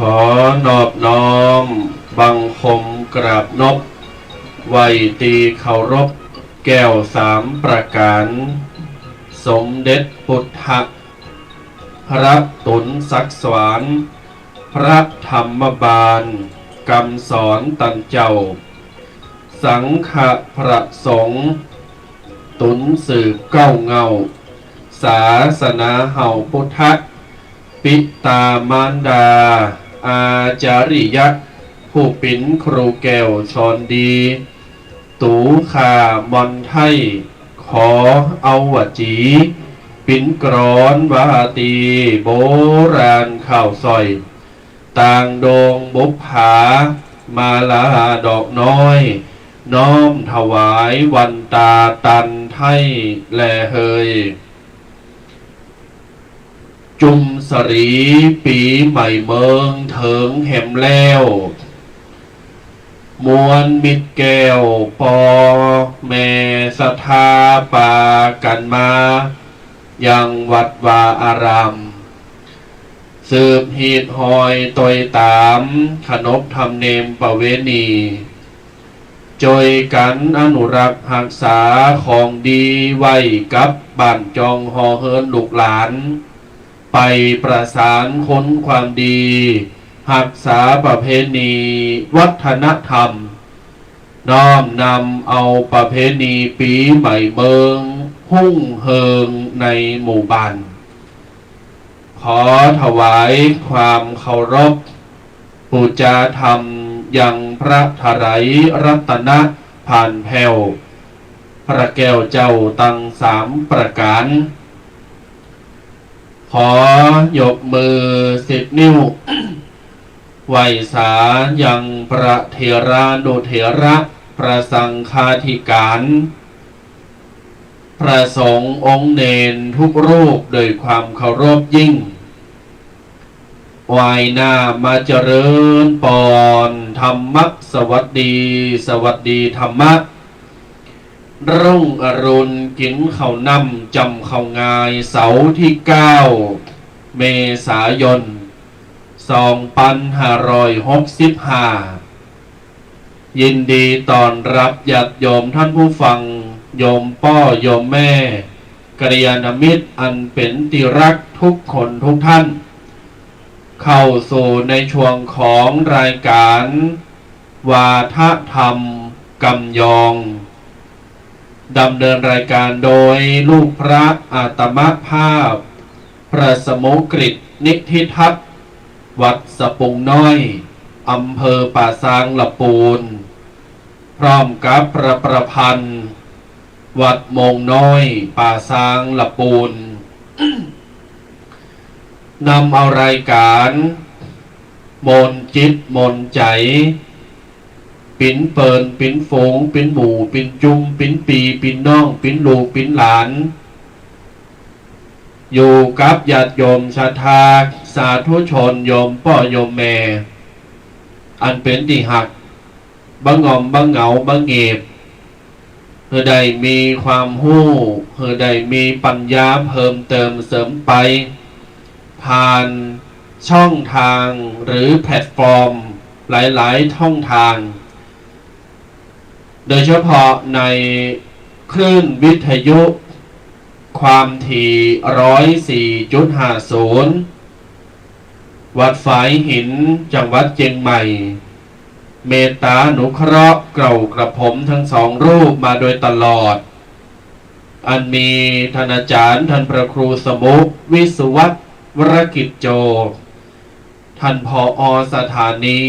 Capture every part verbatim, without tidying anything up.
ขอนอบน้อมบังคมกราบนบ ไหว้ตี้เคารพแก้วสามประก๋าน สมเด็จปุทธะ พระตุ๋นศักดิ์สวรรค์ พระธรรมบาล กำสอนตันเจ้า สังฆะพระสงฆ์ ตุ๋นสืบเก๊าเหง้า ศาสนาเฮาพุทธะ ปิตามารดา อาจาริยะ ผู้เป๋นครูแก้วสอนดี ตั๋วข้ามอนไท้ ขอเอาวจี เป๋นกรอนวาตี โบราณข้าวสอย ต่างดงบุปผา มาลาดอกน้อย น้อมถวายวันตาตันไท้แลเฮย จุมสะหลีปี๋ใหม่เมิงเถิงแหมแล้ว มวลมิตรแก้วป้อแม่ศรัทธาปากั๋นมา ยังวัดวาอาราม สืบฮีตฮอยตวยต๋าม ขนบธรรมเนียมประเวณี จ้วยกั๋นอนุรักษ์ฮักษาของดีไว้กับบ้านจองหอเฮือนลูกหลาน ไปประสานคุณความดี ฮักษาประเพณีวัฒนธรรม น้อมนำเอาประเพณีปี๋ใหม่เมิง ฮุ่งเฮิงในหมู่บ้าน ขอถวายความเคารพ ปู๋จาธรรมยังพระถรายรัตนผ่านแผ้ว พระแก้วเจ้าตังสามประก๋าน ขอยกมือสิบนิ้ว ไหว้สายังพระเถรานุเถระ พระสังฆาธิก๋าน พระสงฆ์องค์เณรทุกรูปด้วยความเคารพยิ่ง ไหว้หน้ามาเจริญปอน ธรรมะสวัสดี สวัสดีธรรมะ รุ่งอรุณกิ๋นข้าวหน้ำ จ่ำข้าวงาย เสาร์ตี้เก้า เมษายน สองปันห้าร้อยหกสิบห้า ยินดีต้อนรับญาติโยมท่านผู้ฟัง โยมป้อโยมแม่ กัลยาณมิตรอันเป๋นตี้ฮักทุกคนทุกท่าน เข้าสู่ในช่วงของรายก๋าน วาทะธรรมกำยอง ดำเนินรายก๋านโดยลูกพระอาตมาภาพ พระสมุกฤตนิธิทัศน์ วัดสะปุงน้อย อำเภอป่าซางละปูน พร้อมกับพระประพันธ์ วัดโมงน้อย ป่าซางละปูน นำเอารายก๋าน มนต์จิตมนต์ใจ๋ ปิ๋นเปิ้น ปิ๋นฝูง ปิ๋นหมู่ ปิ๋นจุม ปิ๋นปี้ ปิ๋นน้อง ปิ๋นลูก ปิ๋นหลาน อยู่กับญาติโยมศรัทธา สาธุชน โยมป้อโยมแม่ อันเป๋นตี้ฮัก บ่ง่อม บ่เหงา บ่เหงบ หื้อได้มีความฮู้ หื้อได้มีปัญญาเพิ่มเติมเสริมไป ผ่านช่องทางหรือแพลตฟอร์มหลายๆ ช่องทาง โดยเฉพาะในคลื่นวิทยุ ความถี่ ร้อยสี่จุดห้าศูนย์ วัดฝายหิน จังหวัดเจียงใหม่ เมตตาอนุเคราะห์เกล้ากระผมทั้งสองรูปมาโดยตลอด อันมีท่านอาจารย์ ท่านพระครูสมุ วิศวัตร วรกิจโจ ท่าน ผอ.สถานี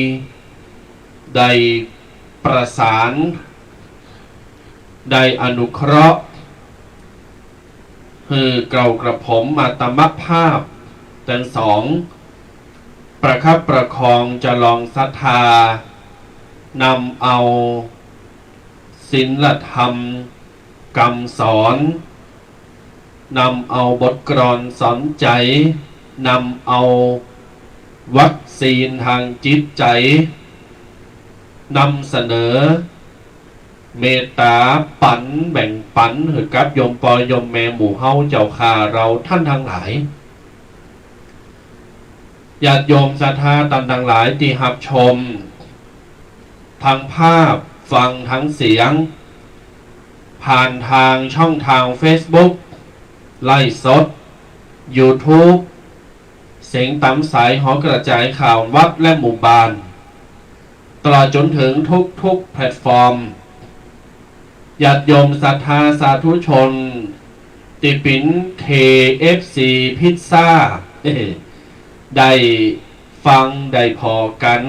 ได้ประสาน ได้อนุเคราะห์ หื้อเกล้ากระผมอาตมาภาพตังสอง ประคับประคองจะลองศรัทธา นำเอาศีลธรรมกำสอน นำเอาบทกลอนสอนใจ๋ นำเอาวัคซีนตางจิตใจ๋ นำเสนอ เมตตาปั๋นแบ่งปั๋นหื้อกับโยมป้อโยมแม่หมู่เฮาเจ้าข้าเราท่านตังหลาย ญาติโยมศรัทธาต้านตังหลายตี้ฮับชม ตังภาพ ฟังตังเสียง ผ่านตางช่องตางเฟซบุ๊ก ไลฟ์สด ยูทูบ เสียงต๋ามสายหอกระจ๋ายข่าววัดและหมู่บ้าน ตลอดจ๋นเถิงทุกๆแพลตฟอร์ม ญาติโยมศรัทธาสาธุชน ตี้เป๋น เค เอฟ ซี พิซซ่า ได้ฟังได้ผ่อกั๋น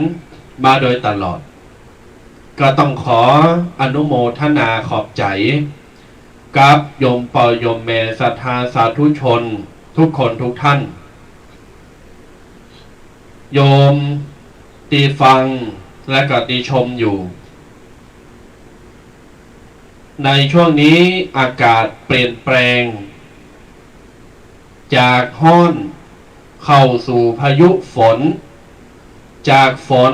มาโดยตลอด ก็ต้องขออนุโมทนาขอบใจ๋ กับโยมป้อโยมแม่ศรัทธาสาธุชนทุกคนทุกท่าน โยมตี้ฟังและก็ตี้ชมอยู่ ในช่วงนี้อากาศเปลี่ยนแปลง จากฮ้อนเข้าสู่พายุฝน จากฝน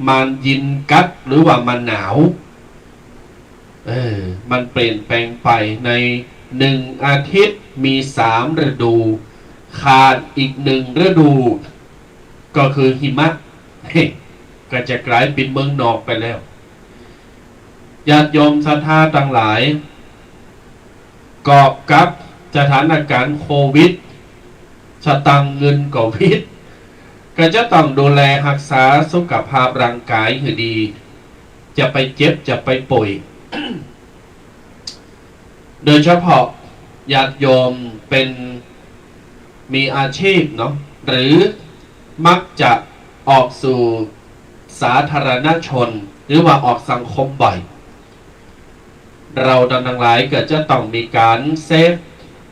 มันเย็นก๊าดหรือว่ามันหนาว เออ มันเปลี่ยนแปลงไป ในหนึ่งอาทิตย์มีสามฤดู ขาดอีกหนึ่งฤดู ก็คือหิมะ เฮ้ย ก็จะก๋ายเป๋นเมืองนอกไปแล้ว ญาติโยมศรัทธาตังหลาย กอบกับสถานก๋ารณ์โควิด สตางค์เงินก็วิด ก็จะต้องดูแลฮักษาสุขภาพร่างก๋ายหื้อดี จะไปเจ็บจะไปป่วย โดยเฉพาะญาติโยมเป๋น มีอาชีพเนาะ หรือมักจะออกสู่สาธารณชน หรือว่าออกสังคมบ่อย เฮาตังหลายก็จะต้องมีก๋านเซฟ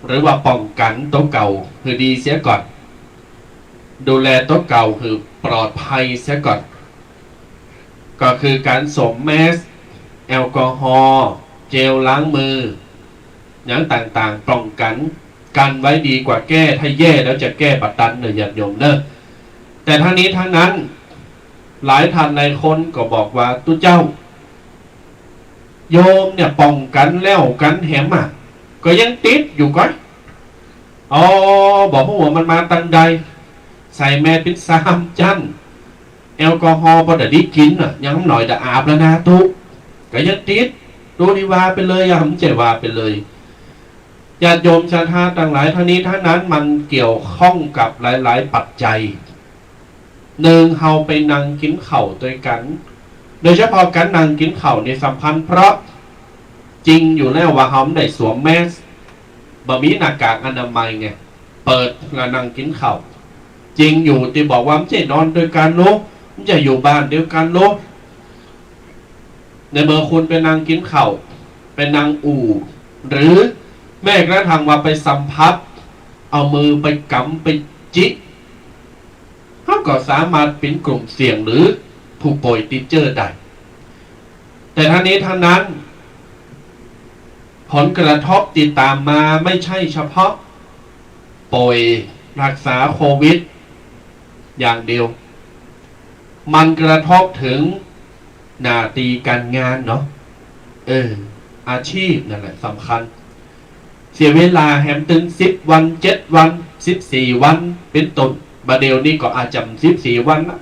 หรือว่าป้องกั๋นตั๋วเก่าหื้อดีเสียก่อน ดูแลตั๋วเก่าหื้อปลอดภัยเสียก่อน ก็คือก๋านสวมแมสก์ แอลกอฮอล์ เจลล้างมือ หยังต่างๆ ป้องกั๋น กั๋นไว้ดีกว่าแก้ ถ้าแย่แล้วจะแก้บ่ตันเน่อญาติโยมเน่อ แต่ทั้งนี้ทั้งนั้น หลายท่านหลายคนก็บอกว่า ตุ๊เจ้า โยมเนี่ยป้องกั๋นแล้วกั๋นแหมอะ ก็ยังติดอยู่ก๊ะ อ๋อ บ่ฮู้ว่ามันมาตางใด ใส่แมสก์เป๋นสามจั๊น แอลกอฮอล์ปอดะดีกิ๋นน่ะ ยังหน่อยดะอาบแล้วนาตุ๊ ก็ยังติด ตุ๊นี่ว่าไปเลยอะ บ่ใจ้ว่าไปเลย ญาติโยมศรัทธาตังหลาย ทั้งนี้ทั้งนั้นมันเกี่ยวข้องกับหลายๆ ปัจจัย หนึ่ง เฮาไปนั่งกิ๋นข้าวตวยกั๋น โดยเฉพาะก๋านนั่งกิ๋นข้าวนี่สำคัญ เพราะจริงอยู่แล้วว่าเฮาบ่ได้สวมแมสก์ บ่มีหน้ากากอนามัยไง เปิดแล้วนั่งกิ๋นข้าว จริงอยู่ตี้บอกว่าบ่ใจ้นอนตวยกั๋นโล บ่ใจ้อยู่บ้านเดียวกั๋นโล ในเมื่อคุณไปนั่งกิ๋นข้าว ไปนั่งอู้ หรือแม้กระทั่งว่าไปสัมผัส เอามือไปกำไปจิก เฮาก็สามารถเป๋นกลุ่มเสี่ยงหรือผู้ป่วยติดเจื้อได้ แต่ทั้งนี้ทั้งนั้น ผลกระทบตี้ต๋ามมาบ่ใจ้เฉพาะป่วยฮักษาโควิดอย่างเดียว มันกระทบเถิงหน้าตี้ก๋านงานเนาะ เออ อาชีพนั่นแหละสำคัญ เสียเวลาแหมตึงสิบวัน เจ็ดวัน สิบสี่วัน เป๋นต้น บ่าเดี่ยวนี้ก็อาจจะสิบสี่วันละ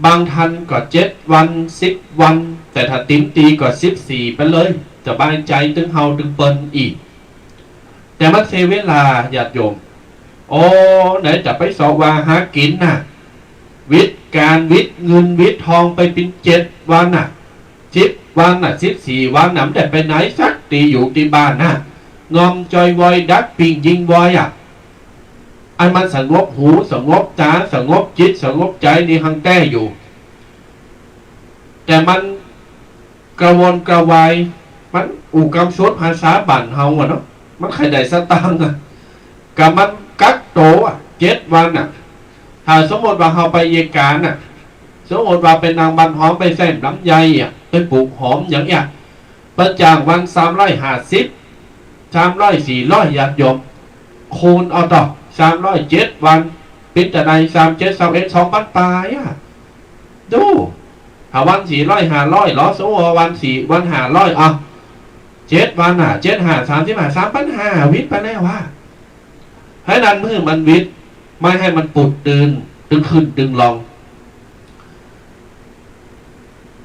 บางท่านก็เจ็ดวัน สิบวัน แต่ถ้าเต็มตี้ก็สิบสี่ไปเลย สบายใจ๋ตึงเฮาตึงเปิ้นอี้ แต่มันเสียเวลาญาติโยม โอ้ ไหนจะไปเสาะว่าหากิ๋นน่ะ วิดก๋าน วิดเงิน วิดทองไปเป๋นเจ็ดวันน่ะ สิบวันน่ะ สิบสี่วันน่ะ บ่ได้ไปไหนสักตี้ อยู่ตี้บ้านน่ะ งอมจอยวอยดักปิ้งยิงวอยอะ อันมันสงบหู สงบต๋า สงบจิต สงบใจ๋นี่ฮังแต๊อยู่ แต่มันกระวนกระวาย มันอู้กำสวนภาษาบ้านเฮาอะเนาะ มันใค่ได้สตางค์อะ ก็มันกักตั๋วอะ เจ็ดวันน่ะ ถ้าสมมุติว่าเฮาไปเยียะก๋านน่ะ สมมุติว่าไปนั่งบั้นหอม ไปแซมลำไยอะ ไปปลูกหอมอย่างเนี้ย เปิ้นจ้างวันสามร้อยห้าสิบ สามร้อย สี่ร้อย ญาติโยม คูณเอาเถาะ สามร้อย เจ็ดวัน เป๋นตาใด สามเจ็ด ซาวเอ็ด สองปันป๋ายอะ ดู ถ้าวันสี่ร้อย ห้าร้อย ลอ สมมุติว่าวันสี่ วันห้าร้อย เอา เจ็ดวันน่ะ เจ็ดห้า สามสิบห้า สามปันห้า วิดไปแล้วอะ หื้อนั้นหื้อมันวิด ไม่หื้อมันปูดตื่น ตึงขึ้นตึงลง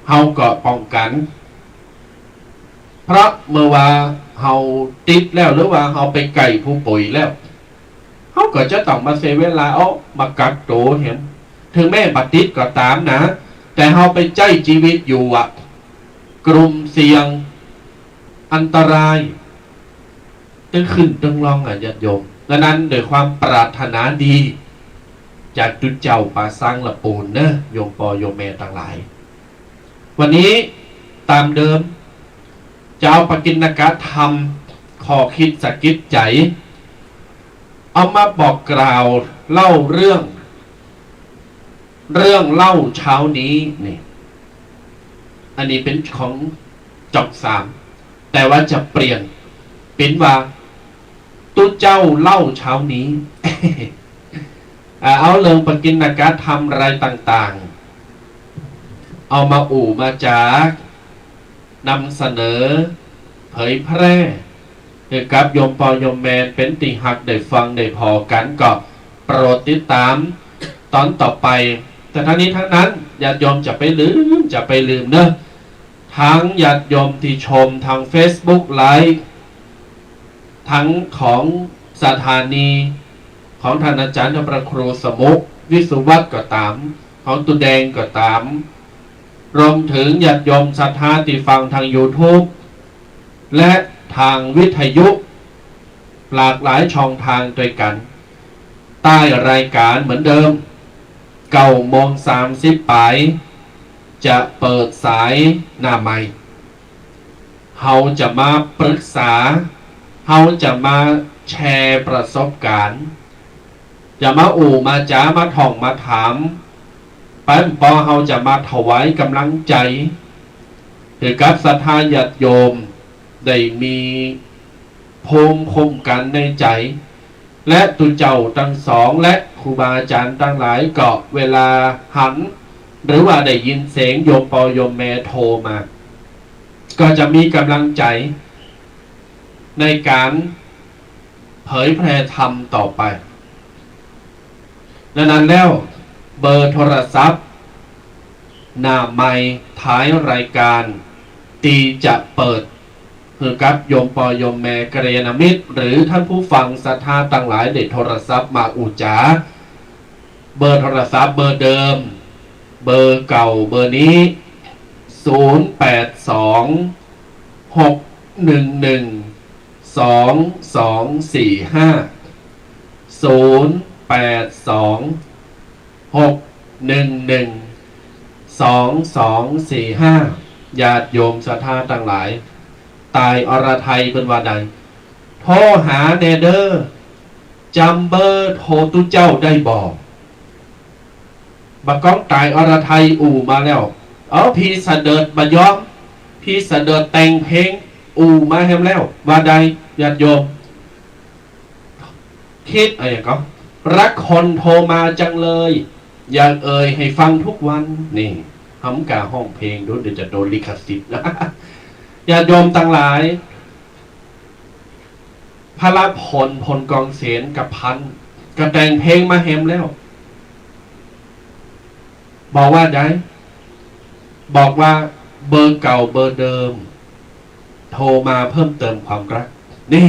เฮาก็ป้องกั๋น เพราะเมื่อว่าเฮาติดแล้ว หรือว่าเฮาไปใก้ผู้ป่วยแล้ว เฮาก็จะต้องมาเสียเวลา เอา มากักตั๋วแหม เถิงแม้บ่ติดก็ต๋ามนะ แต่เฮาไปใจ๊จีวิตอยู่อะ กลุ่มเสี่ยง อันตราย ตึงขึ้นตึงลงอะ ญาติโยม ดังนั้นด้วยความปรารถนาดี จากตุ๊เจ้าปางสร้างละปูนเน่อ โยมป้อโยมแม่ตังหลาย วันนี้ต๋ามเดิม จะเอาปกิณกธรรม ข้อคิดสะกิดใจ๋ เอามาบอกกล่าวเล่าเรื่อง เรื่องเล่าเช้านี้นี่ อันนี้เป๋นของจ๊องสาม แต่ว่าจะเปลี่ยนเป๋นว่า ตุ๊เจ้าเล่าเช้านี้ อ่า เอาเรื่องปกิณกธรรมอะไรต่างๆ เอามาอู้มาจ๋า นำเสนอ เผยแพร่หื้อกับโยมป้อโยมแม่เป๋นตี้ฮักได้ฟังได้ผ่อกั๋น ก็โปรดติดต๋ามต๋อนต่อไป แต่ทั้งนี้ทั้งนั้น ญาติโยมจะไปลืม จะไปลืมเน่อ ตังญาติโยมตี้ชมตางเฟซบุ๊กไลฟ์ ตังของสถานีของต้านอาจ๋ารย์พระครูสมุห์ วิสุวัฒน์ก็ต๋าม ของตุ๊แดงก็ต๋าม รวมเถิงญาติโยมศรัทธาตี้ฟังตางยูทูบ และตางวิทยุ หลากหลายช่องตางตวยกั๋น ใต้รายก๋านเหมือนเดิม เก้าโมงสามสิบป๋าย จะเปิดสายหน้าไมค์ เฮาจะมาปรึกษา เฮาจะมาแชร์ประสบก๋ารณ์ จะมาอู้มาจ๋า มาถ่องมาถาม แป๋มปอเฮาจะมาถวายก๋ำลังใจ๋ หื้อกับศรัทธาญาติโยม ได้มีภูมิคุ้มกั๋นในใจ๋ และตุ๊เจ้าตังสอง และครูบาอาจ๋ารย์ตังหลายก็เวลาหัน หรือว่าได้ยินเสียงโยมป้อโยมแม่โทรมา ก็จะมีก๋ำลังใจ๋ในก๋านเผยแพร่ธรรมต่อไป ดังนั้นแล้ว เบอร์โทรศัพท์ หน้าไมค์ท้ายรายก๋าน ตี้จะเปิด หื้อกับโยมป้อโยมแม่กัลยาณมิตร หรือต้านผู้ฟังศรัทธาตังหลายได้โทรศัพท์มาอู้จ๋า เบอร์โทรศัพท์เบอร์เดิม เบอร์เก่าเบอร์นี้ ศูนย์แปดสอง หกหนึ่งหนึ่ง สองสองสี่ห้า ศูนย์แปดสอง หกหนึ่งหนึ่ง สองสองสี่ห้า ญาติโยมศรัทธาตังหลาย ต๋ายอรไทยเปิ้นว่าใด โทรหาแน่เด้อ จ๋ำเบอร์โทรตุ๊เจ้าได้บ่ บ่าก้องต๋ายอรไทยอู้มาแล้ว เอา พี่เสดิร์ดบ่ยอม พี่เสดิร์ดแต่งเพลงอู้มาแหมแล้ว ว่าใด ญาติโยม คิดอะหยังก็ รักคนโทรมาจังเลย อยากเอ่ยให้ฟังทุกวัน นี่ หำก้าฮ้องเพลงดู เดี๋ยวจะโดนลิขสิทธิ์ ญาติโยมตังหลาย พระละพล พลกองเสน กับพัน ก็แต่งเพลงมาแหมแล้ว บอกว่าใด บอกว่าเบอร์เก่าเบอร์เดิม โทรมาเพิ่มเติมความรัก นี่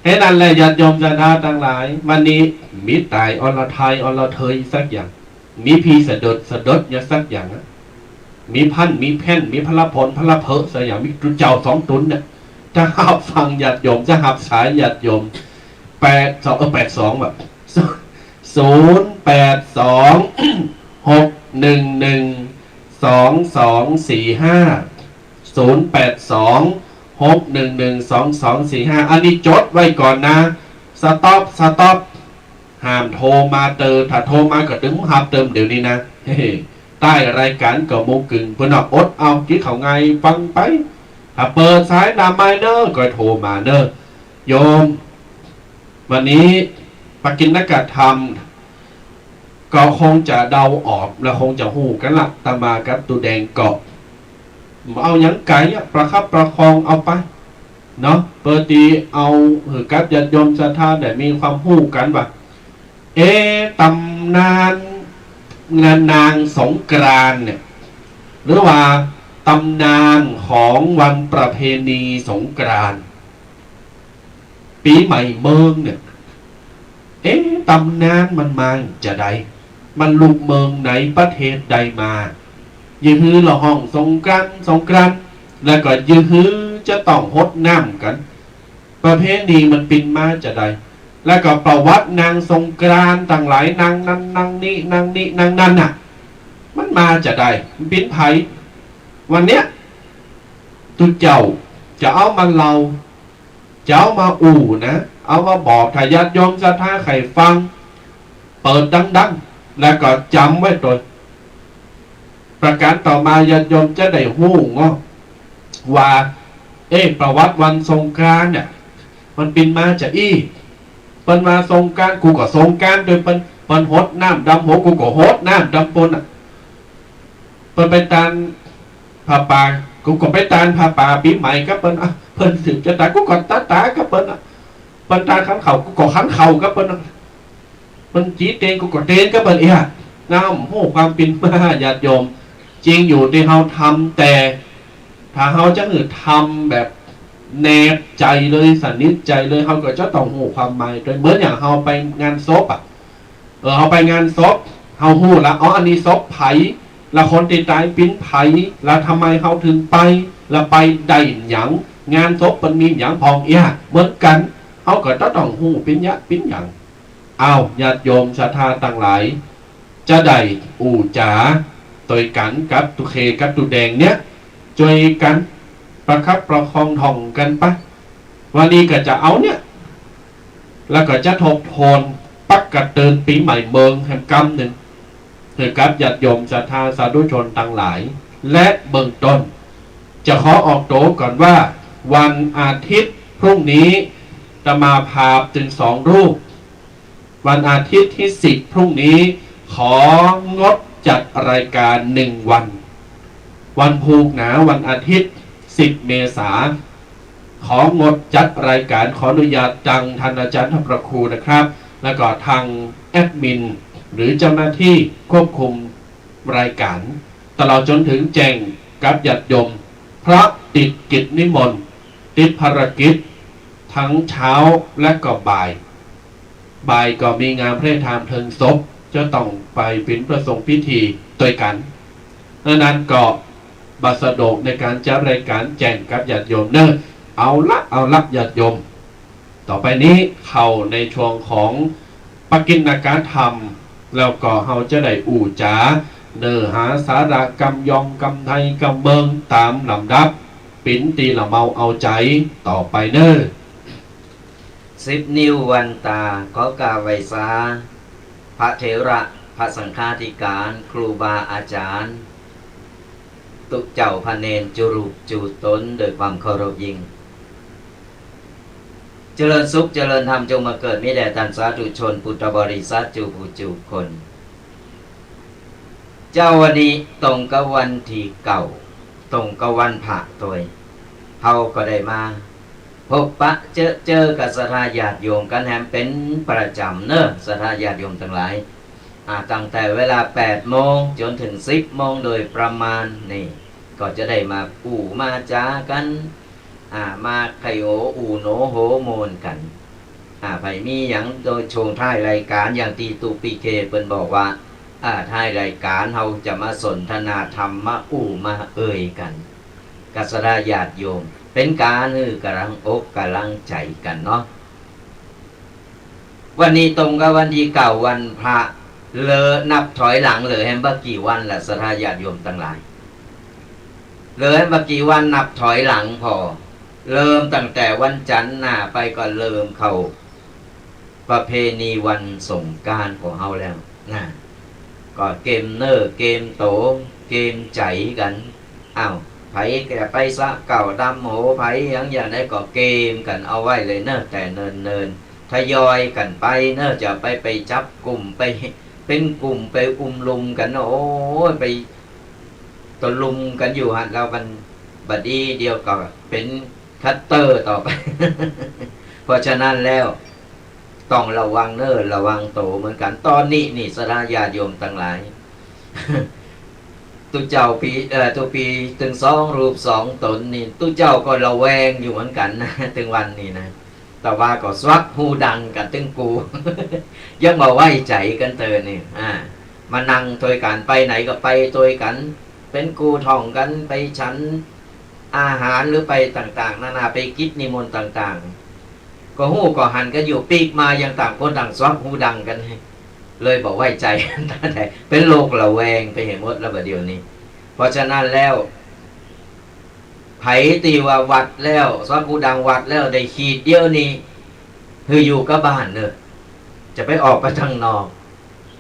แค่นั้นแหละ ญาติโยมศรัทธาตังหลาย วันนี้มีต๋ายอรไทยอรเทยสักอย่าง มีพี่เสดิร์ดเสดิร์ดอย่างสักอย่างอะ มีพัน มีแพ่น มีพระละพล พระละเพอสักอย่าง มีตุ๊เจ้าสองตุ๊นเนี่ย จะฮับฟังญาติโยม จะฮับสายญาติโยม แปดสอง เออ แปดสอง แบบ ศูนย์แปดสอง หกหนึ่งหนึ่ง สองสองสี่ห้า ศูนย์แปดสอง หกหนึ่งหนึ่ง สองสองสี่ห้า อันนี้จดไว้ก่อนนะ สต็อป สต็อป ห้ามโทรมาเตอ ถ้าโทรมาก็ตึงฮับเติมเดี๋ยวนี้นะ ใต้รายก๋านเก้าโมงครึ่ง เปิ้นว่าอดเอา กิ๋นข้าวงายฟังไป ถ้าเปิดสายหน้าไมค์เน่อ ก็โทรมาเน่อ โยม วันนี้ปกิณกธรรม ก็คงจะเดาออก และคงจะฮู้กั๋นละ อาตมากับตุ๊แดงก็ บ่เอาหยังไก๋อะ ประคับประคองเอาไป เนาะ เปิดตี้เอาหื้อกับญาติโยมศรัทธาได้มีความฮู้กั๋นว่า เอ๊ะ ต๋ำนานนางสงกรานต์เนี่ย หรือว่าต๋ำนานของวันประเพณีสงกรานต์ ปี๋ใหม่เมิงเนี่ย เอ๊ะ ต๋ำนานมันมาจาใด มันลุกเมิงไหน ประเทศใดมา หยือหื้อละฮ้องสงกรานต์ สงกรานต์ แล้วก็หยือหื้อจะต้องหดน้ำกั๋น ประเพณีมันปินมาจาใด แล้วก็ประวัตินางสงกรานต์ตังหลาย นางนั้นนางนี้ นางนี้นางนั้นน่ะ มันมาจาใด มันปินใผ วันเนี้ย ตุ๊เจ้าจะเอามาเล่า จะเอามาอู้นะ เอามาบอก ถ้าญาติโยมศรัทธาใค่ฟัง เปิดดังๆ แล้วก็จ๋ำไว้ตวย ประก๋านต่อมาญาติโยมจะได้ฮู้เนาะ ว่า เอ๊ะ ประวัติวันสงกรานต์เนี่ย มันปินมาจาอี้ เปิ้นว่าสงกรานต์ กูก็สงกรานต์ตวยเปิ้น เปิ้นหดน้ำดำหัว กูก็หดน้ำดำเปิ้นน่ะ เปิ้นไปตานผ้าป่า กูก็ไปตานผ้าป่าปี๋ใหม่กับเปิ้น อ่ะ เปิ้นสืบจะต๋าย กูก็ต๋ายต๋ายกับเปิ้นน่ะ เปิ้นตานขันเข่า กูก็ขันเข่ากับเปิ้นน่ะ เปิ้นจีเตน กูก็เตนกับเปิ้นเอี้ย เฮาฮู้ความปินมา ญาติโยม จริงอยู่ตี้เฮาทำ แต่ถ้าเฮาจะหื้อทำแบบแนบใจ๋เลย สนิทใจ๋เลย เฮาก็จะต้องฮู้ความหมายตวย เหมือนอย่างเฮาไปงานศพอะ เออ เฮาไปงานศพ เฮาฮู้ละ อ๋อ อันนี้ศพใผ ละคนตี้ต๋ายปินใผ ละทำไมเฮาถึงไป ละไปได้หยัง งานศพมันมีหยังพ่องเอี้ย เหมือนกั๋น เฮาก็จะต้องฮู้ปิญญาปิญญัง อ้าว ญาติโยมศรัทธาตังหลาย จะได้อู้จ๋าตวยกั๋นกับตุ๊เขกับตุ๊แดงเนี่ย จ้วยกั๋นประคับประคองถ่องกั๋นไป วันนี้ก็จะเอาเนี่ย แล้วก็จะทบทวนปักกะเตือนปี๋ใหม่เมิงแหมกำนึ่ง หื้อกับญาติโยมศรัทธาสาธุชนตังหลาย และเบื้องต้น จะขอออกตั๋วก่อนว่า วันอาทิตย์พรุ่งนี้ อาตมาภาพเถิงสองรูป วันอาทิตย์ตี้สิบพรุ่งนี้ ของดจัดรายก๋านหนึ่งวัน วันพูกหนา วันอาทิตย์ สิบเมษา ของดจัดรายก๋าน ขออนุญาตตางต้านอาจ๋ารย์พระครูนะครับ แล้วก็ตางแอดมิน หรือเจ้าหน้าตี้ควบคุมรายก๋าน ตลอดจ๋นเถิงแจ้งกับญาติโยม เพราะติดกิจนิมนต์ ติดภารกิจ ตึงเช้าและก็บ่าย บ่ายก็มีงานพระราชทานเพลิงศพ จะต้องไปเป๋นพระสงฆ์พิธีตวยกั๋น ดังนั้นก็บ่สะดวกในก๋านจัดรายก๋านแจ้งกับญาติโยมเน่อ เอาละ เอาละ ญาติโยม ต่อไปนี้เข้าในช่วงของปกิณกถาม แล้วก็เฮาจะได้อู้จ๋า เนื้อหาสาระกำยองกำไทยกำเมิงต๋ามลำดับ เป๋นตี้ละเมาเอาใจ๋ต่อไปเน่อ สิบนิ้ววันต๋า ขอกราบไหว้สา พระเถระ พระสังฆาธิการ ครูบาอาจ๋ารย์ ตุ๊เจ้าพระเณร จุรูปจุต๋น โดยความเคารพยิ่ง เจริญสุข เจริญธรรม จงบังเกิดมีแด่ต้านสาธุชน พุทธบริษัท จุผู้จุคน เจ๊าวันนี้ตรงกับวันตี้เก้า ตรงกับวันพระตวย เฮาก็ได้มา พบปะเจอเจอกับศรัทธาญาติโยมกั๋นแหมเป๋นประจ๋ำเน่อ ศรัทธาญาติโยมตังหลาย อ่า ตั้งแต่เวลาแปดโมงจ๋นเถิงสิบโมงโดยประมาณนี่ ก็จะได้มาอู้มาจ๋ากั๋น อ่า มาไขโหอู้โหนโหมวลกั๋น อ่า ใผมีหยังโดยช่วงท้ายรายก๋าน อย่างตี้ตุ๊ปิเกเปิ้นบอกว่า อ่า ท้ายรายก๋านเฮาจะมาสนทนาธรรม มาอู้มาเอ่ยกั๋น กับศรัทธาญาติโยม เป๋นก๋านหื้อกำลังอกกำลังใจ๋กั๋นเนาะ วันนี้ตรงกับวันตี้เก้า วันพระ เหลือนับถอยหลังเหลือแหมบ่กี่วันละศรัทธาญาติโยมตังหลาย เหลือแหมบ่กี่วันนับถอยหลังผ่อ เริ่มตั้งแต่วันจันทร์หน้าไปก็เริ่มเข้า ประเพณีวันสงกรานต์ของเฮาแล้วนะ ก็เกมเนื้อเกมตั๋วเกมใจ๋กั๋น อ้าว ใผจะไปสระเก๊าดำโห ใผหยังอย่างใดก็เกมกั๋นเอาไว้เลยเน่อ แต่เนินๆ ทยอยกั๋นไปเน่อ จะไป ไปจับกลุ่ม ไปเป๋นกลุ่ม ไปอุ้มลุมกั๋นเนาะ โอ้ย ไปตะลุมกั๋นอยู่หั้นแล้ว มันบ่ดี เดี๋ยวก็เป๋น คัตเตอร์ต่อไป เพราะฉะนั้นแล้ว ต้องระวังเน้อ ระวังโตเหมือนกั๋น ต๋อนนี้นี่ ศรัทธาญาติโยมตังหลาย ตุ๊เจ้าปี้ เอ่อ ตุ๊ปี้ตึงสองรูปสองต๋นนี่ ตุ๊เจ้าก็ระแวงอยู่เหมือนกั๋นนะ ตึงวันนี้นะ แต่ว่าก็สวักหูดังกั๋นตึงกู ยังบ่ไว้ใจ๋กั๋นเตื้อนี่ อ่า มานั่งตวยกั๋น ไปไหนก็ไปตวยกั๋น เป๋นกูท่องกั๋น ไปฉันอาหารหรือไปต่างๆ นานา ไปกิจนิมนต์ต่างๆ ก็ฮู้ก็หันกั๋นอยู่ ปิ๊กมายังต่างคนต่างสวักหูดังกั๋น เลยบ่ไว้ใจ๋ เป๋นโรคระแวงไปหื้อหมดแล้วบ่าเดี่ยวนี้ เพราะฉะนั้นแล้ว ใผตี้ว่าหวัดแล้ว สวักหูดังหวัดแล้ว ได้ขีดเดียวนี่ หื้ออยู่กับบ้านเน้อ จะไปออกไปตังนอก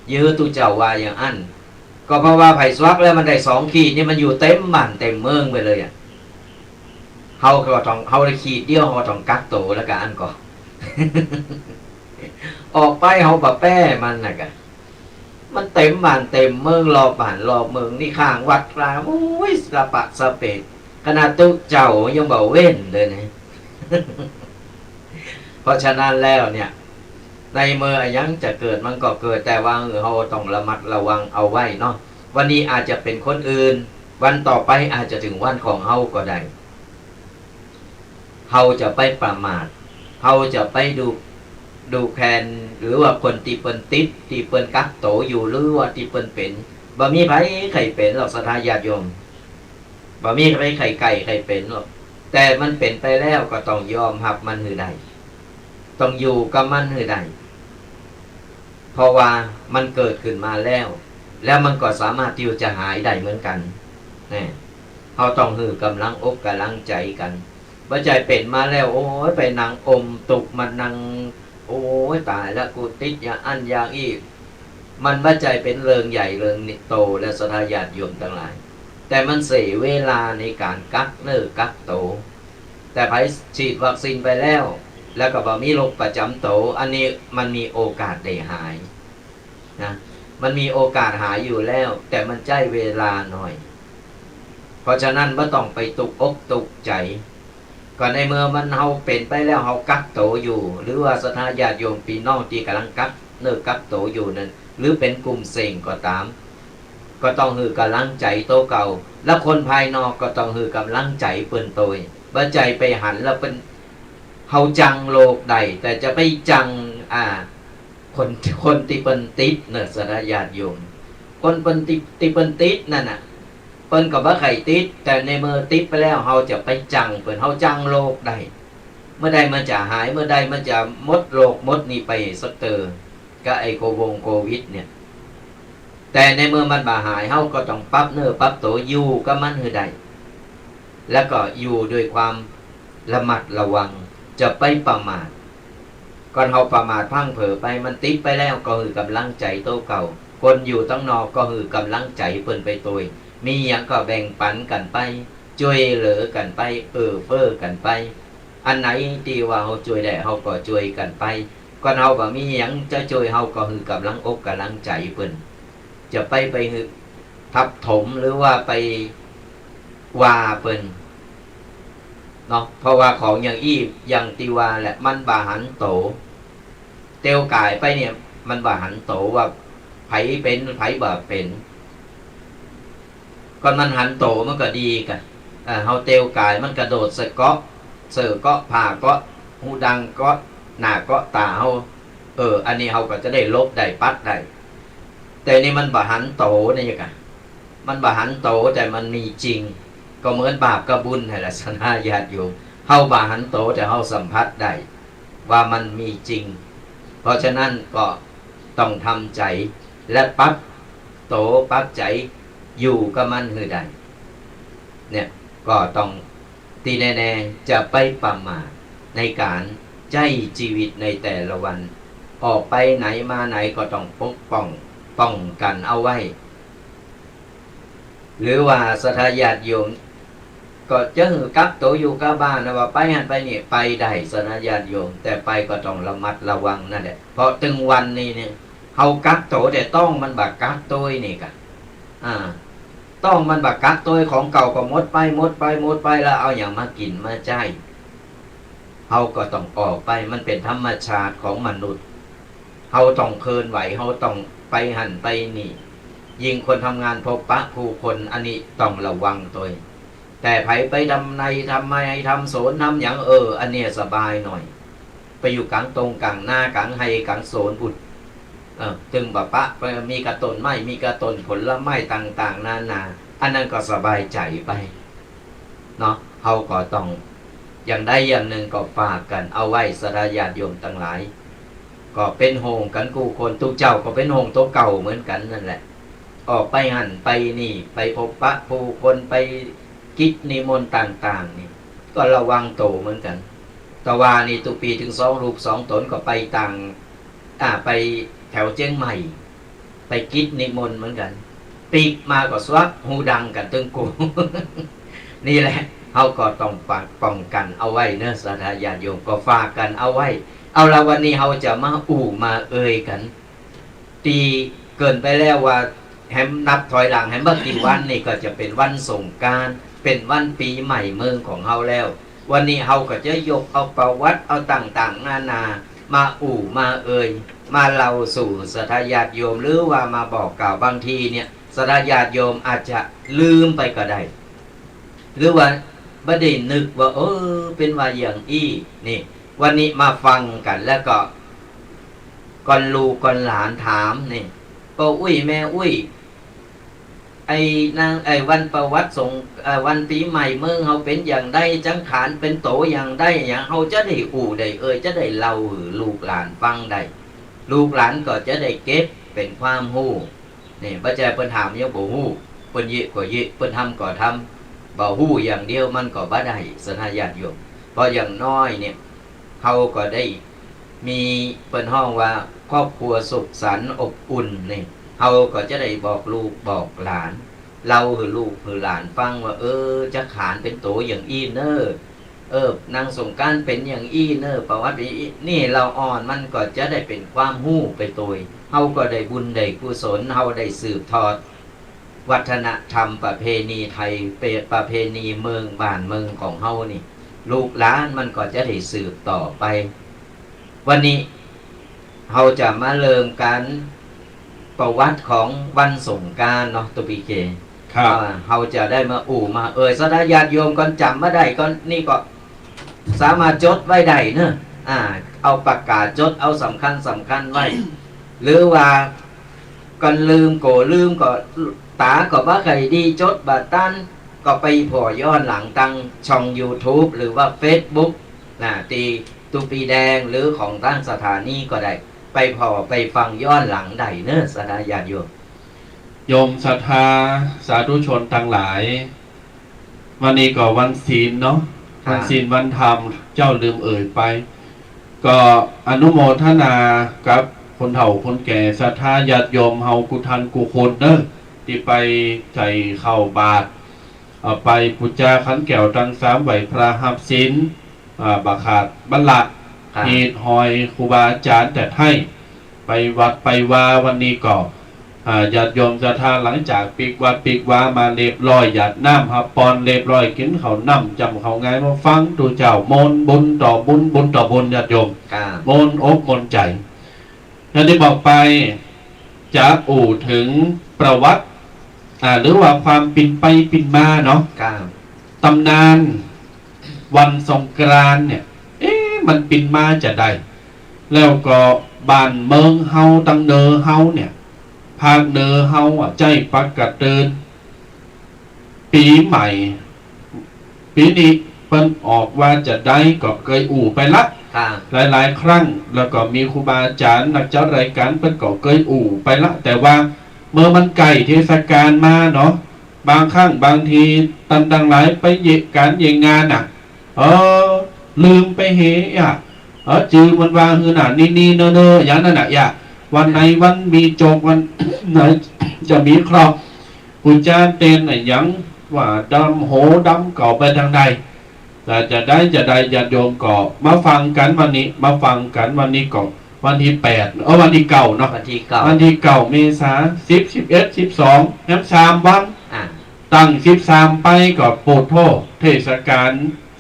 อย่าหื้อตุ๊เจ้าว่าอย่างอั้น ก็เพราะว่าใผสวักแล้วมันได้สองขีดนี่ มันอยู่เต็มบ้านเต็มเมืองไปเลยอะ เฮาก็ต้อง เฮาได้ขีดเดียว เฮาก็ต้องกักโตแล้วกะอั้นก่อ ออกไปเฮาบ่แป้มันน่ะกะ มันเต็มบ้านเต็มเมือง รอบบ้านรอบเมืองนี่ ข้างวัดกลาง โอ้ย สะปะสะเปะ ขนาดตุ๊เจ้ายังบ่เว้นเลยนะ เพราะฉะนั้นแล้วเนี่ย ในเมื่ออะหยังจะเกิดมันก็เกิด แต่ว่า เออ เฮาต้องระมัดระวังเอาไว้เนาะ วันนี้อาจจะเป๋นคนอื่น วันต่อไปอาจจะเถิงวันของเฮาก็ได้ เฮาจะไปประมาท เฮาจะไปดู ดูแคลน หรือว่าคนตี้เปิ้นติด ตี้เปิ้นกักโตอยู่ หรือว่าตี้เปิ้นเป๋น บ่มีใผใค่เป๋นหรอก ศรัทธาญาติโยม บ่มีใผใค่ใก้ใค่เป๋นหรอก แต่มันเป๋นไปแล้วก็ต้องยอมฮับมันหื้อได้ ต้องอยู่กับมันหื้อได้ เพราะว่ามันเกิดขึ้นมาแล้ว แล้วมันก็สามารถตี้จะหายได้เหมือนกั๋น แน่ เฮาต้องหื้อก๋ำลังอกก๋ำลังใจ๋กั๋น บ่ใจ้เป๋นมาแล้ว โอ้ย ไปนั่งอมตุ๊กข์ มานั่ง โอ้ย ต๋ายละ กูติดอย่างอั้นอย่างอี้ มันบ่ใจ้เป๋นเรื่องใหญ่เรื่องโตแล้ว ศรัทธาญาติโยมตังหลาย แต่มันเสียเวลาในก๋านกักเนื้อกักโต แต่ใผฉีดวัคซีนไปแล้ว แล้วก็บ่มีโรคประจ๋ำโต อันนี้มันมีโอกาสได้หายนะ มันมีโอกาสหายอยู่แล้ว แต่มันใจ๊เวลาหน่อย เพราะฉะนั้นบ่ต้องไปตุ๊กอกตุ๊กใจ๋ ก็ในเมื่อมันเฮาเป๋นไปแล้ว เฮากักโตอยู่ หรือว่าศรัทธาญาติโยมปี้น้องตี้ก๋ำลังกักเนื้อกักโตอยู่นั้น หรือเป๋นกลุ่มเสี่ยงก็ต๋าม ก็ต้องหื้อก๋ำลังใจ๋โตเก่า และคนภายนอกก็ต้องหื้อก๋ำลังใจ๋เปิ้นโตย บ่ใจ้ไปหันแล้วเปิ้น เฮาจังโรคได้ แต่จะไปจัง อ่า คน คนตี้เปิ้นติดเน่อ ศรัทธาญาติโยม คนเปิ้นติด ตี้เปิ้นติดนั่นน่ะ เปิ้นก็บ่ใค่ติด แต่ในเมื่อติดไปแล้ว เฮาจะไปจังเปิ้น เฮาจังโรคได้ เมื่อใดมันจะหาย เมื่อใดมันจะหมดโรคหมดนี้ไปสักเตื้อ กับไอ้โควงโควิดเนี่ย แต่ในเมื่อมันบ่หาย เฮาก็ต้องปรับเนื้อปรับโตอยู่กับมันหื้อได้ แล้วก็อยู่ด้วยความระมัดระวัง จะไปประมาท ก่อนเฮาประมาทพลั้งเผลอไป มันติดไปแล้ว ก็หื้อก๋ำลังใจ๋โตเก่า คนอยู่ตังนอกก็หื้อก๋ำลังใจ๋เปิ้นไปโตย มีหยังก็แบ่งปั๋นกั๋นไป จ้วยเหลือกั๋นไป เอื้อเฟื้อกั๋นไป อันไหนตี้ว่าเฮาจ้วยได้ เฮาก็จ้วยกั๋นไป ก่อนเฮาบ่มีหยังจะจ้วย เฮาก็หื้อก๋ำลังอกก๋ำลังใจ๋เปิ้น จะไป ไปหื้อทับถม หรือว่าไปว่าเปิ้นเนาะ เพราะว่าของอย่างอี้ อย่างตี้ว่าแหละ มันบ่หันโต เตียวก๋ายไปเนี่ย มันบ่หันโตว่าใผเป๋น ใผบ่เป๋น ก่อนมันหันโตมันก็ดีก่ะ อ่า เฮาเตียวก๋าย มันกระโดดใส่เก๊าะ เสื้อเก๊าะ ผ้าเก๊าะ หูดังเก๊าะ หน้าเก๊าะต๋าเฮา เออ อันนี้เฮาก็จะได้หลบได้ปัดได้ แต่นี่มันบ่หันโตนี่ก่ะ มันบ่หันโตแต่มันมีจริง ก็เหมือนบาปกับบุญหั้นแหละ ศรัทธาญาติโยม เฮาบ่หันโตแต่เฮาสัมผัสได้ ว่ามันมีจริง เพราะฉะนั้นก็ต้องทำใจ๋ และปรับโตปรับใจ๋อยู่กับมันหื้อได้ เนี่ย ก็ต้อง ตี้แน่ๆ จะไปประมาทในก๋านใจ๊จีวิตในแต่ละวัน ออกไปไหนมาไหนก็ต้องปกป้อง ป้องกั๋นเอาไว้ หรือว่าศรัทธาญาติโยม ก็จะหื้อกักโตอยู่กับบ้านนะ ว่าไปหั้นไปนี่ ไปได้ ศรัทธาญาติโยม แต่ไปก็ต้องระมัดระวังนั่นแหละ เพราะตึงวันนี้เนี่ย เฮากักโตแต่ต๊องมันบ่กักโตยนี่ก่ะ อ่า ต๊องมันบ่กักโตย ของเก่าก็หมดไป หมดไป หมดไป แล้วเอาหยังมากิ๋นมาใจ๊ เฮาก็ต้องออกไป มันเป๋นธรรมชาติของมนุษย์ เฮาต้องเคลื่อนไหว เฮาต้องไปหั้นไปนี่ ยิ่งคนทำงานพบปะผู้คน อันนี้ต้องระวังตวย แต่ใผไปทำไฮ่ทำไฮ่ทำสวนทำหยัง เออ อันเนี้ยสบายหน่อย ไปอยู่ก๋างตงก๋างนาก๋างไฮ่ก๋างสวนปุ้น เออ ตึงบ่ปะ ไปมีก้าต้นไม้ มีก้าต้นผลไม้ต่างๆ นานา อันนั้นก็สบายใจ๋ไป เนาะ เฮาก็ต้อง อย่างใดอย่างหนึ่งก็ฝากกั๋นเอาไว้ ศรัทธาญาติโยมตังหลาย ก็เป๋นห่วงกั๋นกู้คน ตุ๊เจ้าก็เป๋นห่วงตั๋วเก่าเหมือนกั๋นนั่นแหละ ออกไปหั้นไปนี่ ไปพบปะผู้คน ไปกิจนิมนต์ต่างๆ นี่ ก็ระวังตั๋วเหมือนกั๋น แต่ว่านี่ตุ๊ปีตึงสองรูปสองต๋นก็ไปต่าง อ่า ไปแถวเจียงใหม่ ไปกิจนิมนต์เหมือนกั๋น ปิ๊กมาก็สวับหูดังกั๋นตึงกู้ นี่แหละ เฮาก็ต้องป้อง ป้องกั๋นเอาไว้เนาะ ศรัทธาญาติโยม ก็ฝากกั๋นเอาไว้ เอาละ วันนี้เฮาจะมาอู้มาเอ่ยกั๋น ตี้เกริ่นไปแล้วว่า แหมนับถอยหลังแหมบ่กี่วันนี่ก็จะเป๋นวันสงกรานต์ เป๋นวันปี๋ใหม่เมืองของเฮาแล้ว วันนี้เฮาก็จะยกเอาประวัติ เอาต่างๆ นานา มาอู้มาเอ่ย มาเล่าสู่ศรัทธาญาติโยม หรือว่ามาบอกกล่าว บางทีเนี่ย ศรัทธาญาติโยมอาจจะลืมไปก็ได้ หรือว่าบ่ได้นึกว่า เออ เป๋นว่าอย่างอี้ นี่ วันนี้มาฟังกั๋น แล้วก็ ก้อนลูกก้อนหลานถามนี่ ป้ออุ๊ยแม่อุ๊ย ไอ้นาง ไอ้วันประวัติสง เอ่อ วันปี๋ใหม่เมืองเฮาเป๋นอย่างใด จังขานเป๋นโตอย่างใด อย่างเฮาจะได้อู้ได้เอ่ย จะได้เล่าหื้อลูกหลานฟังได้ ลูกหลานก็จะได้เก็บเป๋นความฮู้ นี่ บ่ใจ้เปิ้นถามยังบ่ฮู้ เปิ้นเยียะก็เยียะ เปิ้นทำก็ทำ บ่ฮู้อย่างเดียวมันก็บ่ได้ ศรัทธาญาติโยม เพราะอย่างน้อยเนี่ย เฮาก็ได้มี เปิ้นฮ้องว่าครอบครัวสุขสันต์อบอุ่นนี่ เฮาก็จะได้บอกลูกบอกหลาน เล่าหื้อลูกหื้อหลานฟังว่า เออ จักขานเป๋นโตอย่างอี้เน่อ เออ นางสงกรานต์เป๋นอย่างอี้เน่อ ประวัติเป๋นอี้ นี่เล่าอ่อนมันก็จะได้เป๋นความฮู้ไปตวย เฮาก็ได้บุญได้กุศล เฮาได้สืบทอด วัฒนธรรมประเพณีไทย เป๋นประเพณีเมืองบ้านเมืองของเฮานี่ ลูกหลานมันก็จะได้สืบต่อไป วันนี้เฮาจะมาเริ่มกั๋นประวัติของวันสงกรานต์เนาะ ตุ๊ปี๋เก ครับ อ่า เฮาจะได้มาอู้มาเอ่ย ศรัทธาญาติโยมก่อนจ๋ำบ่ได้ก่อน นี่ก็ สามารถจดไว้ได้เนาะ อ่า เอาปากก๋าจดเอาสำคัญสำคัญไว้ หรือว่าก้อนลืม โก๋ลืมก็ ต๋าก็บ่ใค่ดี จดบ่ตัน ก็ไปผ่อย้อนหลังตังช่องยูทูบ หรือว่าเฟซบุ๊ก นะ ตี้ตุ๊ปี๋แดง หรือของตางสถานีก็ได้ ไปผ่อไปฟังย้อนหลังได้เนาะ ศรัทธาญาติโยม โยมศรัทธาสาธุชนตังหลาย วันนี้ก็วันศีลเนาะ ครับ วันศีลวันธรรม เจ้าลืมเอ่ยไป ก็อนุโมทนากับคนเฒ่าคนแก่ ศรัทธาญาติโยมเฮากู้ท่านกู้คนเนาะ ตี้ไปใส่ข้าวบาตร เอ่อ ไปปู๋จาขันแก้วตังสาม ไหว้พระฮับศีล อ่า บ่ขาดบ่ละ ครับ ฮีตฮอยครูบาอาจ๋ารย์แต๊ไท้ ไปวัดไปวา วันนี้ก็ อ่า ญาติโยมศรัทธาหลังจากปิ๊กวัดปิ๊กวามาเรียบร้อย หยาดน้ำฮับปอนเรียบร้อย กิ๋นข้าวน้ำจ๋ำข้าวงายมาฟังตุ๊เจ้า มนต์บุญต่อบุญ บุญต่อบุญ ญาติโยม ครับ มนต์อกมนต์ใจ๋ อย่างตี้บอกไป จะอู้เถิงประวัติ อ่า หรือว่าความปิ่นไปปิ่นมาเนาะ ครับ ต๋ำนานวันสงกรานต์เนี่ย เอ๊ะ มันปิ่นมาจาใด แล้วก็บ้านเมืองเฮาตังเหนือเฮาเนี่ย ภาคเหนือเฮาอะ ใจ๊ปักกะเติน ปี๋ใหม่ ปี๋นี้เปิ้นออกว่าจาใดก็เกยอู้ไปละ ครับ หลายๆ ครั้ง แล้วก็มีครูบาอาจ๋ารย์นักจัดรายก๋านเปิ้นก็เกยอู้ไปละ แต่ว่าเมื่อมันใก้เทศกาลมาเนาะ บางครั้งบางทีต้านตังหลายไปเยียะก๋านเยียะงานน่ะ เออ ลืมไปเหีย เออ จื้อมันว่าหื้อหน้า นี่ๆ เน่อๆ อย่างนั้นน่ะ อย่า วันไหนวันมีโจก วันไหนจะมีเคราะห์ ปู๋จาเตียนน่ะ อย่างว่าดำโหดำเก่าไปตางใด แต่จาใดจาใด ญาติโยมก็มาฟังกั๋นวันนี้ มาฟังกั๋นวันนี้ก็วันตี้แปด เออ วันตี้เก้าเนาะ วันตี้เก้า วันตี้เก้าเมษา สิบ สิบเอ็ด สิบสอง แหมสามวัน อ่า ตั้งสิบสามไปก็โปดโธ่ เทศกาล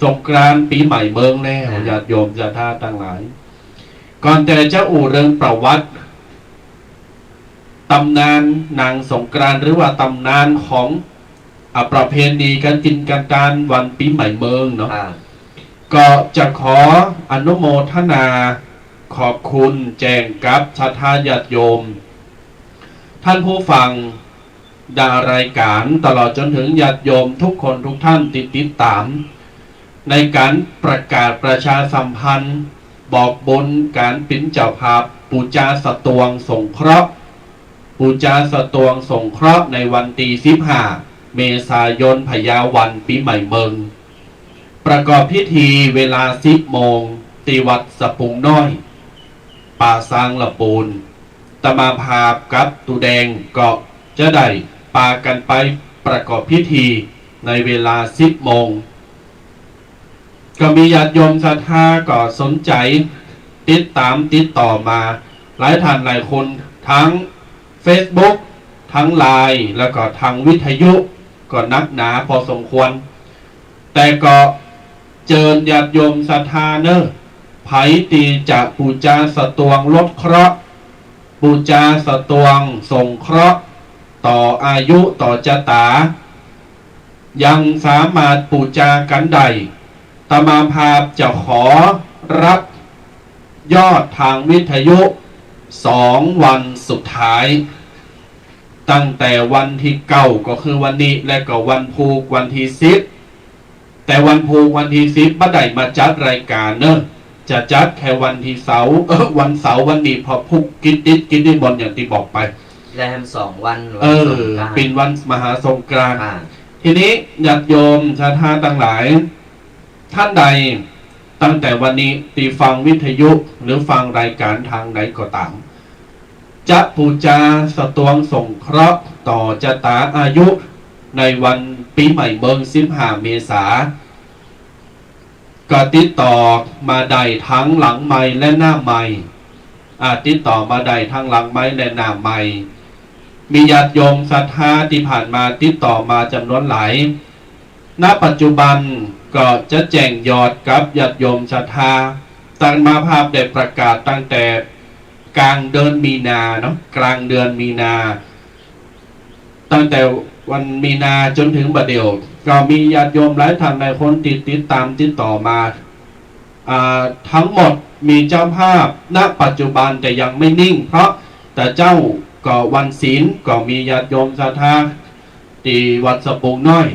สงกรานต์ปี๋ใหม่เมิงแล้ว อ่า ญาติโยมศรัทธาตังหลาย ก่อนแต่จะอู้เรื่องประวัติ ต๋ำนานหนังสงกรานต์ หรือว่าต๋ำนานของ อ่า ประเพณีก๋านกิ๋นก๋านตานวันปี๋ใหม่เมิงเนาะ อ่า ก็จะขออนุโมทนาขอบคุณแจ้งกับศรัทธาญาติโยม ท่านผู้ฟังดารายก๋าน ตลอดจ๋นเถิงญาติโยมทุกคนทุกท่านตี้ติดต๋าม ในก๋านประกาศประชาสัมพันธ์ บอกบุญก๋านเป๋นเจ้าภาพปู๋จาสตวงสงเคราะห์ ปู๋จาสตวงสงเคราะห์ในวันตี้สิบห้า เมษายน พญาวันปี๋ใหม่เมิง ประกอบพิธีเวลาสิบโมง ตี้วัดสะปุงน้อย ป่าซางละปูน อาตมาภาพกับตุ๊แดงก็จะได้ปากั๋นไปประกอบพิธีในเวลาสิบโมง ก็มีญาติโยมศรัทธาก็สนใจ๋ติดต๋ามติดต่อมา หลายท่านหลายคน ทางเฟซบุ๊ก ทางไลน์ แล้วก็ทางวิทยุ ก็นักหนาพอสมควร แต่ก็เจิญญาติโยมศรัทธาเน่อ ใผตี้จะปู๋จาสตวงลดเคราะห์ ปู๋จาสตวงสงเคราะห์ ต่ออายุต่อจะต๋า ยังสามารถปู๋จากั๋นได้ อาตมาภาพจะขอรับยอดทางวิทยุสองวันสุดท้าย ตั้งแต่วันตี้เก้า ก็คือวันนี้ และก็วันพูกวันตี้สิบ แต่วันพูกวันตี้สิบบ่ได้มาจัดรายก๋านเน่อ จะจัดแค่วันตี้เสาร์ เออ วันเสาร์วันนี้ เพราะพูกกิจนิดกิจนิมนต์อย่างตี้บอกไป และแฮมสองวัน เออ วันสงกรานต์ เป๋นวันมหาสงกรานต์ อ่า ทีนี้ญาติโยมศรัทธาตังหลาย ท่านใดตั้งแต่วันนี้ตี้ฟังวิทยุหรือฟังรายก๋านตางไหนก็ต๋าม จะปู๋จาสตวงสงเคราะห์ต่อจะต๋าอายุในวันปี๋ใหม่เมิงสิบห้า เมษา ก็ติดต่อมาได้ตางหลังไมค์และหน้าไมค์ อ่า ติดต่อมาได้ตางหลังไมค์และหน้าไมค์ มีญาติโยมศรัทธาตี้ผ่านมาติดต่อมาจ๋ำนวนหลาย ณ ปัจจุบันก็จะแจ้งยอดกับญาติโยมศรัทธา อาตมาภาพได้ประกาศตั้งแต่ก๋างเดือนมีนาเนาะ ก๋างเดือนมีนา ตั้งแต่วันมีนาจ๋นเถิงบ่าเดี่ยว ก็มีญาติโยมหลายท่านหลายคนตี้ติดต๋ามติดต่อมา อ่า ทั้งหมดมีเจ้าภาพ ณ ปัจจุบันแต่ยังไม่นิ่ง เพราะแต่เจ้าก็วันศีล ก็มีญาติโยมศรัทธาตี้วัดสะปุงน้อย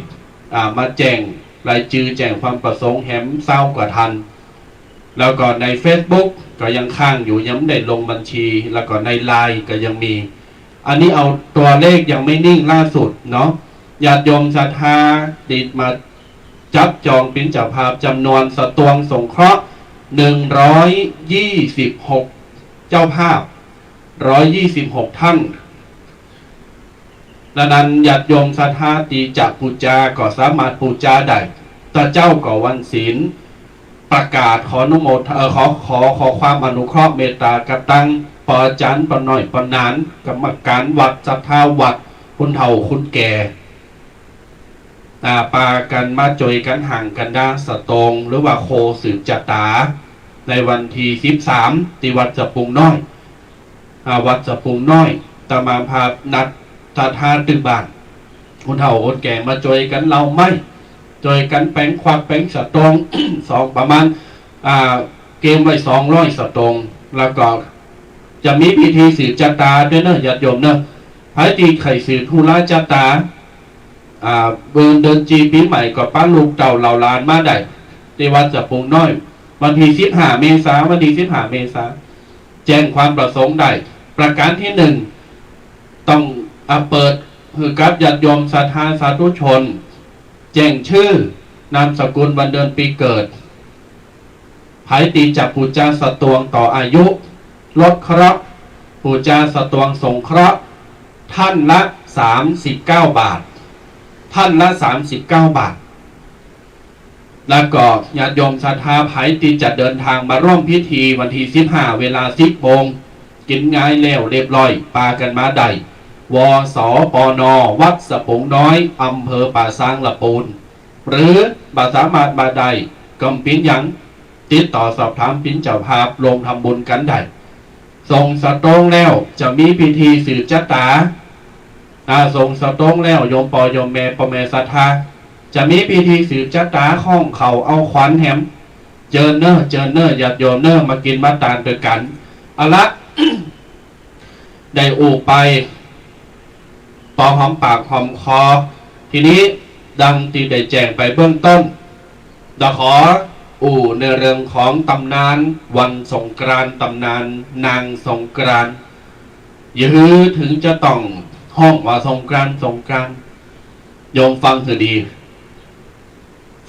อ่า มาแจ้งรายจื้อแจ้งความประสงค์แหมซาวกว่าท่าน แล้วก็ในเฟซบุ๊กก็ยังค้างอยู่ ยังไม่ได้ลงบัญชี แล้วก็ในไลน์ก็ยังมี อันนี้เอาตั๋วเลขยังไม่นิ่งล่าสุดเนาะ ญาติโยมศรัทธาตี้มาจับจองเป๋นเจ้าภาพจ๋ำนวนสตวงสงเคราะห์ หนึ่งร้อยยี่สิบหก เจ้าภาพ ร้อยยี่สิบหก ท่าน ดังนั้นญาติโยมศรัทธาตี้จะปู๋จาก็สามารถปู๋จาได้ แต่เจ้าก็วันศีล ประกาศขออนุโมท- เอ่อ ขอ- ขอ- ขอความอนุเคราะห์เมตตากับตังป้อจ๋ารย์ ป้อน้อย ป้อหนาน กรรมก๋านวัด ศรัทธาวัด คนเฒ่าคนแก่ อ่า ปากั๋นมาจ้วยกั๋นหางกันดาสตวง หรือว่าโคสืบจะต๋า ในวันตี้สิบสาม ตี้วัดสะปุงน้อย อ่า วัดสะปุงน้อย อาตมาภาพนัดศรัทธาตึงบ้าน คนเฒ่าคนแก่มาจ้วยกั๋นเหลาไม้ จ้วยกั๋นแป๋งขวักแป๋งสตวง สอง ประมาณ อ่า เกมไว้สองร้อยสตวง แล้วก็จะมีพิธีสืบจะต๋าตวยเนาะ ญาติโยมเนาะ ใผตี้ใค่สืบฮู้ลาจะต๋า อ่า เมินเดือนจีปี๋ใหม่ก็ปาลูกเต้าเหล่าหลานมาได้ ตี้วัดสะปุงน้อย วันตี้สิบห้า เมษา วันตี้สิบห้า เมษา แจ้งความประสงค์ได้ ประก๋านตี้หนึ่ง ต้อง อ่า เปิดหื้อกับญาติโยมศรัทธาสาธุชน แจ้งจื้อ นามสกุล วันเดือนปี๋เกิด ใผตี้จะปู๋จาสตวงต่ออายุ ลดเคราะห์ ปู๋จาสตวงสงเคราะห์ ท่านละ สามสิบเก้า บาท ท่านละ สามสิบเก้า บาท แล้วก็ญาติโยมศรัทธาใผตี้จะเดินตางมาร่วมพิธีวันตี้สิบห้า เวลา สิบโมง กิ๋นงายแล้วเรียบร้อย ปากั๋นมาได้ วสปน วัดสะปุงน้อย อำเภอป่าซางละปูน หรือบ่สามารถมาได้ ก็บ่เป๋นหยัง ติดต่อสอบถามเป๋นเจ้าภาพร่วมทำบุญกั๋นได้ ส่งสต๊งแล้วจะมีพิธีสืบจะต๋า อ่า ส่งสต๊งแล้วโยมป้อโยมแม่ ป้อแม่ศรัทธา จะมีพิธีสืบจะต๋า ข้องเข้าเอาขวัญแหม เจิญเน่อ เจิญเน่อ ญาติโยมเน่อ มากิ๋นมาตานตวยกั๋น เอาละ ได้อู้ไป ปอหอมปากหอมคอ ทีนี้ดังตี้ได้แจ้งไปเบื้องต้น เดี๋ยวขออู้ในเรื่องของต๋ำนานวันสงกรานต์ ต๋ำนานนางสงกรานต์ หรือเถิงจะต้องฮ้องว่าสงกรานต์ สงกรานต์ โยมฟังหื้อดี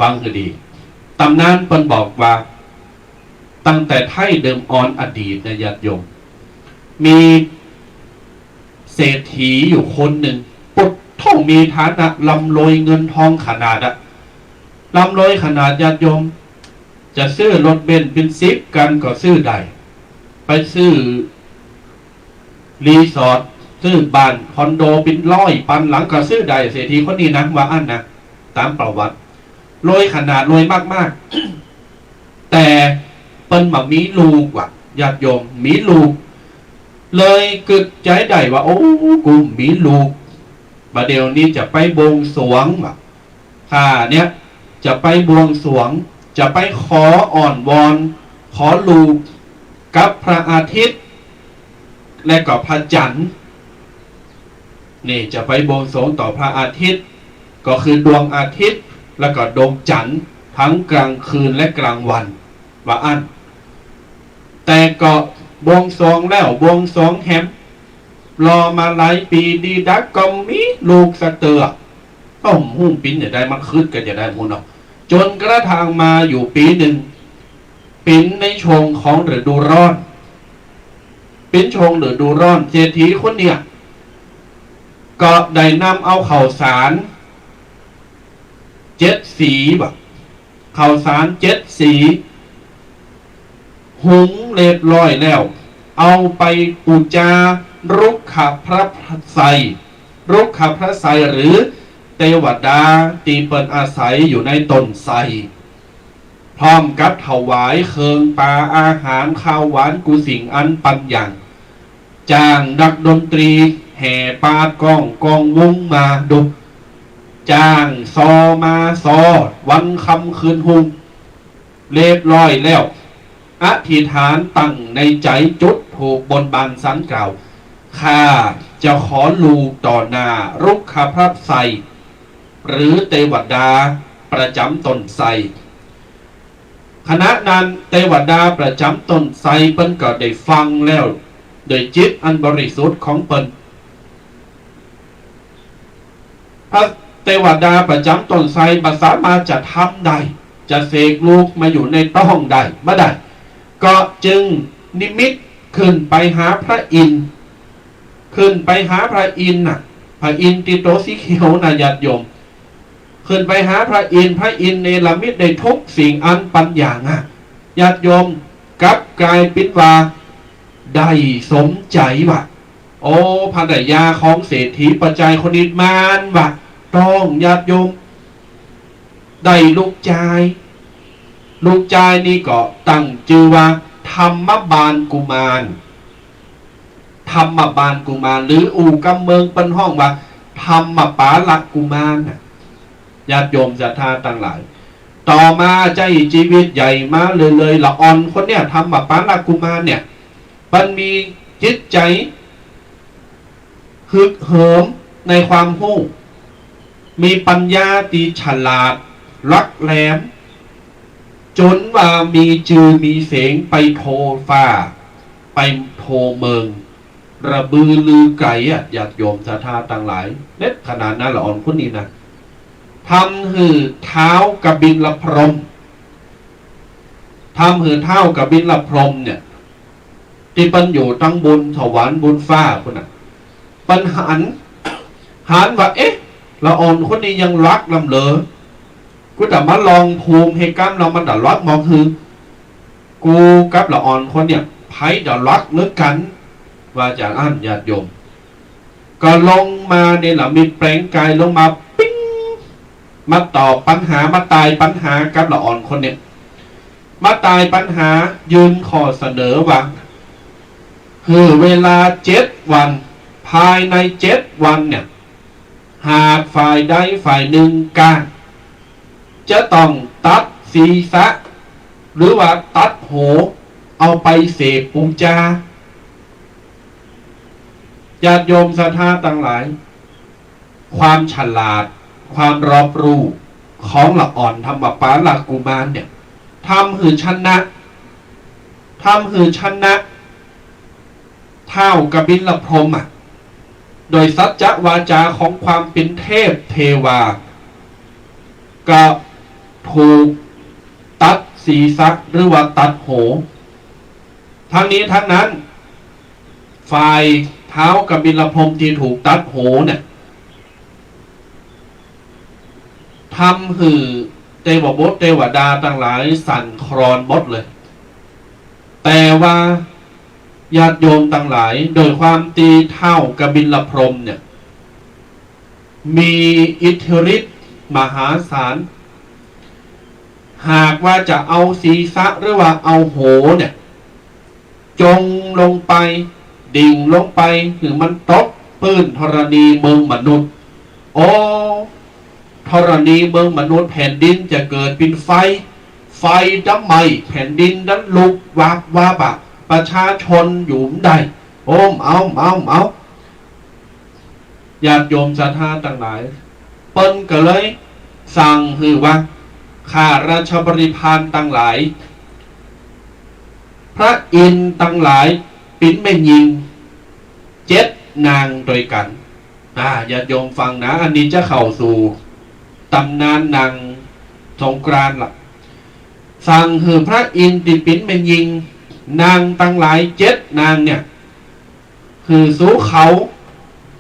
ฟังหื้อดี ต๋ำนานเปิ้นบอกว่า ตั้งแต่ไทยเดิมอ่อนอดีตนะญาติโยม มีเศรษฐีอยู่คนนึ่ง ปุดโธ่ มีฐานะร่ำรวยเงินทองขนาดอะ ร่ำรวยขนาดญาติโยม จะซื้อรถเบนซ์เป๋นสิบกั๋นก็ซื้อได้ ไปซื้อ รีสอร์ท ซื้อบ้านคอนโดเป๋นร้อยปันหลังก็ซื้อได้ เศรษฐีคนนี้นะ ว่าอั้นนะ ต๋ามประวัติ รวยขนาด รวยมากๆ แต่เปิ้นบ่มีลูกว่ะ ญาติโยม มีลูก เลยกึ๊ดใจ๋ได้ว่า โอ้ กูบ่มีลูก บ่าเดี่ยวนี้จะไปบวงสรวงว่ะ ข้าเนี่ยจะไปบวงสรวง จะไปขออ้อนวอน ขอลูกกับพระอาทิตย์ และก็พระจันทร์ นี่จะไปบวงสรวงต่อพระอาทิตย์ ก็คือดวงอาทิตย์ และก็ดวงจันทร์ ทั้งกลางคืนและกลางวัน ว่าอั้น แต่ก็บวงสรวงแล้วบวงสรวงแหม รอมาหลายปีดีดักก็บ่มีลูกสักเตื้อ ก็บ่ฮู้เป๋นจะใด มันกึ๊ดกั๋นจะใดบ่ฮู้เนาะ จ๋นกระทั่งมาอยู่ปี๋นึ่ง เป๋นในช่วงของฤดูร้อน เป๋นช่วงฤดูร้อน เศรษฐีคนเนี่ย ก็ได้นำเอาข้าวสารเจ็ดสีว่ะ ข้าวสารเจ็ดสี หุงเรียบร้อยแล้ว เอาไปปู๋จารุกขพระไทร รุกขพระไทรหรือเตวดาตี้เปิ้นอาศัยอยู่ในต้นไทร พร้อมกับถวายเครื่องปาอาหารคาวหวานกู้สิ่งอันปันอย่าง จ้างนักดนตรีแห่ปาดก้องกองวงมาดู จ้างซอมาซอ วันค่ำคืนฮุ่ง เรียบร้อยแล้ว อธิษฐานตั้งในใจ๋ จุดธูปบนบานศาลกล่าว ข้าจะขอลูกต่อหน้ารุกขพระไทร หรือเตวดาประจ๋ำต้นไทร ขณะนั้นเตวดาประจ๋ำต้นไทรเปิ้นก็ได้ฟังแล้ว ด้วยจิตอันบริสุทธิ์ของเปิ้น พระเตวดาประจ๋ำต้นไทรบ่สามารถจะทำได้ จะเสกลูกมาอยู่ในต๊องได้ บ่ได้ ก็จึงนิมิตขึ้นไปหาพระอินทร์ ขึ้นไปหาพระอินทร์น่ะ พระอินทร์ตี้โตสีเขียวน่ะ ญาติโยม ขึ้นไปหาพระอินทร์ พระอินทร์เนรมิตได้ทุกสิ่งอันปันอย่างอะ ญาติโยม กลับกลายเป๋นว่าได้สมใจ๋ว่ะ โอ้ ภรรยาของเศรษฐีป้อจายคนนี้มานว่ะ ต๊อง ญาติโยม ได้ลูกจาย ลูกจายนี่ก็ตั้งจื้อว่าธรรมบาลกุมาร ธรรมบาลกุมาร หรืออู่กำเมืองเปิ้นฮ้องว่าธรรมปาลกุมารน่ะ ญาติโยมศรัทธาตังหลาย ต่อมาใจ๊จีวิตใหญ่มาเรื่อยๆ ละอ่อนคนเนี่ย ธรรมปาลกุมารเนี่ย มันมีจิตใจ๋ฮึกเหิมในความฮู้ มีปัญญาตี้ฉลาด หลักแหลม จ๋นว่ามีจื้อมีเสียงไปโทฟ้า ไปโทเมือง ระบือลือไก๋อะ ญาติโยมศรัทธาตังหลาย เด็ดขนาดนั้น ละอ่อนคนนี้นะ ทำหื้อท้าวกบิลพรหม ทำหื้อท้าวกบิลพรหมเนี่ย ตี้เปิ้นอยู่ตังบนสวรรค์บนฟ้าพุ้นน่ะ เปิ้นหัน หันว่า เอ๊ะ ละอ่อนคนนี้ยังรักลำเหลือ กูจะมาลองภูมิหื้อก้ำ แล้วมันจะรักมองหื้อ กูกับละอ่อนคนเนี่ย ใผจะรักเหลือกั๋น ว่าจาอั้น ญาติโยม ก็ลงมาเนรมิตแปลงกายลงมา ปิ๊ง มาตอบปัญหา มาตายปัญหากับละอ่อนคนเนี่ย มาตายปัญหา ยื่นข้อเสนอว่า หื้อเวลาเจ็ดวัน ภายในเจ็ดวันเนี่ย หากฝ่ายใดฝ่ายนึ่งก๊าน จะต้องตัดศีรษะ หรือว่าตัดหัว เอาไปเสพปู๋จา ญาติโยมศรัทธาตังหลาย ความฉลาด ความรอบรู้ของละอ่อนธรรมปาลกุมารเนี่ย ทำหื้อชนะ ทำหื้อชนะ ท้าวกบิลพรหมอะ โดยสัจจวาจาของความเป๋นเทพเทวา ก็ถูกตัดศีรษะหรือว่าตัดหัว ทั้งนี้ทั้งนั้น ฝ่ายท้าวกบิลพรหมตี้ถูกตัดหัวเนี่ย ทำหื้อเตวบุตรเตวดาตังหลายสั่นคลอนหมดเลย แต่ว่าญาติโยมตังหลาย โดยความตี้ท้าวกบิลพรหมเนี่ย มีอิทธิฤทธิ์มหาศาล หากว่าจะเอาศีรษะหรือว่าเอาหัวเนี่ย จงลงไป ดิ่งลงไป หื้อมันตกปื้นธรณีเมืองมนุษย์ โอ้ ธรณีเมืองมนุษย์แผ่นดินจะเกิดเป๋นไฟ ไฟดับไหม้ แผ่นดินนั้นลุกวาบวาบอะ ประชาชนอยู่บ่ได้ โอ้ เอา เอา เอา ญาติโยมศรัทธาตังหลาย เปิ้นก็เลยสั่งหื้อว่า ข้าราชบริพารตังหลาย พระอินทร์ตังหลายเป๋นแม่ญิงเจ็ดนางตวยกั๋น อ่า ญาติโยมฟังนะ อันนี้จะเข้าสู่ต๋ำนานนางสงกรานต์ละ สั่งหื้อพระอินทร์ตี้เป๋นแม่ญิง นางตังหลายเจ็ดนางเนี่ย หื้อสู้เขา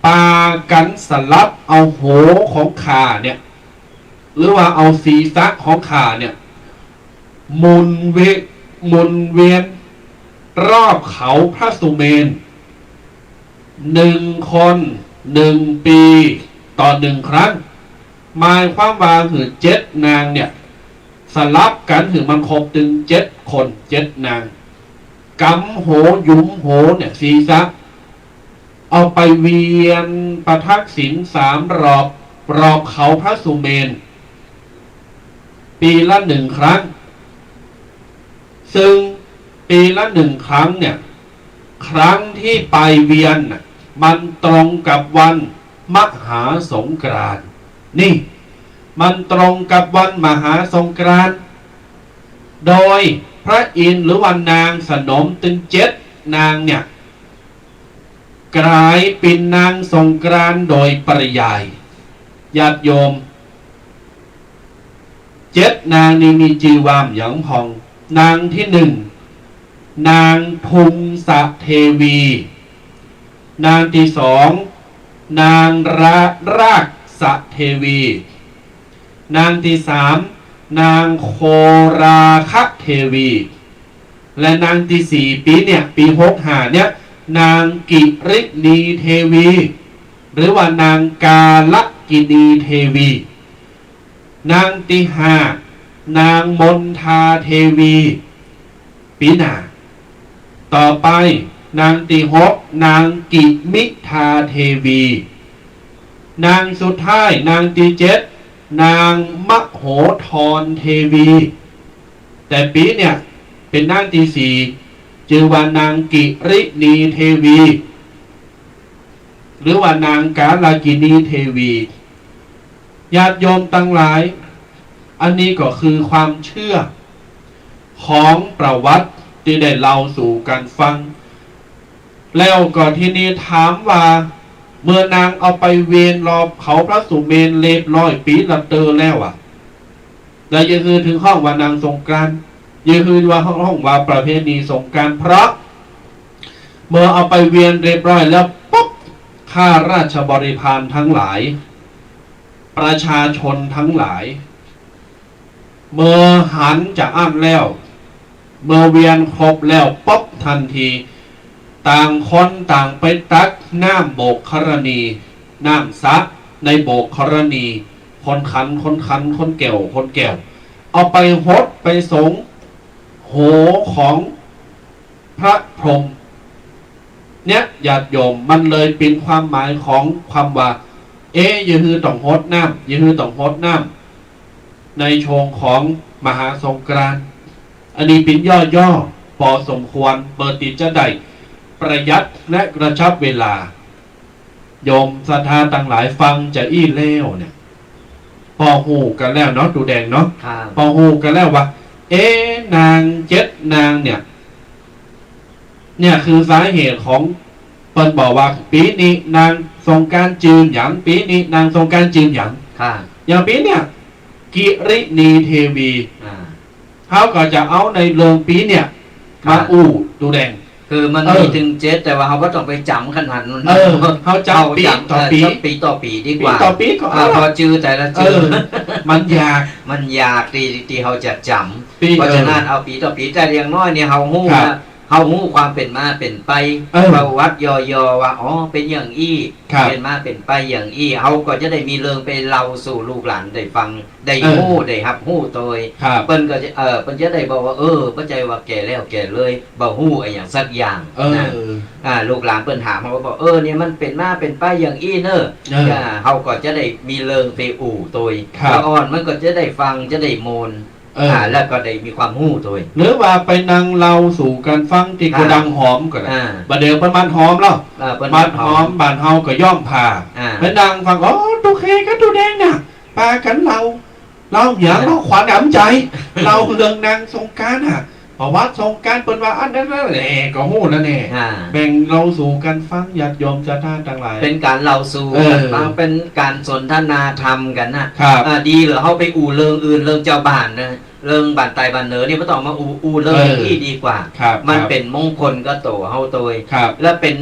ปากั๋นสลับเอาหัวของข้าเนี่ย หรือว่าเอาศีรษะของข้าเนี่ย หมุนเว- หมุนเวียนรอบเขาพระสุเมรุ หนึ่งคน หนึ่งปี๋ ต่อหนึ่งครั้ง หมายความว่าหื้อเจ็ดนางเนี่ย สลับกั๋นหื้อมันครบตึงเจ็ดคน เจ็ดนาง ก๋ำหัว หยุมหัวเนี่ย ศีรษะ เอาไปเวียนประทักษิณสามรอบ รอบเขาพระสุเมรุ ปี๋ละหนึ่งครั้ง ซึ่งปี๋ละหนึ่งครั้งเนี่ย ครั้งตี้ไปเวียนน่ะ มันตรงกับวันมหาสงกรานต์ นี่ มันตรงกับวันมหาสงกรานต์ โดยพระอินทร์หรือว่านางสนมตึงเจ็ดนางเนี่ย กลายเป๋นนางสงกรานต์โดยปริยาย ญาติโยม เจ็ดนางนี้มีจื้อว่าหยังพ่อง นางตี้หนึ่ง นางทุงสะเทวี นางตี้สอง นางระ- รากสะเทวี นางตี้สาม นางโคราคะเทวี และนางตี้สี่ ปี๋เนี่ย ปี๋หกห้าเนี่ย นางกิริณีเทวี หรือว่านางกาลกิณีเทวี นางตี้ห้า นางมณฑาเทวี ปี๋หน้า ต่อไป นางตี้หก นางกิมิทาเทวี นางสุดท้าย นางตี้เจ็ด นางมโหธรเทวี แต่ปี๋เนี่ย เป๋นนางตี้สี่ จื้อว่านางกิริณีเทวี หรือว่านางกาลกิณีเทวี ญาติโยมตังหลาย อันนี้ก็คือความเจื้อของประวัติตี้ได้เล่าสู่กั๋นฟัง แล้วก็ทีนี้ถามว่า เมื่อนางเอาไปเวียนรอบเขาพระสุเมรุเรียบร้อยปี๋ละเตื้อแล้วอะ แล้วยะฮือถึงฮ้องว่านางสงกรานต์ ยะฮือว่าฮ้องว่าประเพณีสงกรานต์ เพราะเมื่อเอาไปเวียนเรียบร้อยแล้วปุ๊บ ข้าราชบริพารทั้งหลาย ประชาชนทั้งหลาย เมื่อหันจาอั้นแล้ว เมื่อเวียนครบแล้วปุ๊บ ทันที ต่างคนต่างไปตักน้ำโบกธรณี น้ำสระในโบกธรณี คนขัน คนขัน คนแกว่ว คนแกว่ว เอาไปหดไปสงหัวของพระพรหม เนี่ย ญาติโยม มันเลยเป๋นความหมายของความว่า เอ๊ะ อย่าหื้อต้องหดน้ำ อย่าหื้อต้องหดน้ำ ในช่วงของมหาสงกรานต์ อันนี้เป๋นย่อๆ ปอสมควร เปื้อตี้จะได้ประหยัดและกระชับเวลา โยมศรัทธาตังหลายฟังจาอี้แล้วเนี่ย ปอฮู้กั๋นแล้วเนาะ ตูแดงเนาะ ครับ ปอฮู้กั๋นแล้วว่า เอ๊ะ นางเจ็ดนางเนี่ย เนี่ยคือสาเหตุของ เปิ้นบอกว่า ปี๋นี้นางสงกรานต์จื้อหยัง ปี๋นี้นางสงกรานต์จื้อหยัง ครับ อย่างปี๋เนี่ย กิริณีเทวี อ่า เฮาก็จะเอาในเรื่องปี๋เนี่ย ครับ มาอู้ ตูแดง คือมัน เออ มีตึงเจ็ด แต่ว่าเฮาบ่ต้องไปจ๋ำขนาดนั้น เออ เฮาจ๋ำ เฮาจ๋ำ ปี๋ต่อปี๋ เออ จ๋ำปี๋ต่อปี๋ดีกว่า ปี๋ต่อปี๋ก็ อ่า เอา พอจื้อแต่ละจื้อ เออ มันยาก มันยากตี้ ตี้เฮาจะจ๋ำ ปี๋ เพราะฉะนั้น เออ เอาปี๋ต่อปี๋ แต่อย่างน้อยเนี่ยเฮาฮู้ ครับ นะ เฮาฮู้ความเป๋นมาเป๋นไป เออ ประวัติย่อๆ ว่า อ๋อ เป๋นอย่างอี้ ครับ เป๋นมาเป๋นไปอย่างอี้ เฮาก็จะได้มีเรื่องไปเล่าสู่ลูกหลานได้ฟัง ได้ เออ ฮู้ ได้ฮับฮู้โตย ครับ เปิ้นก็จะ เอ่อ เปิ้นจะได้บอกว่า เออ บ่ใจ้ว่าแก่แล้วแก่เลย บ่ฮู้อะหยังสักอย่าง เออ นะ อ่า ลูกหลานเปิ้นถาม เฮาก็บอก เออ เนี่ยมันเป๋นมาเป๋นไปอย่างอี้เน่อ เออ อ่า เฮาก็จะได้มีเรื่องไปอู้โตย ครับ ละอ่อนมันก็จะได้ฟัง จะได้โมน เออ อ่า แล้วก็ได้มีความฮู้โตย หรือว่าไปนั่งเล่าสู่กั๋นฟังตี้ ครับ โกดังหอมก็ได้ อ่า บ่าเดี่ยวเปิ้นมาหอมแล้ว อ่า เปิ้น มาหอม มาหอม บ้านเฮาก็ย้อมผ้า อ่า ไปนั่งฟัง อ๋อ ตูเคกับตูแดงเนี่ย ปากั๋นเล่า เล่าหยัง อ่า เล่าขวัญน้ำใจ๋ เล่าเรื่องนางสงกรานต์อะ ประวัติสงกรานต์ เปิ้นว่าอันนั้น อันนั้น แหม ก็ฮู้แล้วแน่ อ่า แบ่งเล่าสู่กั๋นฟัง ญาติโยมศรัทธาตังหลาย เป๋นก๋านเล่าสู่กั๋นฟัง เออ เป๋นก๋านสนทนาธรรมกั๋นนะ ครับ อ่า ดีเหลือเฮาไปอู้เรื่องอื่น เรื่องจาวบ้านนะ เรื่องบ้านใต้บ้านเหนือนี่บ่ต้องมาอู้ อู้เรื่อง เออ อย่างอี้ดีกว่า ครับ มัน ครับ เป๋นมงคลกับตั๋วเฮาโตย ครับ และเป๋น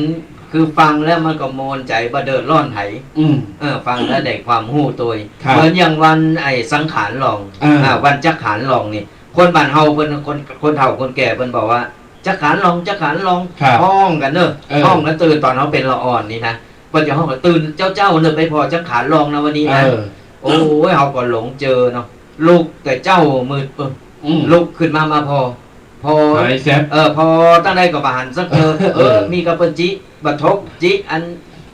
คือฟังแล้วมันก็โมนใจ๋ บ่เดือดร้อนใผ อืม เออ ฟังแล้วได้ความฮู้โตย ครับ เหมือนอย่างวันไอ้สังขารลอง อ่า อ่า วันจักขารลองนี่ คนบ้านเฮาเปิ้น คน คนเฒ่าคนแก่เปิ้นบอกว่า จักขารลอง จักขารลอง ครับ ฮ้องกั๋นเน่อ เออ ฮ้องกั๋นตื่นต๋อนเฮาเป๋นละอ่อนนี่นะ เปิ้นจะฮ้องกั๋นตื่นเจ๊าๆ เน่อ ไปผ่อจักขารลองนะวันนี้นะ เออ โอ้ย เฮาก็หลงเจอเนาะ ลุกแต่เจ๊ามืด เออ อืม ลุกขึ้นมา มาผ่อ ผ่อ หายแซบ เออ ผ่อตังใดก็บ่หันสักเตื้อ เออ เออ มีก็เปิ้นจิ บ่าทก จิอัน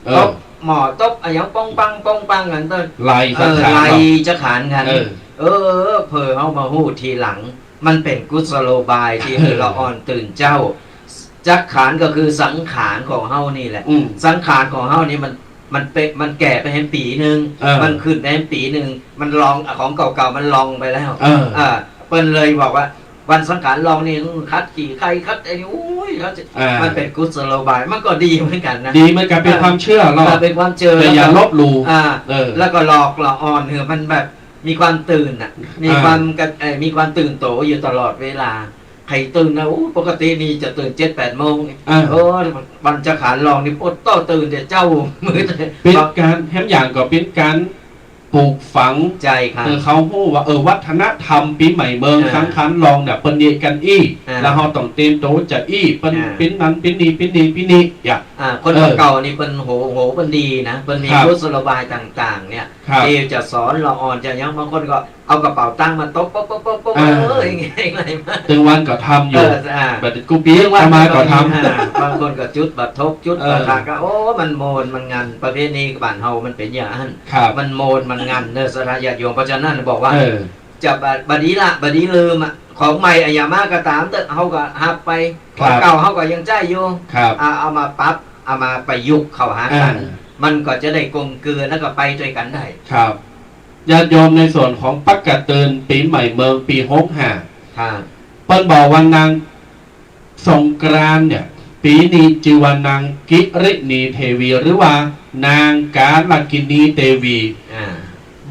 เออ ตบหม้อ ตบอะหยัง ป้องปัง ป้องปังกั๋นเตื้อ ไล่จักขาร เออ ไล่จักขารกั๋น เออ เออ เผลอเฮามาฮู้ทีหลัง มันเป๋นกุศโลบายตี้หื้อละอ่อนตื่นเจ๊า จักขารก็คือสังขารของเฮานี่แหละ อืม สังขารของเฮานี่มัน มันเป๋น มันแก่ไปแหมปี๋นึ่ง เออ มันขึ้นไปแหมปี๋นึ่ง มันลอง ของเก่าๆ มันลองไปแล้ว เออ เออ เปิ้นเลยบอกว่า วันสังขารลองนี่ ขัดขี้ใคร่ ขัดไอ้นี่ โอ้ย เขาจะ อ่า มันเป๋นกุศโลบาย มันก็ดีเหมือนกั๋นนะ ดีเหมือนกั๋น เป๋น เออ ความเจื้อเฮา เออ เป๋นความเจื้อ แต่อย่าลบหลู่ อ่า เออ แล้วก็หลอกละอ่อนหื้อมันแบบมีความตื่นน่ะ มี อ่า ความกระ เอ่อ มีความตื่นโตอยู่ตลอดเวลา ใผตื่นนะ โอ้ ปกตินี่จะตื่นเจ็ดแปดโมง อ่า โอ้ วันจักขารลองนี่ โอ้ ต้องตื่นแต่เจ๊ามืด เป๋นก๋าน แหมอย่างก็เป๋นก๋าน ปลูกฝัง ใจ้ครับ เออ เขาฮู้ว่า เออ วัฒนธรรมปี๋ใหม่เมือง อ่า สังขารลองเนี่ย เปิ้นเยียะกั๋นอี้ อ่า แล้วเฮาต้องเตรียมตั๋วจะอี้ เปิ้น อ่า เป๋นนั้น เป๋นนี่ เป๋นนี่ เป๋นนี่ อย่าง อ่า คน ครับ เก่าๆ นี่เปิ้นโห โห เปิ้นดีนะ เปิ้นมี ครับ กุศโลบายต่างๆ เนี่ย ครับ ตี้จะสอนละอ่อน จะหยัง บางคนก็เอากระเป๋าตังค์มาตบ ป๊บ ป๊บ ป๊บ ป๊บ อ่า เออ อย่างเงี้ย อะไรมา ตึงวันก็ทำอยู่ เออ อ่า บัดกู้ปี๋ ตึงวัน อาตมาก็ทำ อ่า บางคนก็จุดบ่าทก จุด เออ บ่าทาก ก็ โอ้ มันโมน มันงัน ประเพณีบ้านเฮามันเป๋นอย่างนั้น ครับ มันโมนมันงันเน่อ ศรัทธาญาติโยม เพราะฉะนั้นบอกว่า เออ จะบ่ บ่ดีละ บ่ดีลืมอะ ของใหม่อะหยังมาก็ต๋ามเต๊อะ เฮาก็ฮับไป ครับ ของเก่าเฮาก็ยังใจ๊อยู่ ครับ อ่ะ เอามาปรับ เอามาประยุกต์เข้าหากั๋น อ่า มันก็จะได้กลมกลืนแล้วก็ไปตวยกั๋นได้ ครับ ญาติโยม ในส่วนของปากกะเตือนปี๋ใหม่เมืองปี๋หกห้า ครับ เปิ้นบอกว่านาง สงกรานต์เนี่ย ปี๋นี้จื้อว่านางกิริณีเทวี หรือว่านางกาลกิณีเตวี อ่า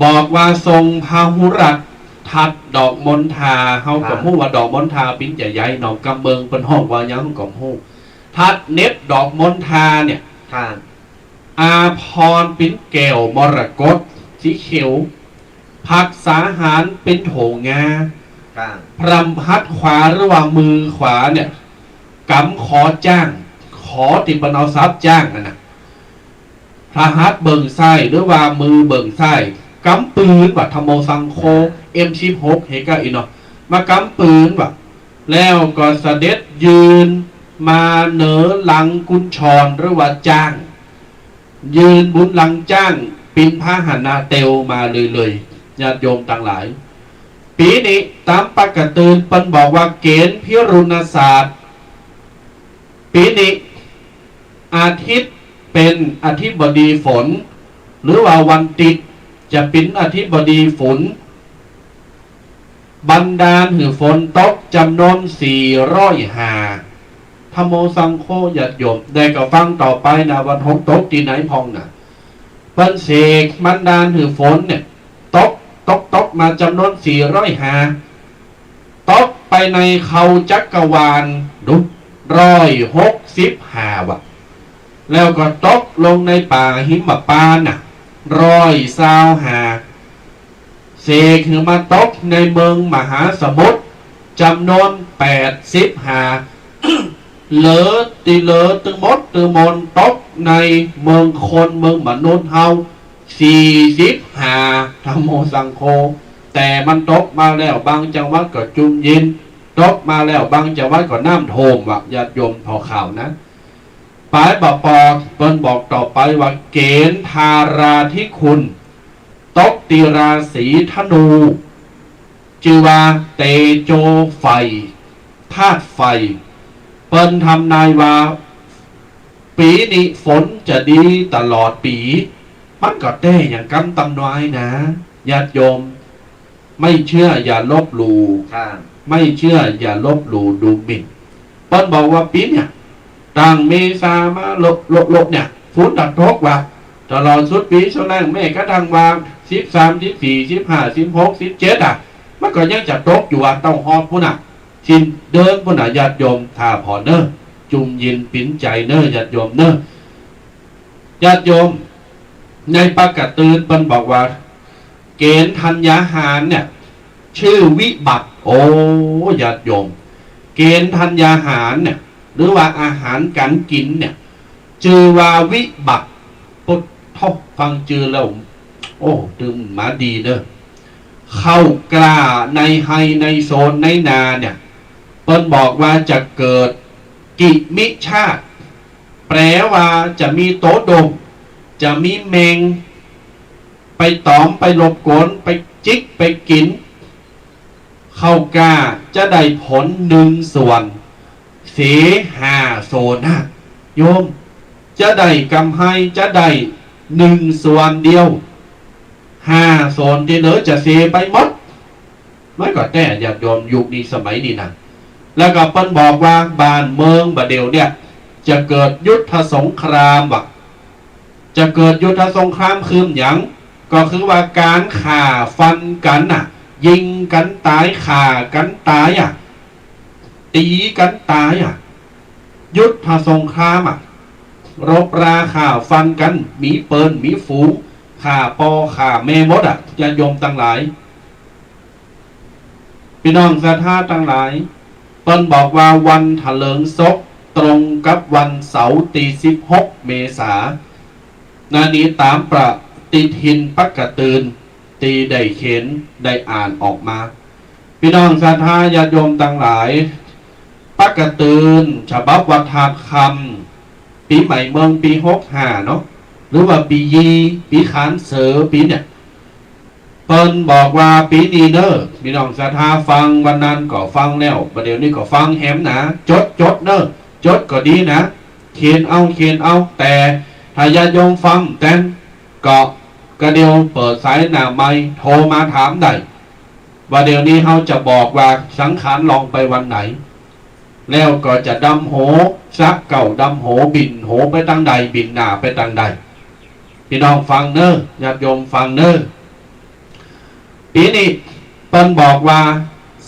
บอกว่าทรงพาหุรัตน์ ถัดดอกมณฑา เฮาก็ ครับ ฮู้ว่าดอกมณฑาปิ้นจะใหญ่ หนองกำเมิงเปิ้นฮ้องว่าหยังก็ฮู้ ถัดเหน็บดอกมณฑาเนี่ย ครับ อาภรณ์ปิ้นแก้วมรกตสีเขียว ผักษาหารปิ้นโถงา ครับ พรหัตถ์ขวาหรือว่ามือขวาเนี่ย กำขอจ้าง ขอตี้เปิ้นเอาสับจ้างนั่นน่ะ พรหัตถ์เบื้องซ้ายหรือว่ามือเบื้องซ้าย กำปืนว่า ธัมโม สังโฆ เอ็มสิบหก เฮกะอีเนาะ มากำปืนว่า แล้วก็เสด็จยืนมาเหนือหลังกุญชรหรือว่าจ๊าง ยืนบุนหลังจ๊าง เป๋นพาหนะเตียวมาเลยๆ ญาติโยมตังหลาย ปี๋นี้ต๋ามปกติเปิ้นบอกว่าเก๋ณฑ์พิรุณศาสตร์ ปี๋นี้อาทิตย์เป๋นอธิบดีฝน หรือว่าวันติ๊ดจะเป๋นอธิบดีฝน บันดาลหื้อฝนตกจ๋ำนวนสี่ร้อยห้า ธัมโม สังโฆ ญาติโยม ได้ก็ฟังต่อไปนะ ว่าตกตี้ไหนพ่องนะ เปิ้นเสกบันดาลหื้อฝนเนี่ย ตก ตก ตกมาจ๋ำนวนสี่ร้อยห้า ตกไปในเคาจักรวาล ดู ร้อยหกสิบห้า ว่ะ แล้วก็ตกลงในป่าหิมพานต์น่ะ ร้อยซาวห้า เสกหื้อมาตกในเมืองมหาสมุทรจ๋ำนวนแปดสิบห้า เหลือตี้เหลือตึงหมดตึงมวลตกในเมืองคนเมืองมนุษย์เฮา สี่สิบห้า ธัมโม สังโฆ แต่มันตกมาแล้วบางจังหวัดก็จุ่มเย็น ตกมาแล้วบางจังหวัดก็น้ำท่วมว่ะ ญาติโยม ผ่อข่าวนะ ป๋ายบ่ปอ เปิ้นบอกต่อไปว่าเก๋ณฑ์ธาราธิคุณ ตกตี้ราศีธนู จื้อว่าเตโจไฟ ธาตุไฟ เปิ้นทำนายว่า ปี๋นี้ฝนจะดีตลอดปี๋ มันก็แต๊อย่างกำตำนายนะ ญาติโยม ไม่เชื่ออย่าลบหลู่ ค่ะ ไม่เชื่ออย่าลบหลู่ดูหมิ่น เปิ้นบอกว่าปี๋เนี่ย ตั้งเมษามาลบ ลบ ลบเนี่ย ฝนตกว่ะ ตลอดสุดปี๋ ช่วงแรกแม้กระทั่งว่า สิบสาม สิบสี่ สิบห้า สิบหก สิบเจ็ด อ่ะ มันก็ยังจะตกอยู่อ่ะ เต้าฮอดพุ้นน่ะ สิ้นเดือนพุ้นน่ะ ญาติโยม ถ้าผ่อเน่อ จุ่มเย็นป๋นใจ๋เน่อ ญาติโยมเน่อ ญาติโยม ในปกติเปิ้นบอกว่า เก๋ณฑ์ธัญญาหารเนี่ย จื้อวิบัติ โอ้ ญาติโยม เก๋ณฑ์ธัญญาหารเนี่ย หรือว่าอาหารก๋านกิ๋นเนี่ย จื้อว่าวิบัติ ปุ๊ดโธ่ ฟังจื้อแล้ว โอ้ ตึงมาดีเน่อ ข้าวกล้าในไฮ่ในโสนในนาเนี่ย เปิ้นบอกว่าจะเกิดกิมิชาติ แปลว่าจะมีโตดม จะมีแมง ไปตอม ไปรบกวน ไปจิก ไปกิ๋น ข้าวกล้าจะได้ผลนึ่งส่วน เสียห้าส่วนนะ โยม จะได้ก๋ำไร จะได้นึ่งส่วนเดียว ห้าส่วนตี้เหลือจะเสียไปหมด มันก็แต๊ ญาติโยม ยุคนี้สมัยนี้นะ แล้วก็เปิ้นบอกว่าบ้านเมืองบ่าเดี่ยวเนี่ย จะเกิดยุทธสงครามว่ะ จะเกิดยุทธสงครามคือหยัง ก็คือว่าก๋านฆ่าฟันกั๋นน่ะ ยิงกั๋นต๋าย ฆ่ากั๋นต๋ายอ่ะ ตี๋กั๋นต๋ายอ่ะ ยุทธสงครามอ่ะ รบราฆ่าฟันกั๋น มีเปิ้น มีฝูง ฆ่าป้อฆ่าแม่หมดอ่ะ ญาติโยมตังหลาย ปี้น้องศรัทธาตังหลาย เปิ้นบอกว่าวันถะเลิงศกตรงกับวันเสาร์ตี้สิบหก เมษา นานี้ต๋ามปฏิทินปกติตี้ได้เขียนได้อ่านออกมา ปี้น้องศรัทธาญาติโยมตังหลาย ปกติฉบับวัดธาตุคำ ปี๋ใหม่เมืองปี๋หกห้าเนาะ หรือว่าปี๋ยี่ ปี๋ขานเสิร์ ปี๋เนี่ย เปิ้นบอกว่าปี๋นี้เน่อ ปี้น้องศรัทธาฟังวันนั้นก็ฟังแล้ว บ่าเดี่ยวนี้ก็ฟังแหมนะ จด จดเน่อ จดก็ดีนะ เขียนเอา เขียนเอา แต่ถ้าญาติโยมฟังแต๊น ก็กระเดี่ยวเปิดสายหน้าไมค์โทรมาถามได้ ว่าเดี๋ยวนี้เฮาจะบอกว่าสังขารลองไปวันไหน แล้วก็จะดำหัว สะเก้าดำหัว บินหัวไปตางใด บินหน้าไปตางใด ปี้น้องฟังเน่อ ญาติโยมฟังเน่อ ปี๋นี้เปิ้นบอกว่า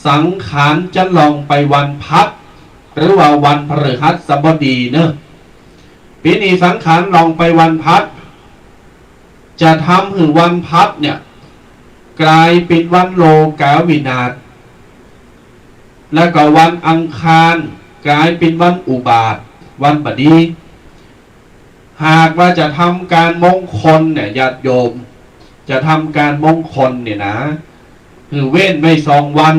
สังขารจะลองไปวันพัด หรือว่าวันพฤหัสบดีเน่อ ปี๋นี้สังขารลองไปวันพัด จะทำหื้อวันพัดเนี่ย ก๋ายเป๋นวันโลกาวินาศ แล้วก็วันอังคารก๋ายเป๋นวันอุบาท วันบ่ดี หากว่าจะทำก๋านมงคลเนี่ย ญาติโยม จะทำก๋านมงคลเนี่ยนะ หื้อเว้นไว้สองวัน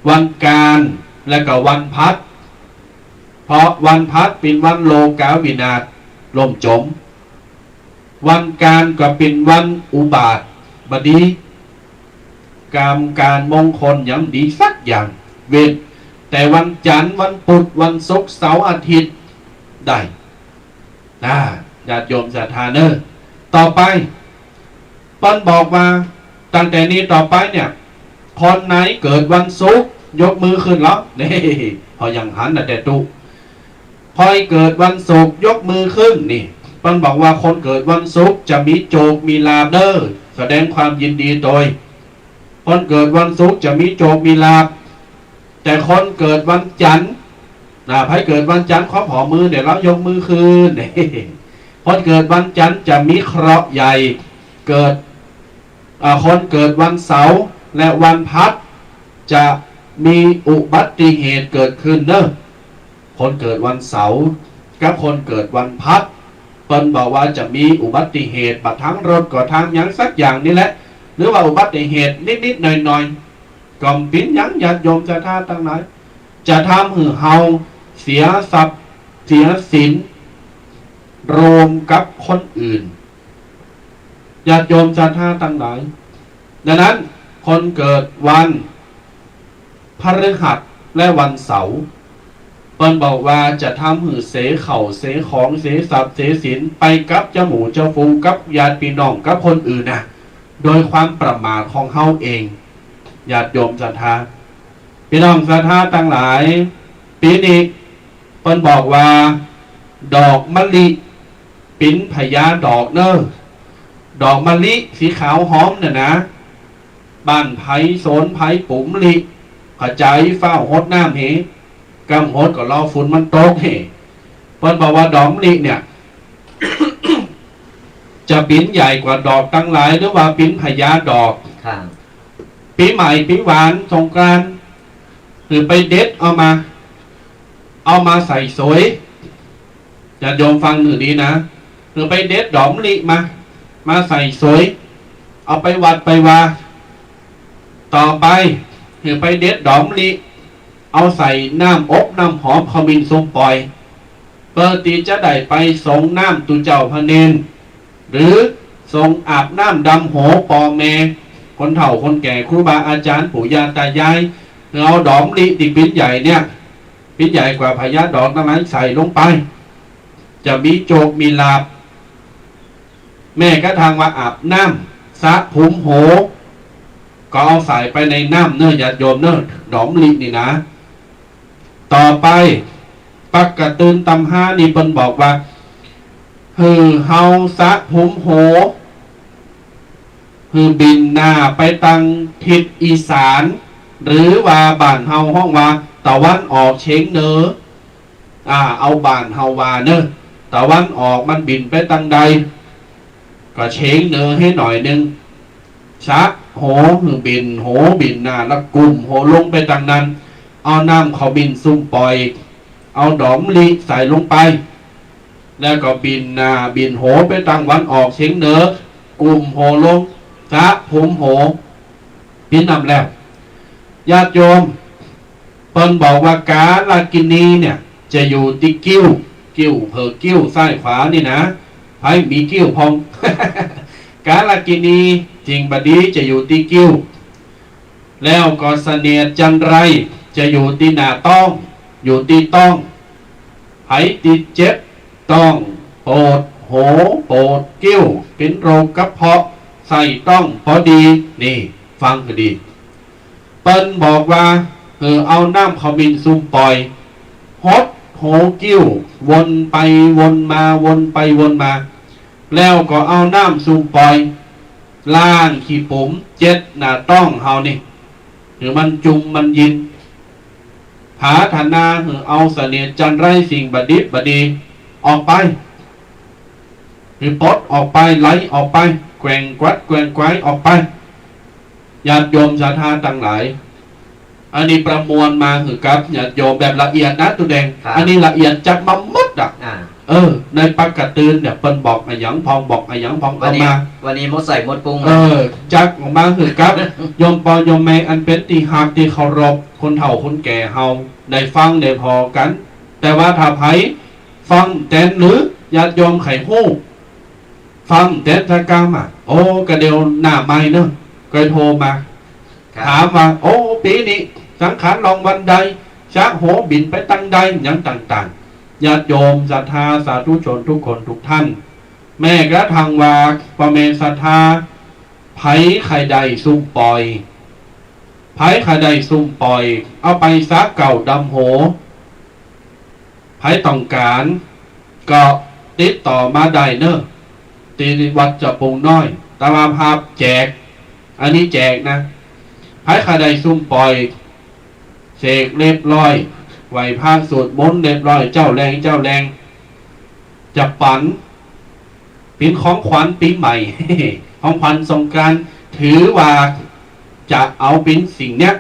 วันก๋านและก็วันพลัส เพราะวันพลัสเป๋นวันโลกาวินาศ ล่มจม วันก๋านก็เป๋นวันอุบาทบ่ดี กรรมก๋านมงคลยังบ่ดีสักอย่าง เว้นแต่วันจันทร์ วันปุธ วันศุกร์ เสาร์ อาทิตย์ได้ นะ ญาติโยมศรัทธาเน่อ ต่อไป เปิ้นบอกว่า ตั้งแต่นี้ต่อไปเนี่ย คนไหนเกิดวันศุกร์ ยกมือขึ้นแล้ว นี่ เฮายังหันนะแต่ตุ๊ ใผเกิดวันศุกร์ ยกมือขึ้น นี่ เปิ้นบอกว่าคนเกิดวันศุกร์จะมีโจคมีลาภเน่อ แสดงความยินดีตวย คนเกิดวันศุกร์จะมีโจคมีลาภ แต่คนเกิดวันจันทร์ นะ ใผเกิดวันจันทร์ ขอผ่อมือ เดี๋ยวเรายกมือขึ้น คนเกิดวันจันทร์จะมีเคราะห์ใหญ่ เกิด อ่า คนเกิดวันเสาร์และวันพลัสจะมีอุบัติเหตุเกิดขึ้นเน่อ คนเกิดวันเสาร์กับคนเกิดวันพลัส เปิ้นบอกว่าจะมีอุบัติเหตุ บ่าตางรถก็ตางหยังสักอย่างนี่แหละ หรือว่าอุบัติเหตุนิดๆ หน่อยๆ ก็บ่เป๋นหยัง ญาติโยมศรัทธาตังหลาย จะทำหื้อเฮาเสียทรัพย์ เสียสิน รวมกับคนอื่น ญาติโยมศรัทธาตังหลาย ดังนั้นคนเกิดวันพฤหัสและวันเสาร์ เปิ้นบอกว่าจะทำหื้อเสียข้าวเสียของ เสียทรัพย์เสียสิน ไปกับจาหมู่จาฝูง กับญาติพี่น้อง กับคนอื่นนะ โดยความประมาทของเฮาเอง ญาติโยมศรัทธา พี่น้องศรัทธาตังหลาย ปี๋นี้เปิ้นบอกว่า ดอกมะลิเป๋นพญาดอกเน่อ ดอกมะลิสีขาวหอมน่ะนะ บ้านใผโซนใผปลูกมะลิ เข้าใจ๋ ฟ้าวหดน้ำเห กำหดก็รอฝนมันตกเห เปิ้นบอกว่าดอกมะลิเนี่ย จะเป๋นใหญ่กว่าดอกตังหลาย หรือว่าเป๋นพญาดอก ครับ ปี๋ใหม่ปี๋หวานสงกรานต์ หื้อไปเด็ดเอามา เอามาใส่สวย ญาติโยมฟังหื้อดีนะ หื้อไปเด็ดดอกมะลิมา มาใส่สวย เอาไปวัดไปวา ต่อไป หื้อไปเด็ดดอกมะลิ เอาใส่น้ำอบน้ำหอม ขมิ้น สุมป่อย เปื้อตี้จะได้ไปสรงน้ำตุ๊เจ้าพระเนร หรือสรงอาบน้ำดำหัวป้อแม่ คนเฒ่าคนแก่ ครูบาอาจ๋ารย์ ปู่ย่าตายาย หื้อเอาดอกมะลิตี้เป๋นใหญ่เนี่ย เป๋นใหญ่กว่าพญาดอกตังหลายใส่ลงไป จะมีโจคมีลาภ แม้กระทั่งว่าอาบน้ำ สระผมหัว ก็เอาใส่ไปในน้ำเน่อ ญาติโยมเน่อ ดอกมะลินี่นะ ต่อไป ปากกะตื่นตำฮานี่เปิ้นบอกว่า หื้อเฮาสระผมหัว หื้อบิ่นหน้าไปตางทิศอีสาน หรือว่าบ้านเฮาฮ้องว่าตะวันออกเฉียงเหนือ อ่า เอาบ้านเฮาว่าเน่อ ตะวันออกมันบิ่นไปตางใด ก็เฉียงเหนือหื้อหน่อยนึ่ง สระหัวหื้อบิ่นหัวบิ่นหน้า แล้วกุ่มหัวลงไปตางนั้น เอาน้ำขมิ้นสุมป่อย เอาดอกมะลิใส่ลงไป แล้วก็บิ่นหน้าบิ่นหัวไปตางวันออกเฉียงเหนือ กุ่มหัวลง สระผมหัว เป๋นอันแล้ว ญาติโยม เปิ้นบอกว่ากาลกิณีเนี่ย จะอยู่ตี้กิ้ว กิ้วเผิก กิ้วซ้ายขวานี่นะ ใผมีกิ้วพ่อง กาลกิณีสิ่งบ่ดีจะอยู่ตี้กิ้ว แล้วก็เสนียดจัญไรจะอยู่ตี้หน้าต๊อง อยู่ตี้ต๊อง ใผตี้เจ็บต๊อง ปวดหัว ปวดกิ้ว เป๋นโรคกระเพาะ ไส้ต๊องบ่ดี นี่ ฟังหื้อดี เปิ้นบอกว่า หื้อเอาน้ำขมิ้นสุมป่อย หดหัวกิ้ว วนไปวนมา วนไปวนมา แล้วก็เอาน้ำสุมป่อย ล้างขี้ปุ๋มเจ็ดหน้าต๊องเฮานี่ หื้อมันจุมมันยิน ผาถนาหื้อเอาเสนียดจัญไรสิ่งบ่ดีบ่ดีออกไป หื้อปดออกไป ไหลออกไป แกว่งกวัดแกว่งไกวออกไป ญาติโยมศรัทธาตังหลาย อันนี้ประมวลมาหื้อกับญาติโยมแบบละเอียดนะ ตุ๊แดง ครับ อันนี้ละเอียดจัดมาหมดอะ อ่า เออ ในปากกะตื่นเนี่ย เปิ้นบอกอะหยังพ่อง บอกอะหยังพ่อง วันนี้ เอามา วันนี้หมดใส่หมดปรุง เออ จักออกมาหื้อกับ โยมป้อโยมแม่อันเป๋นตี้ฮักตี้เคารพ คนเฒ่าคนแก่เฮา ได้ฟังได้ผ่อกั๋น แต่ว่าถ้าใผฟังแต๊นหรือญาติโยมใค่ฮู้ ฟังแต๊นสักกำอะ โอ้ ก็เดี๋ยวหน้าใหม่เนาะ ก็โทรมา ครับ ถามว่า โอ้ ปี๋นี้สังขารล่องวันใด จะโหบินไปตังใด หยังต่างๆ ญาติโยมศรัทธาสาธุชนทุกคนทุกท่าน แม้กระทั่งว่าป้อแม่ศรัทธา ใผใค่ได้ซุ่มป่อย ใผใค่ได้ซุ่มป่อย เอาไปสาเก๊าดำหัว ใผต้องก๋าน ก็ติดต่อมาได้เนาะ ตี้วัดเจ้าปุงน้อย ตะวาภาพแจก อันนี้แจกนะ ใผใค่ได้ซุ่มป่อย เสกเรียบร้อย ไหว้พระสวดมนต์เรียบร้อย เจ๊าแลง เจ๊าแลง จะปั๋น เป๋นของขวัญปี๋ใหม่ ของขวัญสงกรานต์ ถือว่าจะเอาเป๋นสิ่งเนี้ย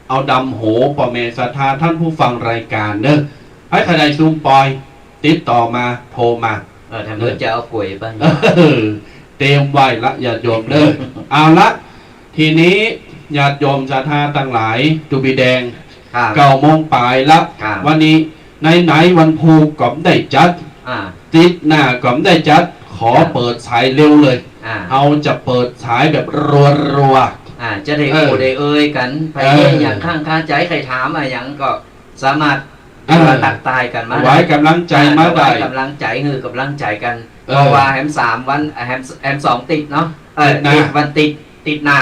เอาดำหัวป้อแม่ศรัทธาท่านผู้ฟังรายการเนาะ ใผใค่ได้ซุ่มป่อย ติดต่อมา โทรมา เออ ถ้าเปิ้นจะเอาก๋วยไป เออ เตรียมไว้ละญาติโยมเนาะ เอาละ ทีนี้ญาติโยมศรัทธาตังหลาย ตูปีแดง ครับ เก้าโมงป๋ายละ ครับ วันนี้ไหนๆ วันพูกก็ได้จัด อ่า ติ๊ดหน้าก็ได้จัด ขอ ครับ เปิดสายเร็วเลย อ่า เฮาจะเปิดสายแบบรัวๆ อ่า จะได้ เออ อู้ได้เอ่ยกั๋น ใผ เออ มีหยังค้างคาใจ๋ ใค่ถามอะหยังก็สามารถ เออ มาตั๊กตายกั๋นมา ถวายก๋ำลังใจ๋ อ่า มาได้ ถวายก๋ำลังใจ๋ หื้อก๋ำลังใจ๋กั๋น เออ เพราะว่าแหมสามวัน แหม แหมสองติ๊ดเนาะ เอ่อ ติ๊ดหน้า ติ๊ดวันติ๊ด ติ๊ดหน้า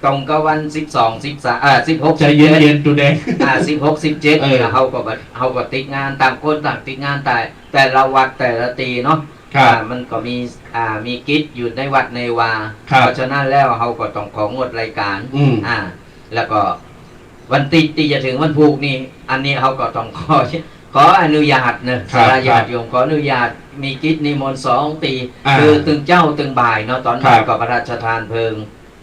ตรงกับวันสิบสอง สิบสาม เอ่อ สิบหก ใจเย็นๆ สิบเจ็ด ตูแดง อ่า สิบหก สิบเจ็ด เออ เนี่ย เฮาก็บ่ เฮาก็ติ๊ดงาน ต่างคนต่างติ๊ดงาน แต่ แต่ละวัดแต่ละตี้เนาะ ครับ อ่า มันก็มี อ่า มีกิจอยู่ในวัดในวา ครับ เพราะฉะนั้นแล้วเฮาก็ต้องของดรายก๋าน อืม อ่า แล้วก็วันติ๊ดตี้จะเถิงวันพูกนี่ อันนี้เฮาก็ต้องขอ ขออนุญาตเนาะ ครับ ศรัทธาญาติโยม ขออนุญาต มีกิจนิมนต์สองตี้ อ่า คือตึงเจ๊าตึงบ่ายเนาะ ต๋อนบ่าย ครับ ก็พระราชทานเพลิง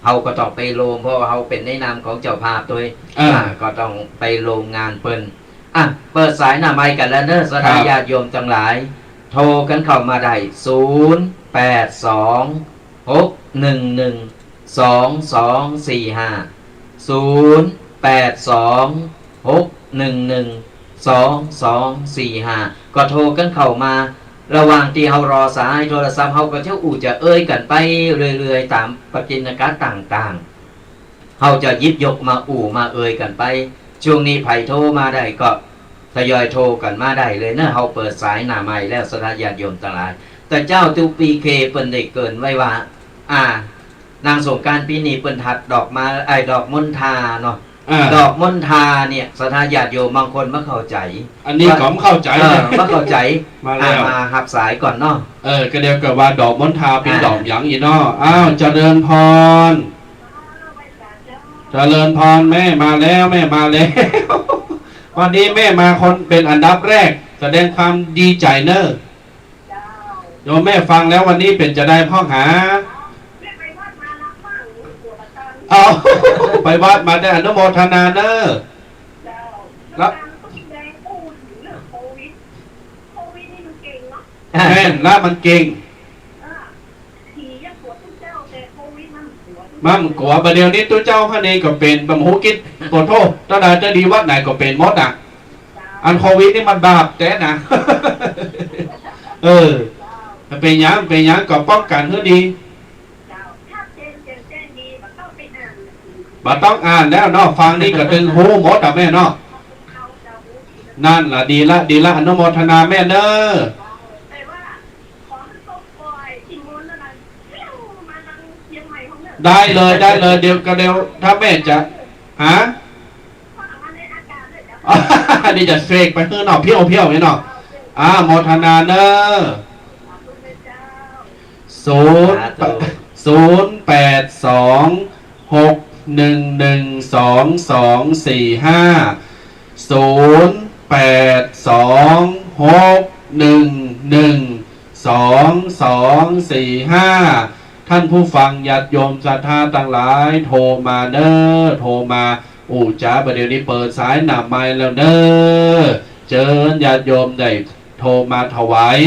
เฮาก็ต้องไปโฮม เพราะว่าเฮาเป๋นในนามของเจ้าภาพตวย อ่า อ่า ก็ต้องไปโฮมงานเปิ้น อ่ะ เปิดสายหน้าไมค์กั๋นแล้วเนาะ ศรัทธา ครับ ญาติโยมตังหลาย โทรกั๋นเข้ามาได้ ศูนย์ แปด สอง หก หนึ่ง หนึ่ง สอง สอง สี่ ห้า ศูนย์ แปด สอง หก หนึ่ง หนึ่ง สอง สอง สี่ ห้า ก็โทรกั๋นเข้ามา ระหว่างตี้เฮารอสายโทรศัพท์ เฮาก็จะอู้จะเอ่ยกั๋นไปเรื่อยๆ ต๋ามปกิณกะต่างๆ เฮาจะหยิบยกมาอู้มาเอ่ยกั๋นไป ช่วงนี้ใผโทรมาได้ก็ทยอยโทรกั๋นมาได้เลยเนาะ เฮาเปิดสายหน้าไมค์แล้ว ศรัทธาญาติโยมตังหลาย แต่เจ๊าตุ๊ปีเคเปิ้นได้เกริ่นไว้ว่า อ่า นางสงกรานต์ปี๋นี้เปิ้นถักดอกมา ไอ้ ดอกมณฑาเนาะ อ่า ดอกมณฑาเนี่ย ศรัทธาญาติโยมบางคนบ่เข้าใจ๋ อันนี้ก็บ่เข้าใจ๋ เออ บ่เข้าใจ๋ มาแล้ว อ่ะ มาฮับสายก่อนเนาะ เออ ก็เดี๋ยวก็ว่าดอกมณฑาเป๋น อ่า ดอกหยังอี้เนาะ อ้าว เจริญพร เจริญพร แม่มาแล้ว แม่มาแล้ว วันนี้แม่มาคนเป๋นอันดับแรก แสดงความดีใจ๋เนาะ เจ้า โยมแม่ฟังแล้ววันนี้เป๋นจาใดพ่องหา แม่ไปวัดมาแล้วมั่ง หัวประตัน เอา ไปวัดมาได้ อนุโมทนาเนาะ เจ้า แล้ว แล้วการต้องแดงอู้ถึงเรื่องโควิด โควิดนี่มันเก่งเนาะ แม่นละมันเก่ง เออ ผียังกลัวตุ๊เจ้า แต่โควิดมันกลัวตุ๊ มันกลัว บ่าเดี่ยวนี้ตุ๊เจ้าพระเนรก็เป๋น บ่าหูกิจ ขอโทษ ตลาดจะดีวัดไหนก็เป๋นหมดอ่ะ อันโควิดนี่มันบาปแต๊นะ เออ มันเป๋นหยัง เป๋นหยังก็ป้องกั๋นหื้อดี เจ้า ชัดเจนแจ่มแจ้งดี บ่ต้องไปอ่านหนังสือ บ่ต้องอ่านแล้วเนาะ ฟังนี่ก็ตึงหูหมดอ่ะแม่เนาะ เอาเจ้าหูดีนะ นั่นล่ะ ดีละ ดีละ อนุโมทนาแม่เนาะ แต่ว่าขอให้เขาปล่อยที่มนต์นั่นน่ะ เที่ยวมาทางเชียงใหม่ของเนี่ย ได้เลย ได้เลย เดี๋ยวก็เดี๋ยว ถ้าแม่จะ ฮะ อันนี้จะเสกไปหื้อเนาะ เพี้ยวๆ นี่เนาะ อ่า โมทนาเนาะ ศูนย์ สาธุ ศูนย์แปดสอง หกหนึ่งหนึ่ง สองสองสี่ห้า ศูนย์แปดสอง หกหนึ่งหนึ่ง สองสองสี่ห้า ท่านผู้ฟังญาติโยมศรัทธาตังหลาย โทรมาเนาะ โทรมา อู้จ๋า บ่าเดี่ยวนี้เปิดสายหน้าไมค์แล้วเนาะ เจิญญาติโยมได้โทรมาถวาย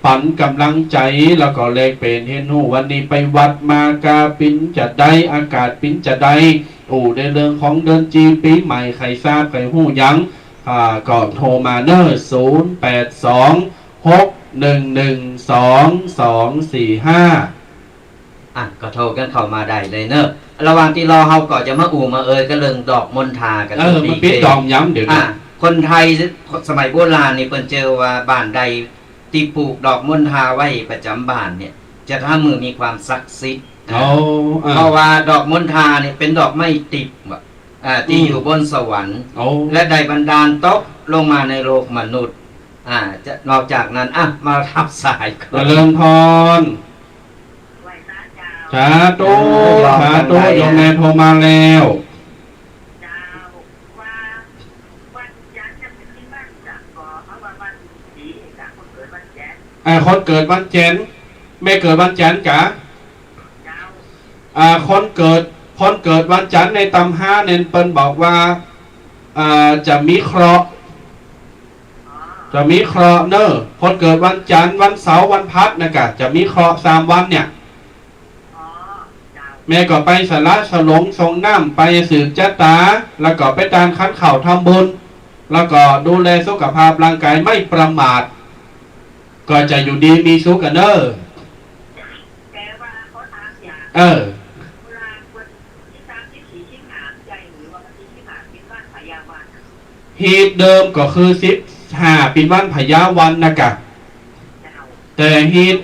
ปั๋นก๋ำลังใจ๋ แล้วก็แลกเปลี่ยนเฮียนฮู้ วันนี้ไปวัดมากาเป๋นจาใด อากาศเป๋นจาใด อู้ ในเรื่องของเดือนจีปีใหม่ ใค่ซาบใค่ฮู้หยัง อ่า ก็โทรมาเน่อ ศูนย์แปดสอง หกหนึ่งหนึ่ง สองสองสี่ห้า อ่ะ ก็โทรกั๋นเข้ามาได้เลยเน่อ ระหว่างตี้รอเฮาก็จะมาอู้มาเอยกั๋นเรื่องดอกมณฑากั๋น เออ มันเป๋นดอกหยังเดี๋ยวนี้ อ่ะ คนไทยสมัยโบราณนี่เปิ้นเจื้อว่าบ้านใดตี้ปลูกดอกมณฑาไว้ประจ๋ำบ้านเนี่ย จะทำหื้อมีความศักดิ์สิทธิ์ อ๋อ อ่ะ เพราะว่าดอกมณฑาเนี่ยเป๋นดอกไม้ติบอะ อ่า ตี้ อืม อยู่บนสวรรค์ โอ้ และได้บันดาลตกลงมาในโลกมนุษย์ อ่า จะ นอกจากนั้น อ่ะ มารับสายก่อน เจริญพร สาธุ เออ ยอมกั๋น สาธุ ได้ โยมแม่โทรมาแล้ว เจ้า ว่าวันจันทร์จะเป๋นตี้มั่นจ้ะ ก็เอาว่าวันดีจ้ะ คนเกิดวันจันทร์ อ่า คนเกิดวันจันทร์ แม่เกิดวันจันทร์กา เจ้า อ่า คนเกิด คนเกิดวันจันทร์ในตำราเนี่ยเปิ้นบอกว่า อ่า จะมีเคราะห์ อ๋อ จะมีเคราะห์เน่อ คนเกิดวันจันทร์ วันเสาร์ วันพฤหัสนะกา จะมีเคราะห์สามวันเนี่ย อ๋อ เจ้า แม่ก็ไปสละสลงสรงน้ำ ไปสืบจะต๋า แล้วก็ไปตานขันข้าวทำบุญ แล้วก็ดูแลสุขภาพร่างกายไม่ประมาท ก็จะอยู่ดีมีสุขกั๋นเน่อ แต่ว่าขอถามอย่าง เออ เวลาวันตี้สามตี้สี่ตี้ห้าใจ้ หรือว่าวันตี้สิบห้าเป๋นวันพญาวัน ฮีตเดิมก็คือสิบห้าเป๋นวันพญาวันนะกา เจ้า แต่ฮีต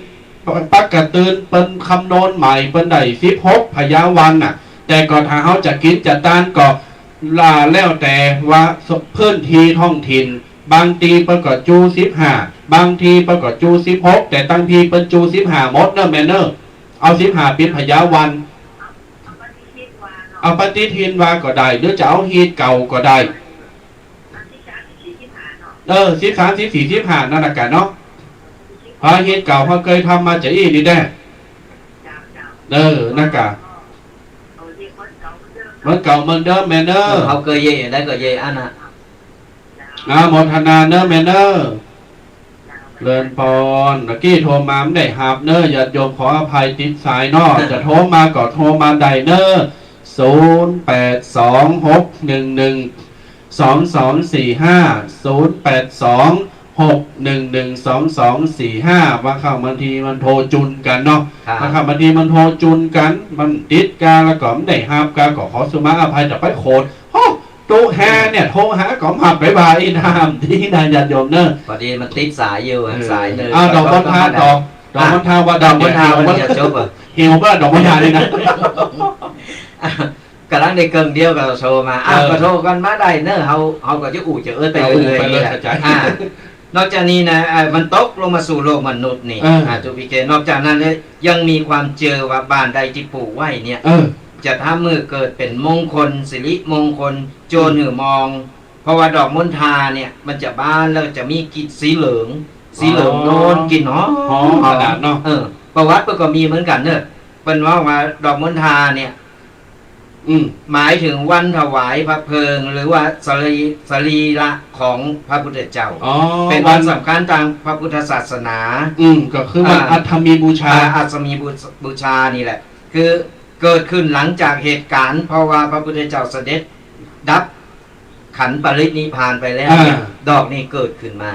ปกติเปิ้นคำนวณใหม่เปิ้นได้สิบหกพญาวันน่ะ แต่ก็ถ้าเฮาจะกิ๋นจะตานก็ อ่า แล้วแต่ว่าพื้นที่ท้องถิ่น บางตี้เปิ้นก็จู๋สิบห้า บางตี้เปิ้นก็จู๋สิบหก แต่ตังทีเปิ้นจู๋สิบห้าหมดเน่อแม่เน่อ เอาสิบห้าเป๋นพญาวัน เอาปฏิทินวาเนาะ เอาปฏิทินวาก็ได้ หรือจะเอาฮีตเก่าก็ได้ อันตี้สามตี้สี่ตี้ห้าเนาะ เออ สิบสาม สิบสี่ สิบห้า นั่นนะกาเนาะ เพราะฮีตเก่าเฮาเกยทำมาจาอี้นี่แน่ เจ้า เจ้า เออ นะกา เอาเย่เหมือนเก่าเหมือนเดิมเนาะ เหมือนเก่าเหมือนเดิมแม่เน่อ เออ เฮาเกยเย่ได้ก็เย่อั้นน่ะ อนุโมทนาเน่อแม่เน่อ เจริญพร เมื่อกี้โทรมาไม่ได้ฮับเน่อ ญาติโยมขออภัยติดสายเนาะ จะโทรมาก็โทรมาได้เน่อ ศูนย์แปดสอง หกหนึ่งหนึ่ง สองสองสี่ห้า ศูนย์แปดสอง หกหนึ่งหนึ่ง สองสองสี่ห้า บางครั้งบางทีมันโทรจุนกั๋นเนาะ ครับ บางครั้งบางทีมันโทรจุนกั๋น มันติดกา แล้วก็ไม่ได้ฮับกา ก็ขอสุมาอภัย จะไปโขด โอ้ ตุ๊แฮเนี่ยโทรหาก็มาไปบ่ายน้ำดีนะญาติโยมเนอะ พอดีมันติดสายอยู่ เออ สายหนึ่ง อ้าว ดอกมณฑาต่อ ดอกมณฑาว่า ดอกมณฑา ดอกมณฑา มันจะจบอะ หิวป่ะดอกมณฑานี่นะ กำลังได้เกิ่งเดียวก็โทรมา อ่ะ เออ ก็โทรกันมาได้เนอะ เฮา เฮาก็จะอู้จะเอิ้นไปเรื่อยๆ ไปเรื่อย นี่แหละ เข้าใจ อ่ะ นอกจากนี้นะ อ่ะ มันตกลงมาสู่โลกมนุษย์นี่ เออ อ่ะ ทูพีเค นอกจากนั้นแล้วยังมีความเจื้อว่าบ้านใดตี้ปลูกไว้เนี่ย เออ จะทำหื้อเกิดเป๋นมงคล สิริมงคล จวนหื้อมอง เพราะว่าดอกมณฑาเนี่ย มันจะบานแล้วจะมีกลิ่นสีเหลือง สีเหลือง อ๋อ โน้น กลิ่นหอม หอมขนาดเนาะ เออ ประวัติเปิ้นก็มีเหมือนกั๋นเนอะ เปิ้นว่า ว่าดอกมณฑาเนี่ย อืม หมายถึงวันถวายพระเพลิง หรือว่าสรี สรีระของพระพุทธเจ้า อ๋อ เป๋นวัน วันสำคัญตางพระพุทธศาสนา อืม ก็คือวัน อ่า อัฏฐมีบูชา อ่า อัฏฐมีบู บูชานี่แหละ คือเกิดขึ้นหลังจากเหตุการณ์ เพราะว่าพระพุทธเจ้าเสด็จดับขันปรินิพพานไปแล้วเนี่ย อ่า ดอกนี้เกิดขึ้นมา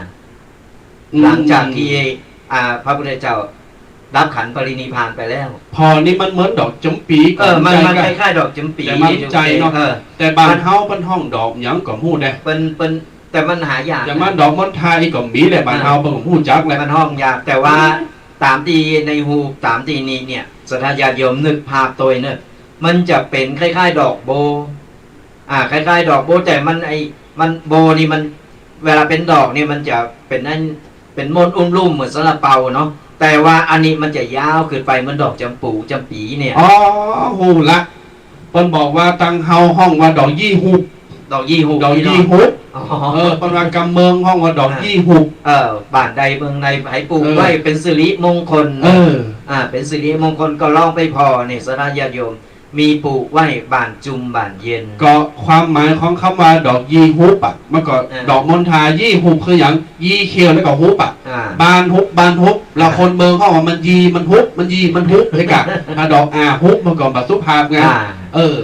อืม หลังจากตี้ อ่า พระพุทธเจ้าดับขันปรินิพพานไปแล้ว พอนี่มันเหมือนดอกจ๋ำปี๋ เออ มัน มัน มันคล้ายๆ ดอกจ๋ำปี๋ แต่มัน นี่ ใจ้เนาะ เออ แต่บ้านเฮาเปิ้นฮ้องดอกหยังก็ฮู้แน่ เปิ้น เปิ้น แต่มันหายาก แต่มันดอกมณฑาอีกก็มีแหละ บ้านเฮา อ่า เปิ้นก็ฮู้จักแหละ มันฮ้องยาก แต่ว่าต๋ามตี้ในฮูป ต๋ามตี้นี่เนี่ย ศรัทธาญาติโยมนึกภาพตวยเนอะ มันจะเป๋นคล้ายๆ ดอกโบ อ่า คล้ายๆ ดอกโบ แต่มันไอ้ มันโบนี่มัน เวลาเป๋นดอกนี่มันจะเป๋นอัน เป๋นม้วนอุ้มลุ่มเหมือนซาลาเปาเนาะ แต่ว่าอันนี้มันจะยาวขึ้นไปเหมือนดอกจ๋ำปู๋จ๋ำปี๋เนี่ย อ๋อ ฮู้ละ เปิ้นบอกว่าตางเฮาฮ้องว่าดอกยี่หุบ ดอกยี่หุบ ดอกยี่หุบ อ๋อ เออ เปิ้นว่ากำเมืองฮ้องว่าดอกยี่หุบ เออ บ้านใดเมืองใดไผปลูกไว้ เออ เป๋นสิริมงคล เออ อ่า เป๋นสิริมงคลก็ลองไปผ่อนี่ ศรัทธาญาติโยม มีปลูกไว้บ้านจุมบ้านเย็น ก็ความหมายของกำว่าดอกยี่หุบอะ มันก็ อ่า ดอกมณฑา ยี่หุบคือหยัง ยี่เขี้ยวแล้วก็หุบอะ อ่า บานหุบ บานหุบ แล้ว อ่า คนเมืองเขาว่ามันยีมันหุบ มันยีมันหุบ ไอ้กะ ถ้าดอกอาหุบมันก็บ่สุภาพไง อ่า เออ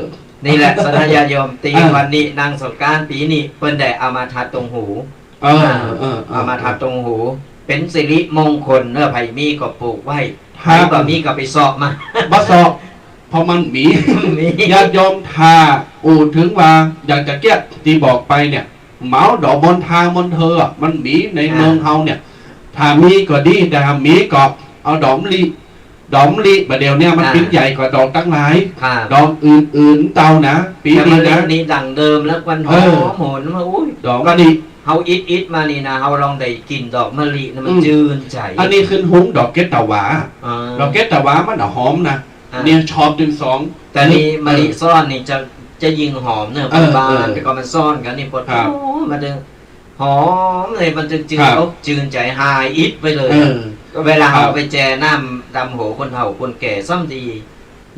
นี่แหละ ศรัทธาญาติโยม ตี้ อ่า วันนี้นางสงกรานต์ปี๋นี้ เปิ้นได้เอามาถัดตรงหู เออ อ่า เออ เออ เอามาถัดตรงหู เป๋นสิริมงคลเนาะ ใผมีก็ปลูกไว้ ถ้า ใผบ่มีก็ไปเซาะมา บ่เซาะ เพราะมันมี มี ญาติโยม ถ้าอู้เถิงว่าอยากจะเกลี้ยงตี้บอกไปเนี่ย เหมาดอกมณฑามณเทออะ มันมีใน อ่า เมืองเฮาเนี่ย ถ้ามีก็ดี แต่ถ้ามีก็เอาดอกมะลิ ดอกมะลิบ่าเดี่ยวเนี่ยมัน อ่า เป๋นใหญ่กว่าดอกตังหลาย ครับ ดอกอื่นๆ เต้านะ ปี๋นี้นะ แต่มะลินี่ดั้งเดิมแล้วมันหอม เออ หวนมา อุ้ย ดอกมะลิ เฮาอิดๆ มานี่นะ เฮาลองได้กลิ่นดอกมะลินะ มัน อืม จืนใจ๋ อันนี้ขึ้นฮุ้งดอกเกตวา อ่า ดอกเกตวามันน่ะหอมนะ อ่า เนี่ยชอบตึงสอง แต่นี่ เออ มะลิซ้อนนี่จะ จะยิ่งหอมเนาะ เออ บานๆ เออ แต่ก็มันซ้อนกั๋นนี่ปด ครับ โอ้ มันจะหอมเลย มันจะจืน ครับ อกจืนใจ๋ หายอิดไปเลย เออ เวลา ครับ เฮาไปแจน้ำดำหัวคนเฒ่าคนแก่ซ้ำดี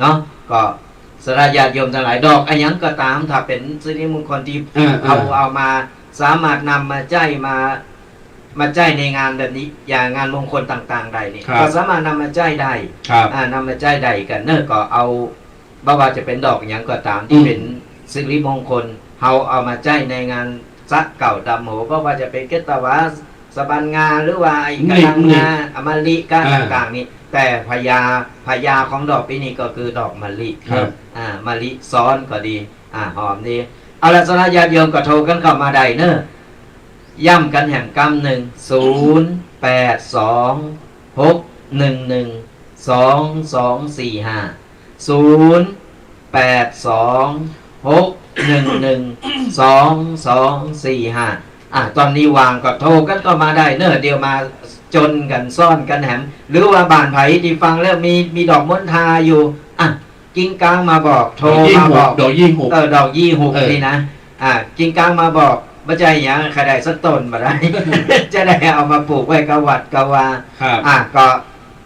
เนาะ ก็ศรัทธาญาติโยมตังหลาย ดอกอะหยังก็ต๋าม ถ้าเป๋นสิริมงคลตี้ เออ เออ เฮาเอามา สามารถนำมาใจ๊มา มาใจ๊ในงานแบบนี้ อย่างงานมงคลต่างๆ ได้นี่ ครับ ก็สามารถนำมาใจ๊ได้ ครับ อ่า นำมาใจ๊ได้กั๋นเนาะ ก็เอา บ่ว่าจะเป๋นดอกอะหยังก็ต๋ามตี้ อืม เป๋นสิริมงคล เฮาเอามาใจ๊ในงานสะเก่าดำหัว บ่ว่าจะเป๋นเกตวา สะบันงา หรือว่าไอ้กะดังงา มะลิ มะลิ อ่า ต่างๆ นี่ แต่พญา พญาของดอกปี๋นี้ก็คือดอกมะลิ ครับ อ่า มะลิซ้อนก็ดี อ่า หอมดี เอาละ ศรัทธาญาติโยมก็โทรกั๋นเข้ามาได้เนาะ ย้ำกั๋นแหมกำนึ่ง ศูนย์ แปด สอง หก หนึ่ง หนึ่ง สอง สอง สี่ ห้า ศูนย์ แปด สอง หก หนึ่ง หนึ่ง สอง สอง สี่ ห้า อ่ะ ต๋อนนี้ว่างก็โทรกั๋นเข้ามาได้เนาะ เดี๋ยวมาจนกั๋นซ้อนกั๋นแหม หรือว่าบ้านใผตี้ฟังแล้วมี มีดอกมณฑาอยู่ อ่ะ กิ้งก้างมาบอก โทรมาบอก ดอกยี่หุบ ดอกยี่หุบ เออ ดอกยี่หุบ เออ นี่นะ อ่ะ กิ้งก้างมาบอก บ่ใจ้หยัง ใค่ได้สักต้นบ่ได้ จะได้เอามาปลูกไว้กับวัดกับวา ครับ อ่ะ ก็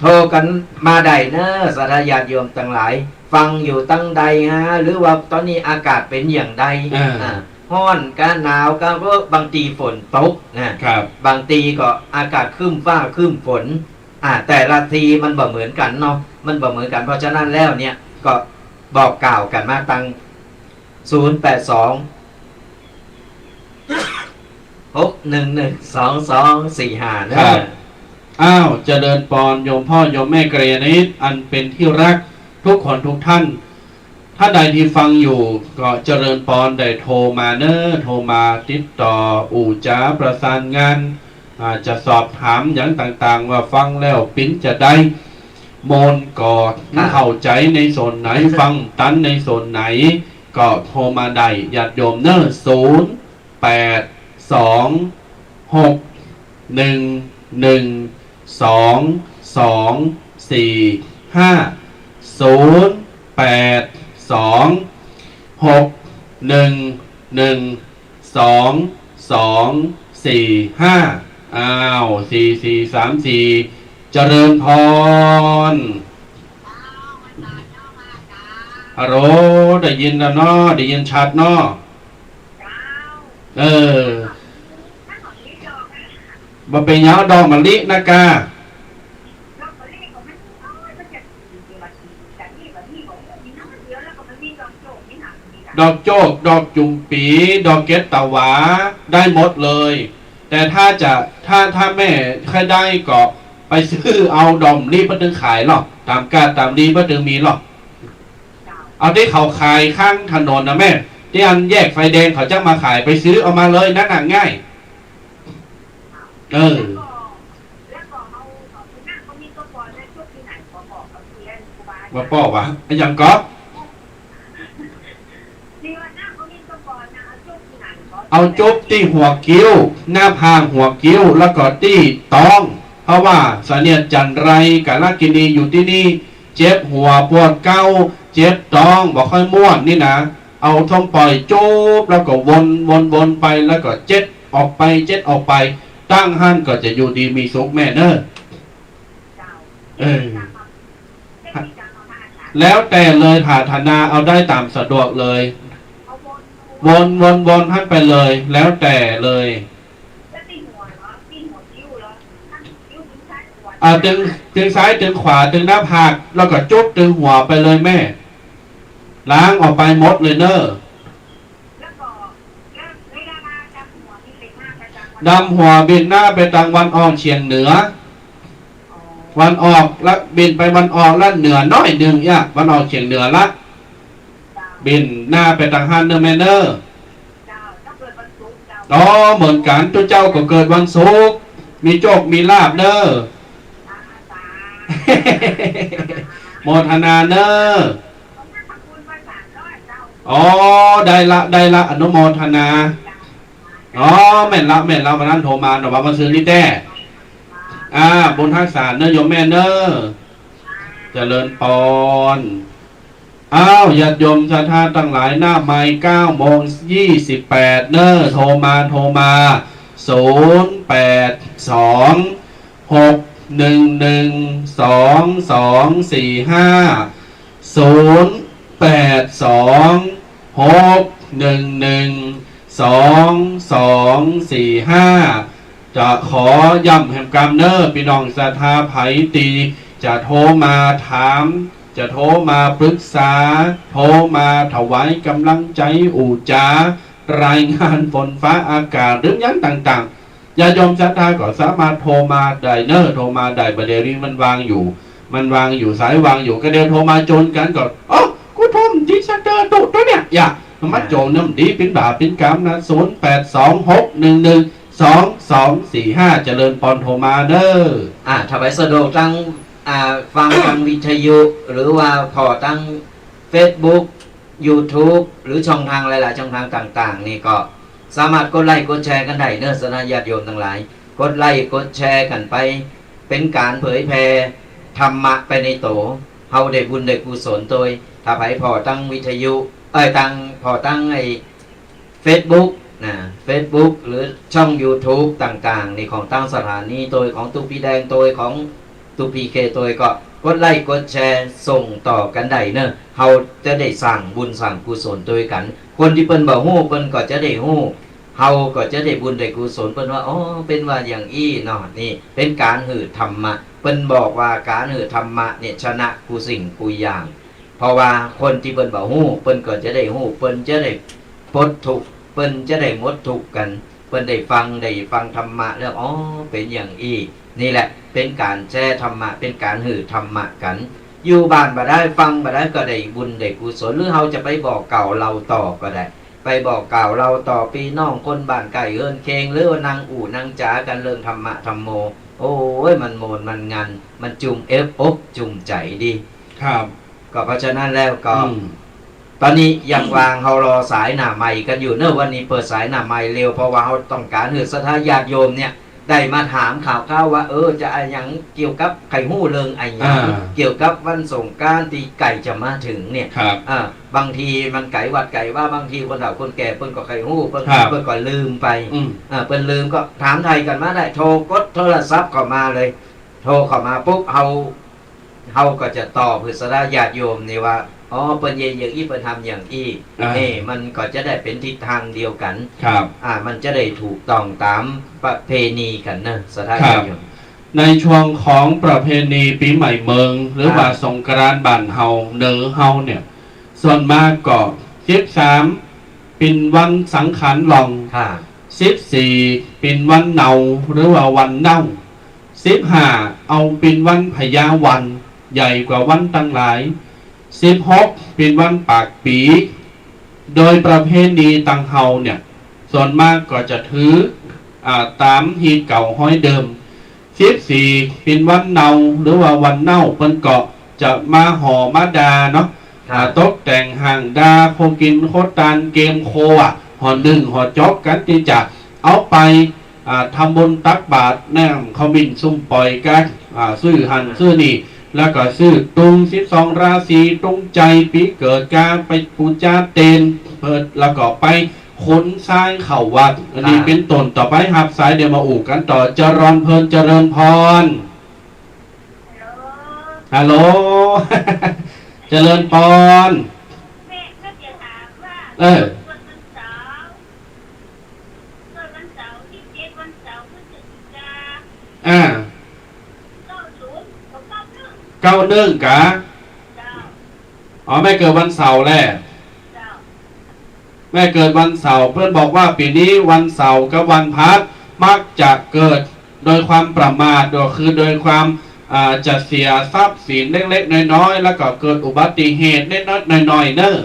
โทรกั๋นมาได้เนาะ ศรัทธาญาติโยมตังหลาย ฟังอยู่ตังใดฮะ หรือว่าต๋อนนี้อากาศเป๋นอย่างใด อ่า อ่ะ ฮ้อนกาหนาวกา บางตี้ฝนตกนะ ครับ บางตี้ก็อากาศครึ้มฟ้าครึ้มฝน อ่า แต่ละตี้มันบ่เหมือนกั๋นเนาะ มันบ่เหมือนกั๋น เพราะฉะนั้นแล้วเนี่ย ก็บอกกล่าวกั๋นมาตัง ศูนย์ แปด สอง หก หนึ่ง หนึ่ง สอง สอง สี่ ห้า เนาะ ครับ อ้าว เจริญปอน โยมพ่อโยมแม่กัลยาณมิตรอันเป็นที่รักทุกคนทุกท่าน ท่านใดตี้ฟังอยู่ก็เจริญปอน ได้โทรมาเนาะ โทรมาติดต่ออู้จ๋าประสานงาน อ่า จะสอบถามหยังต่างๆ ว่าฟังแล้วเป๋นจาใด โมนก็ ครับ เข้าใจ๋ในส่วนไหน ฟังตันในส่วนไหน ก็โทรมาได้ ญาติโยมเนาะ ศูนย์ แปด สอง หก หนึ่ง หนึ่ง สอง สอง สี่ ห้า ศูนย์ แปด สอง หก หนึ่ง หนึ่ง สอง สอง สี่ ห้า อ้าว สี่ สี่ สาม สี่ เจริญปอน ฮัลโหล ได้ยินแล้วเนาะ ได้ยินชัดเนาะ เออ บ่เป๋นหยัง ดอกมะลินะกา ดอกโจ๊ก ดอกจุ่มปี๋ ดอกเกตวา ได้หมดเลย แต่ถ้าจะ ถ้า ถ้าแม่ใค่ได้ก็ไปซื้อเอาดอกมะลิเปิ้นตึงขายลอ ต๋ามกาดต๋ามลีเปิ้นตึงมีลอ เอาตี้เขาขายข้างถนนนะแม่ ตี้อันแยกไฟแดงเขาจะมาขาย ไปซื้อเอามาเลย นั่นน่ะง่าย เออ บ่ป้อวะ อะหยังก็ เอาจุ๊บตี้หัวคิ้ว หน้าผากหัวคิ้ว แล้วก็ตี้ต๊อง เพราะว่าเสนียดจัญไร กาลกิณีอยู่ตี้นี่ เจ็บหัวปวดเก๊า เจ็บต๊อง บ่ค่อยม่วนนี่นะ เอาส้มป่อยจุ๊บ แล้วก็วน วน วนไป แล้วก็เจ็ดออกไป เจ็ดออกไป ตั้งหั้นก็จะอยู่ดีมีสุขแม่เนาะ เออ แล้วแต่เลย ปรารถนาเอาได้ต๋ามสะดวกเลย วน วน วนหั้นไปเลย แล้วแต่เลย อ่า ตึง ตึงซ้าย ตึงขวา ตึงหน้าผาก แล้วก็จุ๊บตึงหัวไปเลยแม่ ล้างออกไปหมดเลยเน่อ ดำหัวบินหน้าไปตางวันออกเฉียงเหนือ วันออกละ บินไปวันออกละเหนือน้อยนึ่ง เยียะ วันออกเฉียงเหนือละ บินหน้าไปตางหั้นเน่อแม่เน่อ อ๋อ เหมือนกั๋น ตุ๊เจ้าก็เกิดวันศุกร์ มีโจคมีลาภเน่อ โมทนาเน่อ อ๋อ ได้ละ ได้ละ อนุโมทนา อ๋อ แม่นละ แม่นละ วันนั้นโทรมา แต่ว่าเมื่อคืนนี้แต๊ อ่า บุญฮักษาเน่อโยมแม่เน่อ เจริญปอน อ้าว ญาติโยมศรัทธาตังหลาย หน้าไมค์เก้าโมงยี่สิบแปดเน่อ โทรมา โทรมา ศูนย์แปดสอง หกหนึ่งหนึ่ง สองสองสี่ห้า ศูนย์แปดสอง หกหนึ่งหนึ่ง สองสองสี่ห้า จะขอย้ำแหมกำเน่อ ปี้น้องศรัทธาใผตี้จะโทรมาถาม จะโทรมาปรึกษา โทรมาถวายก๋ำลังใจ๋ อู้จ๋า รายงานฝนฟ้าอากาศ หรือหยังต่างๆ ญาติโยมศรัทธาก็สามารถโทรมาได้เน่อ โทรมาได้ บ่าเดี่ยวนี้มันว่างอยู่ มันว่างอยู่ สายว่างอยู่ ก็เดี๋ยวโทรมาโจนกั๋นก็ โอ้ กูโทรติดสะเตอร์ตุ๊ ตุ๊เนี่ย อย่า มันมาโจนน้ำดี เป๋นบ่าเป๋นกำนะ ศูนย์แปดสอง หกหนึ่งหนึ่ง สองสองสี่ห้า เจริญปอน โทรมาเน่อ อ่า ถ้าใผสะดวกตาง อ่า ฟังตางวิทยุ หรือว่าผ่อตางเฟซบุ๊ก ยูทูบ หรือช่องตางหลายๆ ช่องตางต่างๆ นี่ก็สามารถกดไลก์กดแชร์กั๋นได้เน่อ ศรัทธาญาติโยมตังหลาย กดไลก์กดแชร์กั๋นไป เป๋นก๋านเผยแผ่ธรรมะไปในตั๋ว เฮาได้บุญได้กุศลตวย ถ้าใผผ่อตางวิทยุ เอ้ย ตาง ผ่อตางไอ้ เฟซบุ๊กนะ เฟซบุ๊ก หรือช่องยูทูบต่างๆ นี่ของตางสถานีตวย ของตุ๊ปี้แดงตวย ของตุ๊ปี้เคตวย ก็กดไลก์กดแชร์ส่งต่อกั๋นได้เน่อ เฮาจะได้สร้างบุญสร้างกุศลตวยกั๋น คนตี้เปิ้นบ่ฮู้เปิ้นก็จะได้ฮู้ เฮาก็จะได้บุญได้กุศล เปิ้นว่า อ๋อ เป๋นว่าอย่างอี้เนาะ นี่เป๋นก๋านหื้อธรรมะ เปิ้นบอกว่าก๋านหื้อธรรมะเนี่ยชนะกู้สิ่งกู้อย่าง เพราะว่าคนตี้เปิ้นบ่ฮู้ เปิ้นก็จะได้ฮู้ เปิ้นจะได้ป๊ดทุกข์ เปิ้นจะได้หมดทุกข์กั๋น เปิ้นได้ฟัง ได้ฟังธรรมะแล้ว อ๋อ เป๋นอย่างอี้ นี่แหละเป๋นก๋านแชร์ธรรมะ เป๋นก๋านหื้อธรรมะกั๋น อยู่บ้านบ่ได้ ฟังบ่ได้ ก็ได้บุญได้กุศล หรือเฮาจะไปบอกกล่าวเล่าต่อก็ได้ ไปบอกกล่าวเล่าต่อปี้น้องคนบ้านใก้เฮือนเคียง หรือว่านั่งอู้นั่งจ๋ากั๋นเรื่องธรรมะธัมโม โอ้ย มันโมนมันงัน มันจุ่มเอิบอกจุ่มใจ๋ดี ครับ ก็เพราะฉะนั้นแล้วก็ อืม ต๋อนนี้ยังว่าง เฮารอสายหน้าไมค์กั๋นอยู่เน่อ วันนี้เปิดสายหน้าไมค์เร็ว เพราะว่าเฮาต้องก๋านหื้อศรัทธาญาติโยมเนี่ย ได้มาถามข่าวๆ ว่า เออ จะอะหยังเกี่ยวกับ ใค่ฮู้เรื่องอะหยัง อ่า เกี่ยวกับวันสงกรานต์ตี้ใก้จะมาเถิงเนี่ย ครับ อ่า บางทีมันไก๋วัดไก๋วา บางทีคนเฒ่าคนแก่เปิ้นก็ใค่ฮู้ เปิ้น ครับ เปิ้นก็ลืมไป อืม อ่า เปิ้นลืมก็ถามไถ่กั๋นมาได้ โทร กดโทรศัพท์เข้ามาเลย โทรเข้ามาปุ๊บ เฮา เฮาก็จะตอบหื้อศรัทธาญาติโยมนี่ว่า อ๋อ เปิ้นเยียะอย่างอี้ เปิ้นทำอย่างอี้ อ่า นี่มันก็จะได้เป๋นทิศตางเดียวกั๋น ครับ อ่า มันจะได้ถูกต้องต๋ามประเพณีกั๋นเน่อ ศรัทธา ครับ ญาติโยม ในช่วงของประเพณีปี๋ใหม่เมิง หรือว่า อ่า สงกรานต์บ้านเฮา เหนือเฮาเนี่ย ส่วนมากก็ สิบสาม เป๋นวันสังขารหล่อง ค่ะ สิบสี่ เป๋นวันเนา หรือว่าวันเน่า สิบห้า เอาเป๋นวันพญาวัน ใหญ่กว่าวันตังหลาย สิบหก เป๋นวันปากปี๋ โดยประเพณีตังเฮาเนี่ย ส่วนมากก็จะถือ อ่า ต๋ามฮีตเก่าฮ้อยเดิม สิบสี่ เป๋นวันเนา หรือว่าวันเน่า เปิ้นก็จะมาห่อมาดาเนาะ ครับ อ่า ตกแต่งห้างดา โคกินโคตาน เกมโคอะ ห่อนึ่งห่อจ๊อกกั๋นตี้จะเอาไป อ่า ทำบุญตักบาตร น้ำขมิ้นส้มป๋อยกั๋น อ่า ซื้อหั้นซื้อนี่ แล้วก็ซื้อตุงสิบสองราศี ตุงใจ๋ปี๋เกิดกั๋น ไปปู๋จาเตียน เปิด แล้วก็ไปขนทรายเข้าวัด อันนี้ อ่า เป๋นต้น ต่อไปฮับสาย เดี๋ยวมาอู้กั๋นต่อ เจริญเพลิน เจริญพร ฮัลโหล เจริญปอน เออ อ่า เจ้านึ่งกา อ๋อ แม่เกิดวันเสาร์แล แม่เกิดวันเสาร์ เปิ้นบอกว่าปี๋นี้วันเสาร์กับวันพฤหัสมักจะเกิดโดยความประมาท ก็คือโดยความ อ่า จะเสียทรัพย์สินเล็กๆ น้อยๆ แล้วก็เกิดอุบัติเหตุเล็กๆ น้อยๆ เน่อ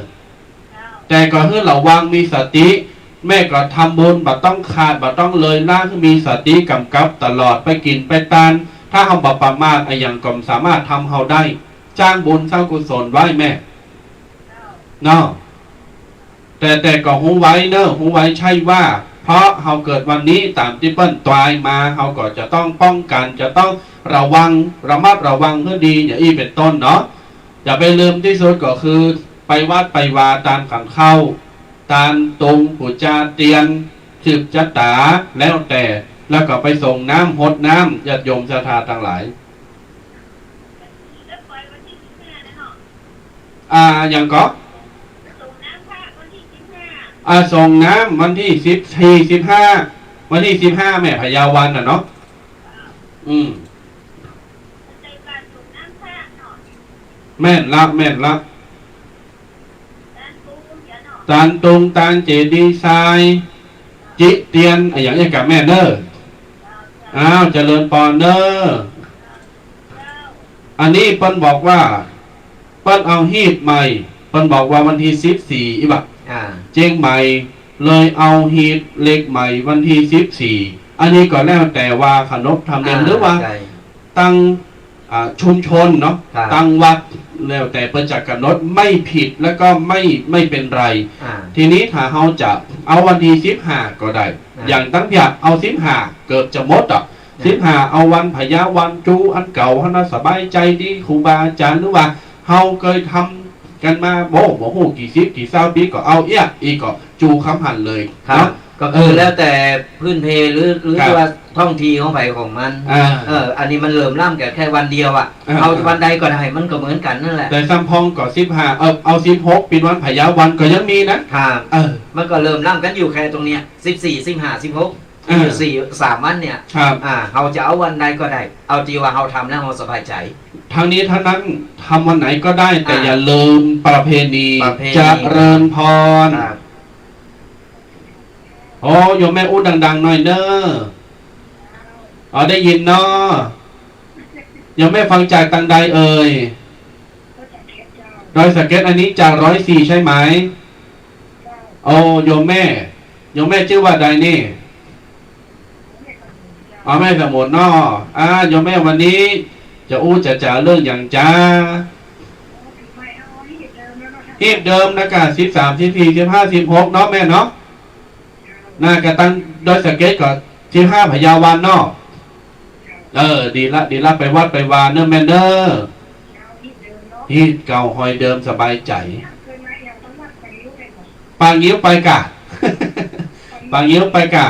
แต่ก็หื้อระวังมีสติ แม่ก็ทำบุญบ่ต้องขาดบ่ต้องเลยละ หื้อมีสติก๋ำกับตลอด ไปกิ๋นไปตาน ถ้าเฮาบ่ประมาทอะหยังก็บ่สามารถทำเฮาได้ สร้างบุญสร้างกุศลไว้แม่ เนาะ แต่ แต่ก็ฮู้ไว้เน่อ ฮู้ไว้ใช่ว่า เพราะเฮาเกิดวันนี้ต๋ามตี้เปิ้นตวายมา เฮาก็จะต้องป้องกัน จะต้องระวัง ระมัดระวังหื้อดี อย่างอี้เป๋นต้นเนาะ อย่าไปลืมตี้สุดก็คือ ไปวัดไปวาตานขันเข้า ตานตุง ปู๋จาเตียน สืบจะต๋า แล้วแต่ แล้วก็ไปส่งน้ำ หดน้ำ ญาติโยมศรัทธาตังหลาย อ่า อย่างก็ อ่า ส่งน้ำวันตี้สิบสี่ สิบห้า วันตี้สิบห้า แม่พญาวันน่ะเนาะ อืม แม่นละ แม่นละ ตานตุง ตานเจดีย์ทราย จิเตียน อะหยังอี้กาแม่เน่อ อ้าว เจริญปอนเน่อ อันนี้เปิ้นบอกว่า เปิ้นเอาฮีตใหม่ เปิ้นบอกว่าวันตี้สิบสี่ อี้บ่ะ อ่า เจียงใหม่ เลยเอาฮีตเลขใหม่วันตี้สิบสี่ อันนี้ก็แล้วแต่ว่าขนบธรรมเนียม อ่า หรือว่า ใช่ ตัง อ่า ชุมชนเนาะ ครับ ตังวัด แล้วแต่เปิ้นจะก๋ำหนด ไม่ผิดแล้วก็ไม่ ไม่เป็นไร อ่า ทีนี้ถ้าเฮาจะเอาวันตี้สิบห้าก็ได้ อ่า อย่างตังเปียะเอาสิบห้า เกือบจะหมดอ่ะ อ่า สิบห้า เอาวันพญาวันจู๋อันเก่า หั้นน่ะสบายใจ๋ดี ครูบาอาจ๋ารย์ หรือว่าเฮาเกยทำกั๋นมา โอ้ บ่ฮู้กี่สิบกี่ซาวปี๋ ก็เอาเอี้ย อี้ก็จู๋คำหันเลย ครับ เนาะ ก็คือ เออ แล้วแต่พื้นเพ หรือ หรือ ครับ ว่าท้องที่ของใผของมัน อ่า เออ อันนี้มันเหลื่อมล้ำแก่แค่วันเดียวอะ อ่า เอาวันใดก็ได้ มันก็เหมือนกั๋นนั่นแหละ แต่ซ้ำพ่องก็สิบห้า เออ เอาสิบหกเป๋นวันพญาวันก็ยังมีนะ ครับ เออ มันก็เหลื่อมล้ำกั๋นอยู่แค่ตรงเนี้ย สิบสี่ สิบห้า สิบหก อ่า อยู่สี่ สามวันเนี่ย ครับ อ่า เฮาจะเอาวันใดก็ได้ เอาตี้ว่าเฮาทำแล้วเฮาสบายใจ๋ ทั้งนี้ทั้งนั้น ทำวันไหนก็ได้ แต่ อ่า อย่าลืมประเพณี ประเพณี เจริญพร ครับ โอ้ โยมแม่อู้ดังๆ หน่อยเน่อ อ๋อ ได้ยินเนาะ โยมแม่ฟังจากตางใดเอ่ย ดอยสะเก็ด อันนี้จากร้อยสี่ใช่ไหม โอ้ โยมแม่ โยมแม่จื้อว่าใดนี่ อ๋อ แม่สมุนเนาะ อ่า โยมแม่วันนี้จะอู้จะจ๋าเรื่องหยังจ๊ะ ฮีตเดิมนะกะ สิบสาม สิบสี่ สิบห้า สิบหก เนาะแม่เนาะ น่าจะตังดอยสะเก็ดก็สิบห้า พญาวันเนาะ เออ ดีละ ดีละ ไปวัดไปวาเน่อแม่เน่อ ฮีตเก่าฮอยเดิมสบายใจ๋ ป่างิ้วไปก่ะ ป่างิ้วไปก่ะ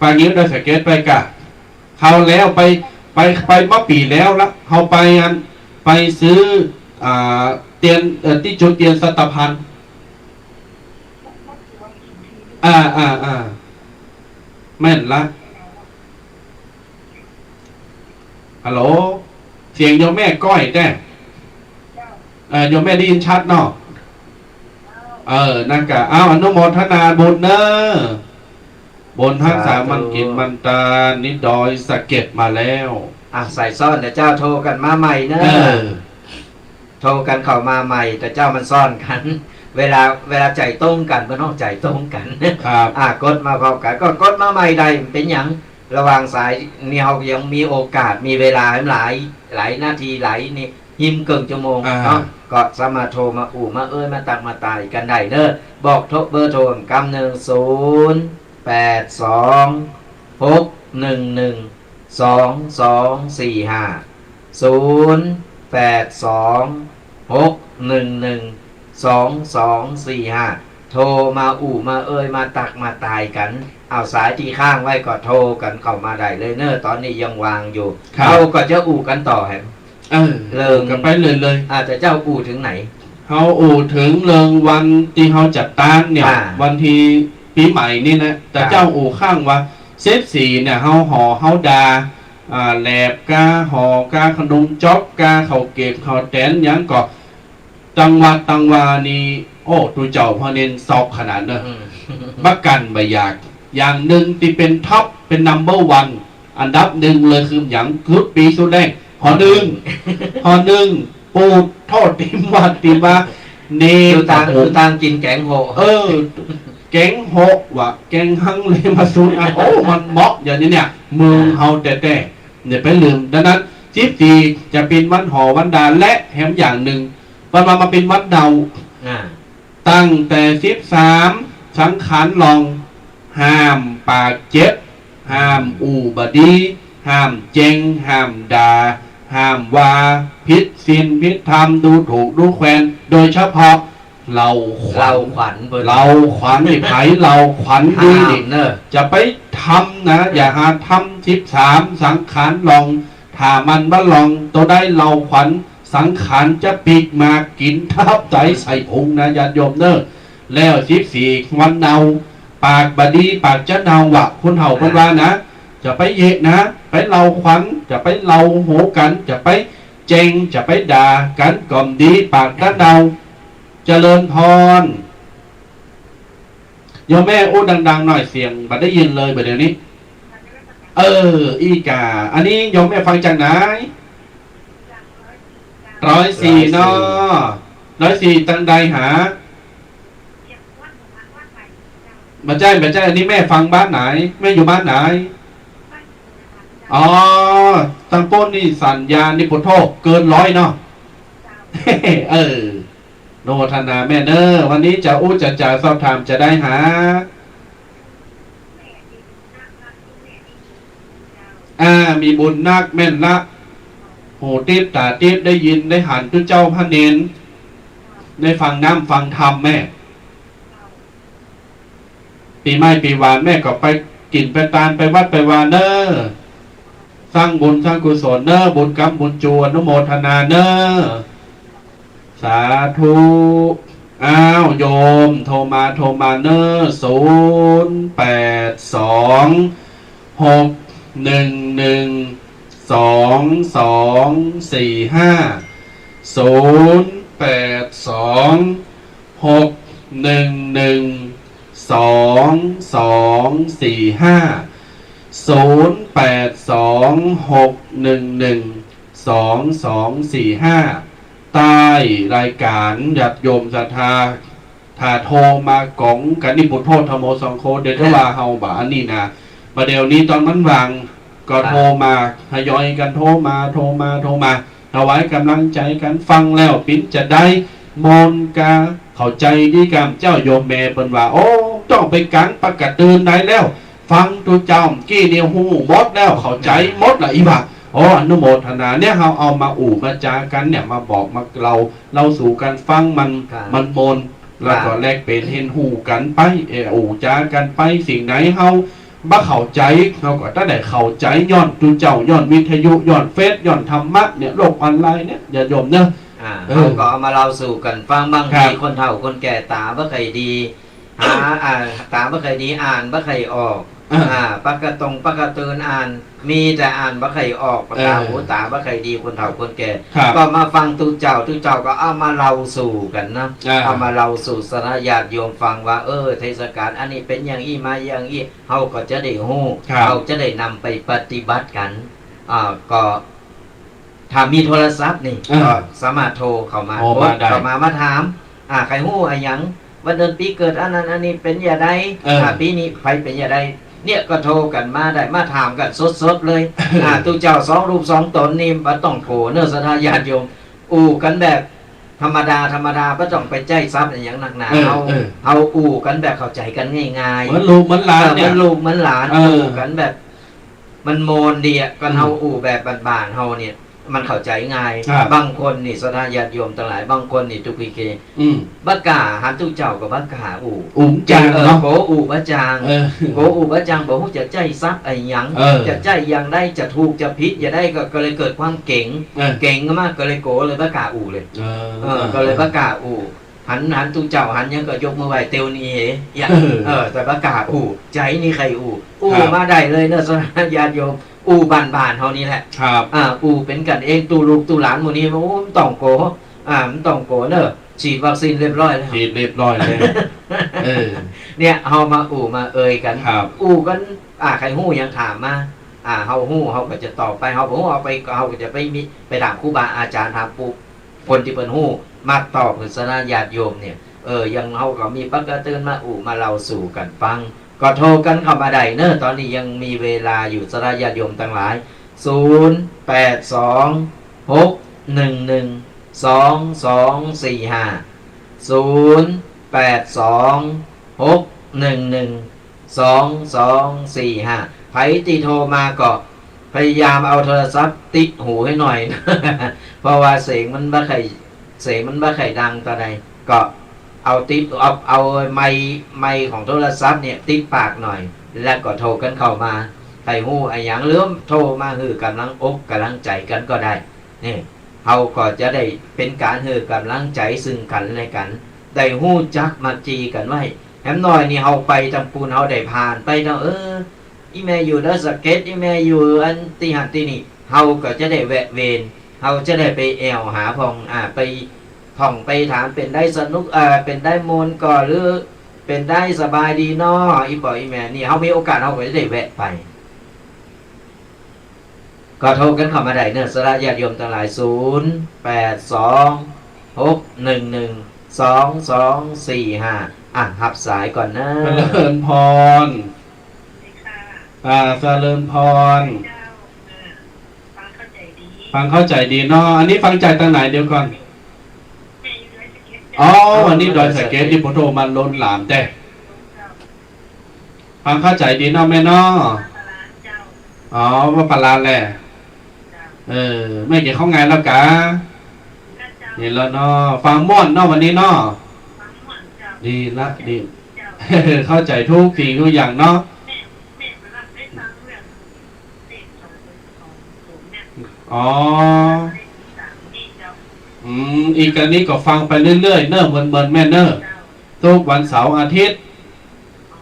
ป่างิ้วดอยสะเก็ดไปก่ะ คราวแล้วไป ไป ไปเมื่อปี๋แล้วละ เฮาไปอัน ไปซื้อ อ่า เตียน เอ่อ ตี้จุดเตียนสัตพันธ์ อ่า อ่า อ่า แม่นละ ฮัลโหล เสียงโยมแม่ก้อยแต๊ เอ่อ โยมแม่ได้ยินชัดเนาะ เออ นั่นกะ เอา อนุโมทนาบุญเน่อ บุญฮักษา สาธุ หมั่นกิ๋นหมั่นตาน นี่ดอยสะเก็ดมาแล้ว อ่ะ สายซ้อนเดี๋ยวเจ้าโทรกั๋นมาใหม่เน่อ เออ โทรกั๋นเข้ามาใหม่ แต่เจ้ามันซ้อนกั๋น เวลา เวลาใจ๋ตรงกั๋น บ่ต้องใจ๋ตรงกั๋น ครับ อ่ะ กดมาพร้อมกั๋น ก็กดมาใหม่ได้ เป๋นหยัง ระหว่างสายนี่เฮายังมีโอกาส มีเวลาหลาย หลายนาที หลายนี่ ฮิมเกิ่งชั่วโมง อ่า เนาะ ก็สามารถโทรมาอู้มาเอ้ยมาตักมาตายกั๋นได้เน่อ บอกโทร เบอร์โทรกำนึ่ง ศูนย์ แปด สอง หก หนึ่ง หนึ่ง สอง สอง สี่ ห้า ศูนย์ แปด สอง หก หนึ่ง หนึ่ง สอง สอง สี่ ห้า โทรมาอู้มาเอ้ยมาตักมาตายกั๋น เอาสายตี้ค้างไว้ก็โทรกั๋นเข้ามาได้เลยเน่อ ต๋อนนี้ยังว่างอยู่ ครับ เฮาก็จะอู้กั๋นต่อแหม เออ เรื่อง อู้กั๋นไปเลยเลย อ่า แต่เจ้าอู้เถิงไหน เฮาอู้เถิงเรื่องวันตี้เฮาจัดตานเนี่ย อ่า วันตี้ปี๋ใหม่นี่นะ แต่ ครับ เจ้าอู้ค้างว่า สิบสี่ เนี่ย เฮาห่อ เฮาดา อ่า แหลบก้า ห่อก้า ขนมจ๊อกก้า ข้าวเกรียบ ข้าวแต๋น หยังก่อ ตังวัดตังวานี่ โอ้ ตุ๊เจ้าพ่อเณรซอกขนาดเน่อ อืม บ่กั๋นบ่อยาก อย่างนึ่งตี้เป๋นท็อป เป๋นนัมเบอร์วัน อันดับนึ่งเลยคือหยัง สุดปี้สุดแรง ห่อนึ่ง ห่อนึ่ง ปูดโถ่ติ่มวัดติ่มวา เณร ตุ๊ตาง ตุ๊ตางกิ๋นแก๋งโฮะ เออ แก๋งโฮะวะ แก๋งฮังเลมาสุดอ่ะ โอ้ มันเหมาะอย่างนี้เนี่ย เมืองเฮาแต๊ๆ เนี่ยไปลืม ดังนั้น สิบสี่ จะเป๋นวันห่อวันดา และแหมอย่างนึ่ง เปิ้นว่ามาเป๋นวันเดา อ่า ตั้งแต่ สิบสาม สังขารล่อง ห้ามปากเจ็บ ห้ามอู้บ่ดี ห้ามแจ่ง ห้ามด่า ห้ามว่าผิดศีลผิดธรรม ดูถูกดูแควน โดยเฉพาะ เหล้าขวัญ เหล้าขวัญเปิ้น เหล้าขวัญนี่ ใผเหล้าขวัญดีนี่ ห้ามเน่อ จะไปทำนะ อ่า อย่าหาทำ สิบสาม สังขารล่อง ถ้ามันบ่ล่อง โตได้เหล้าขวัญ สังขารจะปีกหมาก กิ๋นตับไตไส้พุงนะ ญาติโยมเน่อ แล้ว สิบสี่ วันเนา ปากบ่ดี ปากจะเนาวะ คนเฒ่าเปิ้นว่านะ จะไปเยะนะ ไปเหล้าขวัญ จะไปเหล้าโหกั๋น จะไปแจ่ง จะไปด่ากั๋น ก็บ่ดี ปากจะเนา เจริญพร โยมแม่อู้ดังๆ หน่อย เสียงบ่ได้ยินเลยบ่าเดี๋ยวนี้ เออ อี้กา อันนี้โยมแม่ฟังจากไหน ร้อยสี่ เนาะ ร้อยสี่ ตังใดหา บ่ใจ้ บ่ใจ้ อันนี้แม่ฟังบ้านไหน แม่อยู่บ้านไหน อ๋อ ตังโป้นนี่สัญญาณนี่ปะโถเกินร้อยเนาะ เออ โมทนาแม่เน่อ วันนี้จะอู้จะจ๋าสอบถามจะได้หา อ่า มีบุญนักแม่นละ หูติ๊บต๋าติ๊บ ได้ยินได้หันตุ๊เจ้าพระเณร ได้ฟังน้ำฟังธรรมแม่ ปี๋ใหม่ปี๋หวานแม่ก็ไปกิ๋นไปตานไปวัดไปวาเน่อ สร้างบุญสร้างกุศลเน่อ บุญกำบุญจู อนุโมทนาเน่อ สาธุ อ้าว โยม โทรมา โทรมาเน่อ ศูนย์แปดสอง หกหนึ่งหนึ่ง สองสองสี่ห้า ศูนย์แปดสอง หกหนึ่งหนึ่ง สองสองสี่ห้า ศูนย์แปดสอง หกหนึ่งหนึ่ง สองสองสี่ห้า ใต้รายก๋านญาติโยมศรัทธา ถ้าโทรมาก๋องกั๋นนี่ พุทโธ ธัมโม สังโฆ เดี๋ยวจะว่าเฮาบ่าอันนี้นะ บ่าเดี๋ยวนี้ต๋อนมันว่าง ก็โทรมา ทยอยกั๋นโทรมา โทรมา โทรมา ถวายก๋ำลังใจ๋กั๋น ฟังแล้วเป๋นจาใด ม่วนกา เข้าใจ๋ดีก่ำ เจ้าโยมแม่เปิ้นว่า โอ้ ต้องไปก๋างปากก๋าตื่นได้แล้ว ฟังตุ๊เจ้าเมื่อกี้นี่ฮู้หมดแล้ว เข้าใจ๋หมดละอี้บ่า โอ้ อนุโมทนา เนี่ย เฮาเอามาอู้มาจ๋ากั๋นเนี่ย มาบอกมาเล่า เล่าสู่กั๋นฟัง มัน ครับ มันม่วน แล้วก็ ครับ แลกเปลี่ยนเฮียนฮู้กั๋นไป เอ่อ อู้จ๋ากั๋นไป สิ่งไหนเฮาบ่เข้าใจ๋ เฮาก็จะได้เข้าใจ๋ ย้อนตุ๊เจ้า ย้อนวิทยุ ย้อนเฟซ ย้อนธรรมะเนี่ย โลกออนไลน์เนี่ย ญาติโยมเนาะ อ่า เออ เฮาก็เอามาเล่าสู่กั๋นฟัง บางที ครับ คนเฒ่าคนแก่ต๋าบ่ค่อยดี หา อ่า ต๋าบ่ค่อยดี อ่านบ่ค่อยออก อ่า อ่า ปากก๋าตรงปากก๋าตื่นอ่าน มีแต่อ่านบ่ค่อยออก เออ ต๋าหูต๋าบ่ค่อยดี คนเฒ่าคนแก่ ครับ ก็มาฟังตุ๊เจ้า ตุ๊เจ้าก็เอามาเล่าสู่กั๋นนะ อ่า เอามาเล่าสู่สาธารณะญาติโยมฟังว่า เออ เทศกาลอันนี้เป๋นอย่างอี้มาอย่างอี้ เฮาก็จะได้ฮู้ ครับ เฮาจะได้นำไปปฏิบัติกั๋น อ่า ก็ ถ้ามีโทรศัพท์นี่ เออ ก็สามารถโทรเข้ามา โทรมาได้ เข้ามา มาถาม อ่า ใค่ฮู้อะหยัง วันเดือนปี๋เกิดอันนั้นอันนี้เป๋นอย่างใด เออ อ่า ปี๋นี้ใผเป๋นอย่างใด เนี่ยก็โทรกั๋นมาได้ มาถามกั๋นสดๆ เลย อ่า ตุ๊เจ้าสองรูปสองต๋นนี่บ่ต้องโก๋เน่อ ศรัทธาญาติโยม อู้กั๋นแบบธรรมดาธรรมดา บ่ต้องไปใจ๊ศัพท์อะหยังนักหนา เออ เฮา เออ เฮาอู้กั๋นแบบเข้าใจ๋กั๋นง่ายๆ เหมือนลูกเหมือนหลานเนี่ย เออ เหมือนลูกเหมือนหลาน เออ อู้กั๋นแบบ มันม่วนดีอะ ก็ อืม เฮาอู้แบบบ้านๆ เฮาเนี่ย มันเข้าใจ๋ง่าย ครับ บางคนนี่ ศรัทธาญาติโยมตังหลาย บางคนนี่ ตุ๊กปีเค อืม บ่กล้า หันตุ๊เจ้าก็บ่กล้าอู้ อู้บ่จาง เออ เนาะ โกอู้บ่จาง เออ โกอู้บ่จาง บ่ฮู้จะใจ๊ศัพท์อะหยัง เออ จะใจ๊อย่างใด จะถูกจะผิดอย่างใด ก็ ก็เลยเกิดความเก๋ง เออ เก๋งมาก ก็เลยโกเลยบ่กล้าอู้เลย เออ เออ ก็เลยบ่กล้าอู้ หัน หันตุ๊เจ้าหันหยังก็ยกมือไหว้เตียวนี้เหย เออ เออ แต่บ่กล้าอู้ ใจ๋นี่ใค่อู้ อู้ ครับ มาได้เลยเนาะ ศรัทธาญาติโยม อู้บ้านๆ เฮานี่แหละ ครับ อ่า อู้เป๋นกั๋นเอง ตุ๊ลูกตุ๊หลานหมู่นี้ โอ้ บ่ต้องกั๋ว อ่า บ่ต้องกั๋วเน่อ ฉีดวัคซีนเรียบร้อยแล้ว ฉีดเรียบร้อยแล้ว เออ เนี่ย เฮามาอู้มาเอ่ยกั๋น ครับ อู้กั๋น อ่า ใผฮู้หยังถามมา อ่า เฮาฮู้ เฮาก็จะตอบไป เฮาบ่ฮู้ เฮาไป เฮาก็จะไปมี ไปถามครูบาอาจ๋ารย์ ถามปู่ คนตี้เปิ้นฮู้ มาตอบหื้อสาระญาติโยมเนี่ย เออ อย่างเฮาก็มีปกติมาอู้มาเล่าสู่กั๋นฟัง ก็โทรกั๋นเข้ามาได้เน่อ ต๋อนนี้ยังมีเวลาอยู่ สาระญาติโยมตังหลาย ศูนย์ แปด สอง หก หนึ่ง หนึ่ง สอง สอง สี่ ห้า ศูนย์ แปด สอง หก หนึ่ง หนึ่ง สอง สอง สี่ ห้า ใผตี้โทรมาก็พยายามเอาโทรศัพท์ติดหูหื้อหน่อย เพราะว่าเสียงมันบ่ค่อย เสียงมันบ่ค่อยดังเต้าใด ก็เอาติด เอา เอาไมค์ ไมค์ของโทรศัพท์เนี่ยติดปากหน่อย แล้วก็โทรกั๋นเข้ามา ใผฮู้อะหยัง หรือโทรมาหื้อก๋ำลังอกก๋ำลังใจ๋กั๋นก็ได้ นี่ เฮาก็จะได้เป๋นก๋านหื้อก๋ำลังใจ๋ซึ่งกั๋นและกั๋น ได้ฮู้จักมาจีกั๋นไว้ แหมน้อยนี่เฮาไปตางปู๊น เฮาได้ผ่านไปตาง เออ อี่แม่อยู่ดอยสะเก็ด อี่แม่อยู่อันตี้หั้นตี้นี่ เฮาก็จะได้แวะเวียน เฮาจะได้ไปแอ่วหาพ่อง อ่า ไปพ่องไปถาม เป๋นใดสนุก เอ่อ เป๋นใดม่วนก่อ หรือเป๋นใดสบายดีน้อ อี่ป้ออี่แม่ นี่เฮามีโอกาส เฮาก็จะได้แวะไป ก็โทรกั๋นเข้ามาได้เน่อ สาระญาติโยมตังหลาย ศูนย์ แปด สอง หก หนึ่ง หนึ่ง สอง สอง สี่ ห้า อ่ะ ฮับสายก่อนเน่อ เจริญพร ค่ะ อ่า เจริญพร เจ้า เออ ฟังเข้าใจ๋ดี ฟังเข้าใจ๋ดีเนาะ อันนี้ฟังจากตางไหน เดี๋ยวก่อน แม่อยู่ดอยสะเก็ด อ๋อ เจ้า อันนี้ดอยสะเก็ด ดอยสะเก็ด นี่ปะโถ มันล้นหลามแต๊ เจ้า ฟังเข้าใจ๋ดีเนาะแม่เนาะ เจ้า อ๋อ วัดป่าลานแหละ เจ้า เออ แม่กิ๋นข้าวงายแล้วกา เจ้า เห็นแล้วเนาะ ฟังม่วนเนาะวันนี้เนาะ ฟังม่วนเจ้า ดีละ ดี เจ้า เข้าใจ๋ทุกสิ่งทุกอย่างเนาะ แม่ แม่มารับได้ฟังเรื่องเลขสอง สอง ศูนย์เนี่ย อ๋อ เลขสามนี่เจ้า อืม อีกอันนี้ก็ฟังไปเรื่อยๆ เน่อ เมินๆ แม่เน่อ เจ้า ทุกวันเสาร์อาทิตย์ อ๋อ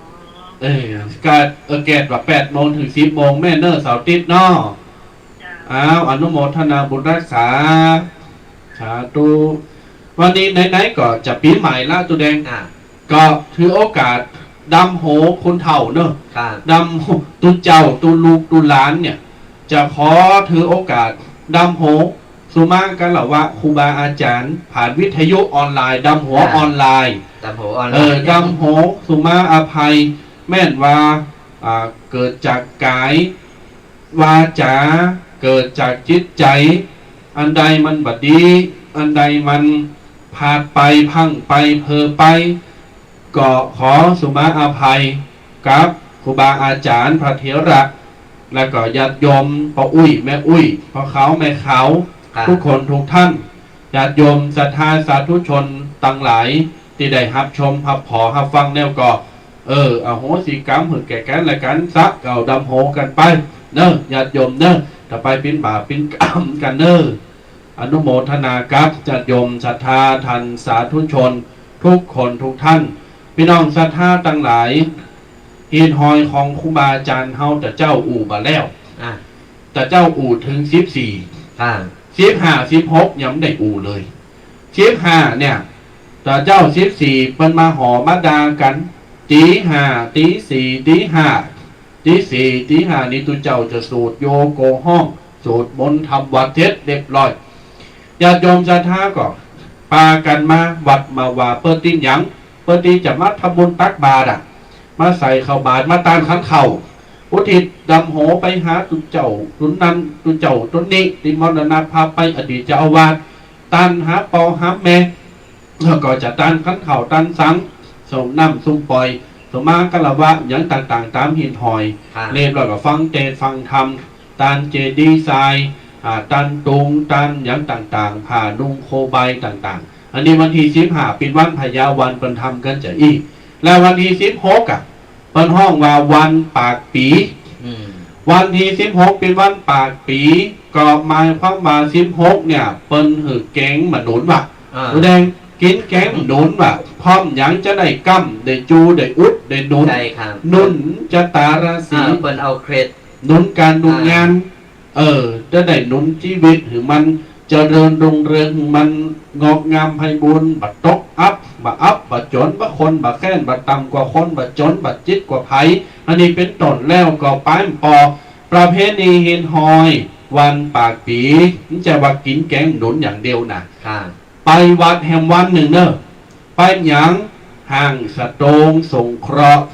เออ ก็ เออ แกดว่าแปดโมงเถิงสิบโมงแม่เน่อ เสาร์อาทิตย์เนาะ เจ้า อ้าว อนุโมทนาบุญฮักษา สาธุ วันนี้ไหนๆ ก็จะปี๋ใหม่ละ ตุ๊แดง อ่า ก็ถือโอกาสดำหัวคนเฒ่าเน่อ ค่ะ ดำตุ๊เจ้า ตุ๊ลูก ตุ๊หลานเนี่ย จะขอถือโอกาสดำหัว สุมาคารวะครูบาอาจ๋ารย์ ผ่านวิทยุออนไลน์ ดำหัว อ่า ออนไลน์ ดำหัวออนไลน์ เออ ดำหัวสุมาอภัย แม่นว่า อ่า เกิดจากก๋าย วาจ๋า เกิดจากจิตใจ๋ อันใดมันบ่ดี อันใดมันพลาดไป พลั้งไป เผลอไป ก็ขอสุมาอภัยกับครูบาอาจ๋ารย์ พระเถระ แล้วก็ญาติโยมป้ออุ๊ย แม่อุ๊ย ป้อขาว แม่ขาว ครับ ทุกคนทุกท่าน ญาติโยมศรัทธาสาธุชนตังหลาย ตี้ได้ฮับชม ฮับผ่อ ฮับฟังแล้วก็ เออ อโหสิกรรมหื้อแก่กั๋นและกั๋นซะ ก็ดำหัวกั๋นไป เน่อ ญาติโยมเน่อ ต่อไปเป๋นบาปเป๋นกรรมกั๋นเน่อ อนุโมทนากับญาติโยมศรัทธาท่านสาธุชนทุกคนทุกท่าน ปี้น้องศรัทธาตังหลาย หิ้นห้อยของครูบาอาจ๋ารย์เฮา ตะเจ้าอู้บ่าแล้ว อ่ะ ตะเจ้าอู้เถิงสิบสี่ อ่า สิบห้า สิบหก ยังบ่ได้อู้เลย สิบห้า เนี่ย ตะเจ้าสิบสี่ เปิ้นมาหอมาด่ากั๋น ตี๋ห้า ตี๋สี่ ตี๋ห้า ตี๋สี่ ตี๋ห้า นี่ตุ๊เจ้าจะสูดโยโกฮ้อง สูดมนต์ทำวัตรเสร็จเรียบร้อย ญาติโยมศรัทธาก็ปากั๋นมาวัด มาว่าเปิ้นตี้หยัง เปิ้นตี้จะมาทำบุญตักบาตรอะ มาใส่ข้าวบาตร มาต้านขันข้าว อุทิศดำหัวไปหาตุ๊เจ้าตุ๊นั้น ตุ๊เจ้าตุ๊นี้ ตี้มรณภาพไป อดีตเจ้าอาวาส ต้านหาป้อหาแม่ แล้วก็จะต้านขันข้าว ต้านสัง ส้มน้ำส้มป่อย สุมาคารวะหยังต่างๆ ต๋ามหิ้นห้อย ครับ เรียบร้อยก็ฟังเตสน์ฟังธรรม ต้านเจดีย์ทราย อ่า ต้านตุง ต้านหยังต่างๆ ผ้านุ่งโคใบต่างๆ อันนี้วันตี้สิบห้า เป๋นวันพญาวัน เปิ้นทำกั๋นจะอี้ แล้ววันตี้สิบหก อ่ะ เปิ้นฮ้องว่าวันปากปี๋ อืม วันตี้สิบหก เป๋นวันปากปี๋ ก็หมายความว่าสิบหก เนี่ย เปิ้นหื้อแกงบ่าหนุนว่ะ อ่า แสดงกิ๋นแกงบ่าหนุนว่ะ พร้อมหยังจะได้ก้ำ ได้จู ได้อุด ได้หนุน ใช่ครับ หนุนจะต๋าราศี อ่า เปิ้นเอาเคล็ด หนุนก๋านหนุนงาน เออ จะได้หนุนจีวิตหื้อมันเจริญรุ่งเรือง หื้อมันงอกงามไพบูลย์ บ่ตกอับ บ่อับ บ่จ๋น บ่คน บ่แค้น บ่ต่ำกว่าคน บ่จ๋น บ่จิตกว่าใผ อันนี้เป๋นต้น แล้วก็ป๋ายปอ ประเพณีฮีตฮอยวันปากปี๋ บ่ใจ้ว่ากิ๋นแก๋งหนุนอย่างเดียวนะ ค่ะ ไปวัดแหมวันนึ่งเน่อ ไปหยัง ห้างสะโตงสงเคราะห์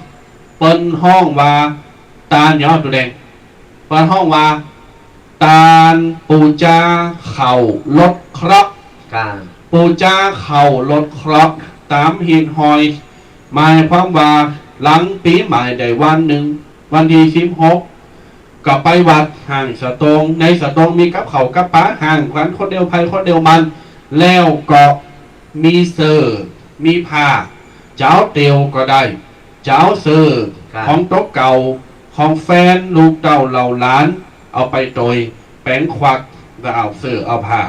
เปิ้นฮ้องว่า ตานหยัง ตุ๊แดง เปิ้นฮ้องว่า ตานปู๋จาข้าวลดเคราะห์ ค่ะ ปู๋จาข้าวลดเคราะห์ ต๋ามฮีตฮอย หมายความว่า หลังปี๋ใหม่ได้วันนึ่ง วันตี้สิบหก ก็ไปวัดห้างสะโตง ในสะโตงมีกับข้าวกับป๋า ฮ้างกั๋นคนเดียวใผคนเดียวมัน แล้วก็มีเสื้อ มีผ้า จ๋าวเตียวก็ได้ จ๋าวเสื้อ ครับ ของโตเก่า ของแฟน ลูกเต้าเหล่าหลาน เอาไปโตย แป๋งควัก แล้วเอาเสื้อเอาผ้า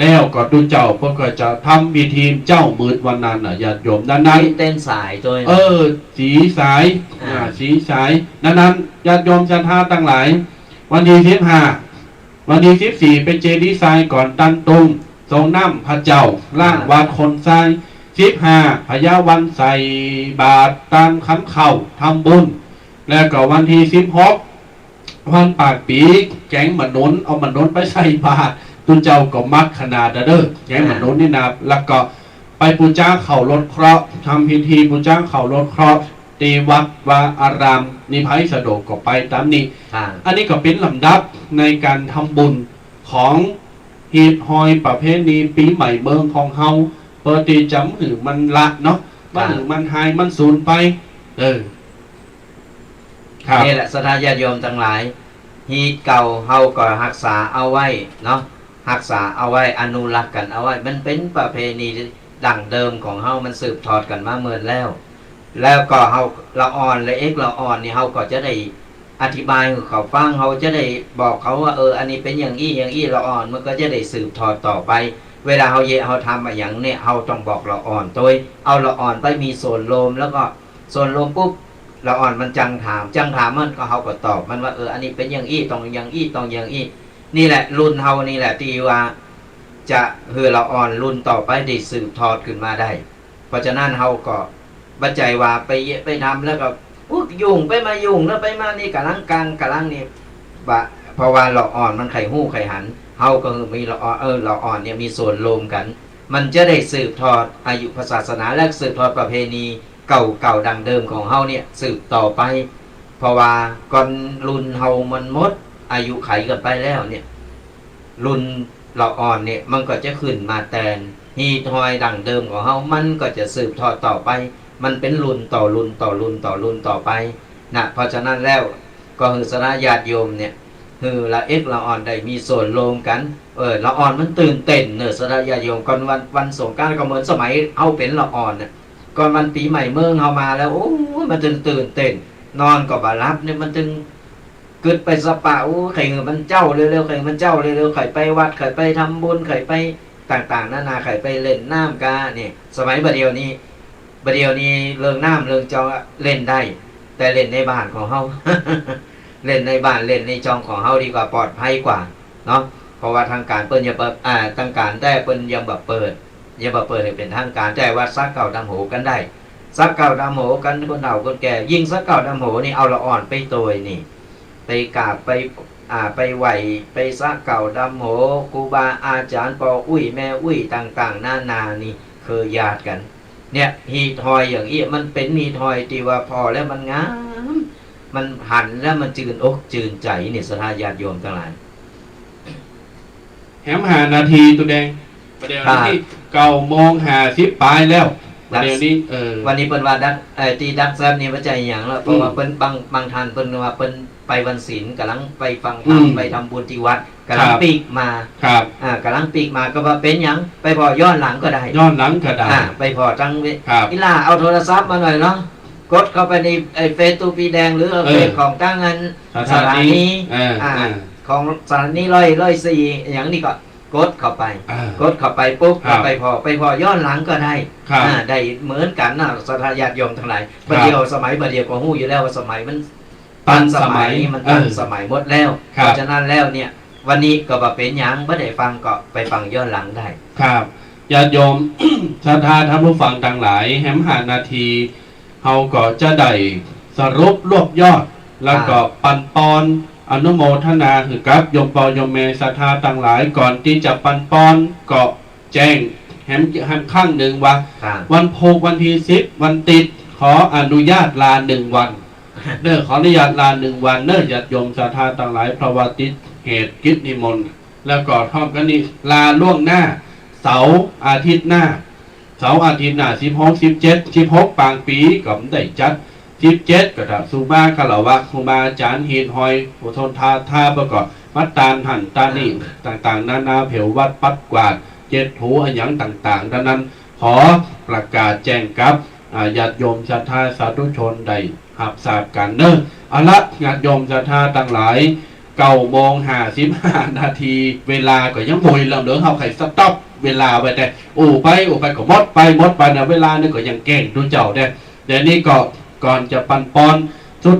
แล้วก็ตุ๊เจ้าเปิ้นก็จะทำพิธีเจ๊ามืดวันนั้นน่ะ ญาติโยม นั้นนั้น เต้นสายโตย เออ สีสาย อ่า อ่า สีสาย นั้นนั้น ญาติโยมศรัทธาตังหลาย วันตี้สิบห้า วันตี้สิบสี่ ไปเจดีย์ทรายก่อนตันตุง สรงน้ำพระเจ้า ล้าง อ่า วัดคนทราย สิบห้า พญาวันใส่บาตร ตานขันข้าว ทำบุญ แล้วก็วันตี้สิบหก วันปากปี๋ แก๋งหมากหนุน เอาหมากหนุนไปใส่บาตร ตุ๊เจ้าก็มักขนาดเด้อ แก๋งหมากหนุนนี่นะ แล้วก็ไปปู๋จาข้าวลดเคราะห์ ทำพิธีปู๋จาข้าวลดเคราะห์ ตี้วัดวาอาราม นี่ใผสะดวกก็ไปต๋ามนี้ ค่ะ อันนี้ก็เป๋นลำดับในก๋านทำบุญของฮีตฮอยประเพณีปี๋ใหม่เมืองของเฮา เปื้อตี้จะบ่หื้อมันละเนาะ บ่หื้อมันหาย มันสูญไป เออ ครับ นี่แหละศรัทธาญาติโยมตังหลาย ฮีตเก่าเฮาก็ฮักษาเอาไว้เนาะ ฮักษาเอาไว้ อนุรักษ์กั๋นเอาไว้ มันเป๋นประเพณีดั้งเดิมของเฮา มันสืบทอดกั๋นมาเมินแล้ว แล้วก็เฮาละอ่อนละเอ็กละอ่อนนี่ เฮาก็จะได้อธิบายหื้อเขาฟัง เฮาจะได้บอกเขาว่า เออ อันนี้เป๋นอย่างอี้อย่างอี้ ละอ่อนมันก็จะได้สืบทอดต่อไป เวลาเฮาเยียะเฮาทำอะหยังเนี่ย เฮาต้องบอกละอ่อนโตย เอาละอ่อนไปมีส่วนร่วม แล้วก็ส่วนร่วมปุ๊บ ละอ่อนมันจังถาม จังถามมันก็ เฮาก็ตอบมันว่า เออ อันนี้เป๋นอย่างอี้ ต้องอย่างอี้ ต้องอย่างอี้ นี่แหละ รุ่นเฮานี่แหละตี้ว่าจะหื้อละอ่อนรุ่นต่อไปได้สืบทอดขึ้นมาได้ เพราะฉะนั้นเฮาก็บ่ใจ้ว่าไปเยียะไปทำแล้วก็ อุ๊ย ยุ่งไปมายุ่งแล้วไปมานี่ ก๋ำลังกังก๋ำลังนี่ บ่ เพราะว่าละอ่อนมันใค่ฮู้ใค่หัน เฮาก็หื้อมีละอ่อน เออ ละอ่อนเนี่ยมีส่วนร่วมกั๋น มันจะได้สืบทอดอายุพระศาสนา และสืบทอดประเพณีเก่าๆดั้งเดิมของเฮาเนี่ยสืบต่อไป เพราะว่าก่อนรุ่นเฮามันหมดอายุขัยกั๋นไปแล้วเนี่ย รุ่นละอ่อนเนี่ยมันก็จะขึ้นมาแตน ฮีตฮอยดั้งเดิมของเฮามันก็จะสืบทอดต่อไป มันเป๋นรุ่นต่อรุ่นต่อรุ่นต่อรุ่นต่อไปนะ เพราะฉะนั้นแล้วก็หื้อศรัทธาญาติโยมเนี่ย หื้อละเอ็กละอ่อนได้มีส่วนร่วมกั๋น เออ ละอ่อนมันตื่นเต้นเน่อศรัทธาญาติโยม ก่อนวัน วันสงกรานต์ก็เหมือนสมัยเฮาเป๋นละอ่อนน่ะ ก่อนวันปี๋ใหม่เมืองเฮามาแล้ว โอ้ย มันตึงตื่นเต้น นอนก็บ่หลับเนี่ย มันตึงกึ๊ดไปสะปะ โอ้ย ใค่หื้อมันเจ๊าเร็วๆ ใค่หื้อมันเจ๊าเร็วๆ ใค่ไปวัด ใค่ไปทำบุญ ใค่ไปต่างๆนานา ใค่ไปเล่นน้ำกาเนี่ย สมัยบ่าเดี่ยวนี้ บ่าเดี่ยวนี้เรื่องน้ำเรื่องจองอะเล่นได้ แต่เล่นในบ้านของเฮา เล่นในบ้าน เล่นในจองของเฮาดีกว่า ปลอดภัยกว่าเนาะ เพราะว่าตางก๋านเปิ้นจะบ่ อ่า ตางก๋านแต๊เปิ้นยังบ่เปิด ยังบ่เปิดหื้อเป๋นตางก๋าน แต่ว่าสักเก้าดำหัวกั๋นได้ สักเก้าดำหัวกั๋น คนเฒ่าคนแก่ ยิ่งสักเก้าดำหัวนี่ เอาละอ่อนไปโตยนี่ ไปกราบไป อ่า ไปไหว้ ไปสักเก้าดำหัว ครูบาอาจ๋ารย์ ป้ออุ๊ยแม่อุ๊ยต่างๆนานานี่ เครือญาติกั๋น เนี่ย ฮีตฮอยอย่างอี้ มันเป๋นฮีตฮอยตี้ว่าผ่อแล้วมันงาม มันหันแล้วมันจืนอกจืนใจ๋เนี่ย ศรัทธาญาติโยมตังหลาย แหมห้านาที ตุ๊แดง บ่าเดี่ยวนี้ ครับ เก้าโมงห้าสิบป๋ายแล้ว บ่าเดี่ยวนี้ เออ วันนี้เปิ้นว่าดัก เอ่อ ตี้ดักแซมนี่บ่ใจ้หยังแล้ว เพราะว่า อืม เปิ้น บาง บางท่านเปิ้นว่าเปิ้นไปวันศีล ก๋ำลังไปฟังธรรม อืม ไปทำบุญตี้วัด ก๋ำลัง ครับ ปิ๊กมา ครับ อ่า ก๋ำลังปิ๊กมาก็ว่าเป๋นหยัง ไปผ่อย้อนหลังก็ได้ ย้อนหลังก็ได้ อ่า ไปผ่อตังเว ครับ อีหล่าเอาโทรศัพท์มาหน่อยเนาะ กดเข้าไปในไอ้เฟซตุ๊ปีแดง หรือ เออ เฟซของตังอัน สถานี สถานี เออ อ่า เออ ของสถานีร้อย ร้อยสี่ อย่างนี้ก็กดเข้าไป อ่า กดเข้าไปปุ๊บ ครับ ก็ไปผ่อ ไปผ่อย้อนหลังก็ได้ ครับ อ่า ได้เหมือนกั๋นนะ ศรัทธาญาติโยมตังหลาย ครับ บ่าเดี่ยว สมัยบ่าเดี่ยวก็ฮู้อยู่แล้วว่าสมัยมัน ตันสมัย มันตันสมัยหมดแล้ว ครับ เพราะฉะนั้นแล้วเนี่ย วันนี้ก็บ่เป๋นหยัง บ่ได้ฟังก็ไปฟังย้อนหลังได้ ครับ ญาติโยม ศรัทธาท่านผู้ฟังตังหลาย แหมห้านาที เฮาก็จะได้สรุปรวบยอด แล้วก็ อ่า ปันปอน อนุโมทนาหื้อกับโยมป้อโยมแม่ศรัทธาตังหลาย ก่อนตี้จะปันปอนก็ แจ้งแหม แหมครั้งนึ่งว่า ครับ วันพูกวันตี้สิบ วันติด ขออนุญาตลานึ่งวัน เน้อ ขออนุญาตลานึ่งวันเน้อ ญาติโยมศรัทธาตังหลาย เพราะว่าติดเหตุกิจนิมนต์ แล้วก็พร้อมกั๋นนี้ลาล่วงหน้า เสาร์อาทิตย์หน้า เสาร์อาทิตย์หน้า สิบหก สิบเจ็ด สิบหก ปางปี๋ก็บ่ได้จัด สิบเจ็ด ก็ถ้าสุมาคารวะครูบาอาจ๋ารย์ ฮีตฮอย ผู้ทนทา ทาประกอบ มาตานหั้นตานนี่ ต่างๆ นานา เผาวัดปัดกวาด เจ็ดถูอะหยังต่างๆ ดังนั้น ขอประกาศแจ้งกับ อ่า ญาติโยมศรัทธาสาธุชนได้ฮับทราบกั๋นเน้อ เอาละ ญาติโยมศรัทธาตังหลาย เก้าโมงห้าสิบห้านาที เวลาก็ยังบ่อยลำเหลือ เฮาใค่สต็อปเวลาไว้แต่ อู้ไป อู้ไปก็หมดไป หมดไปนะ เวลานี่ก็ยังแก้งตุ๊เจ้าแน่ เดี๋ยวนี้ก็ก่อนจะปันปอนสุด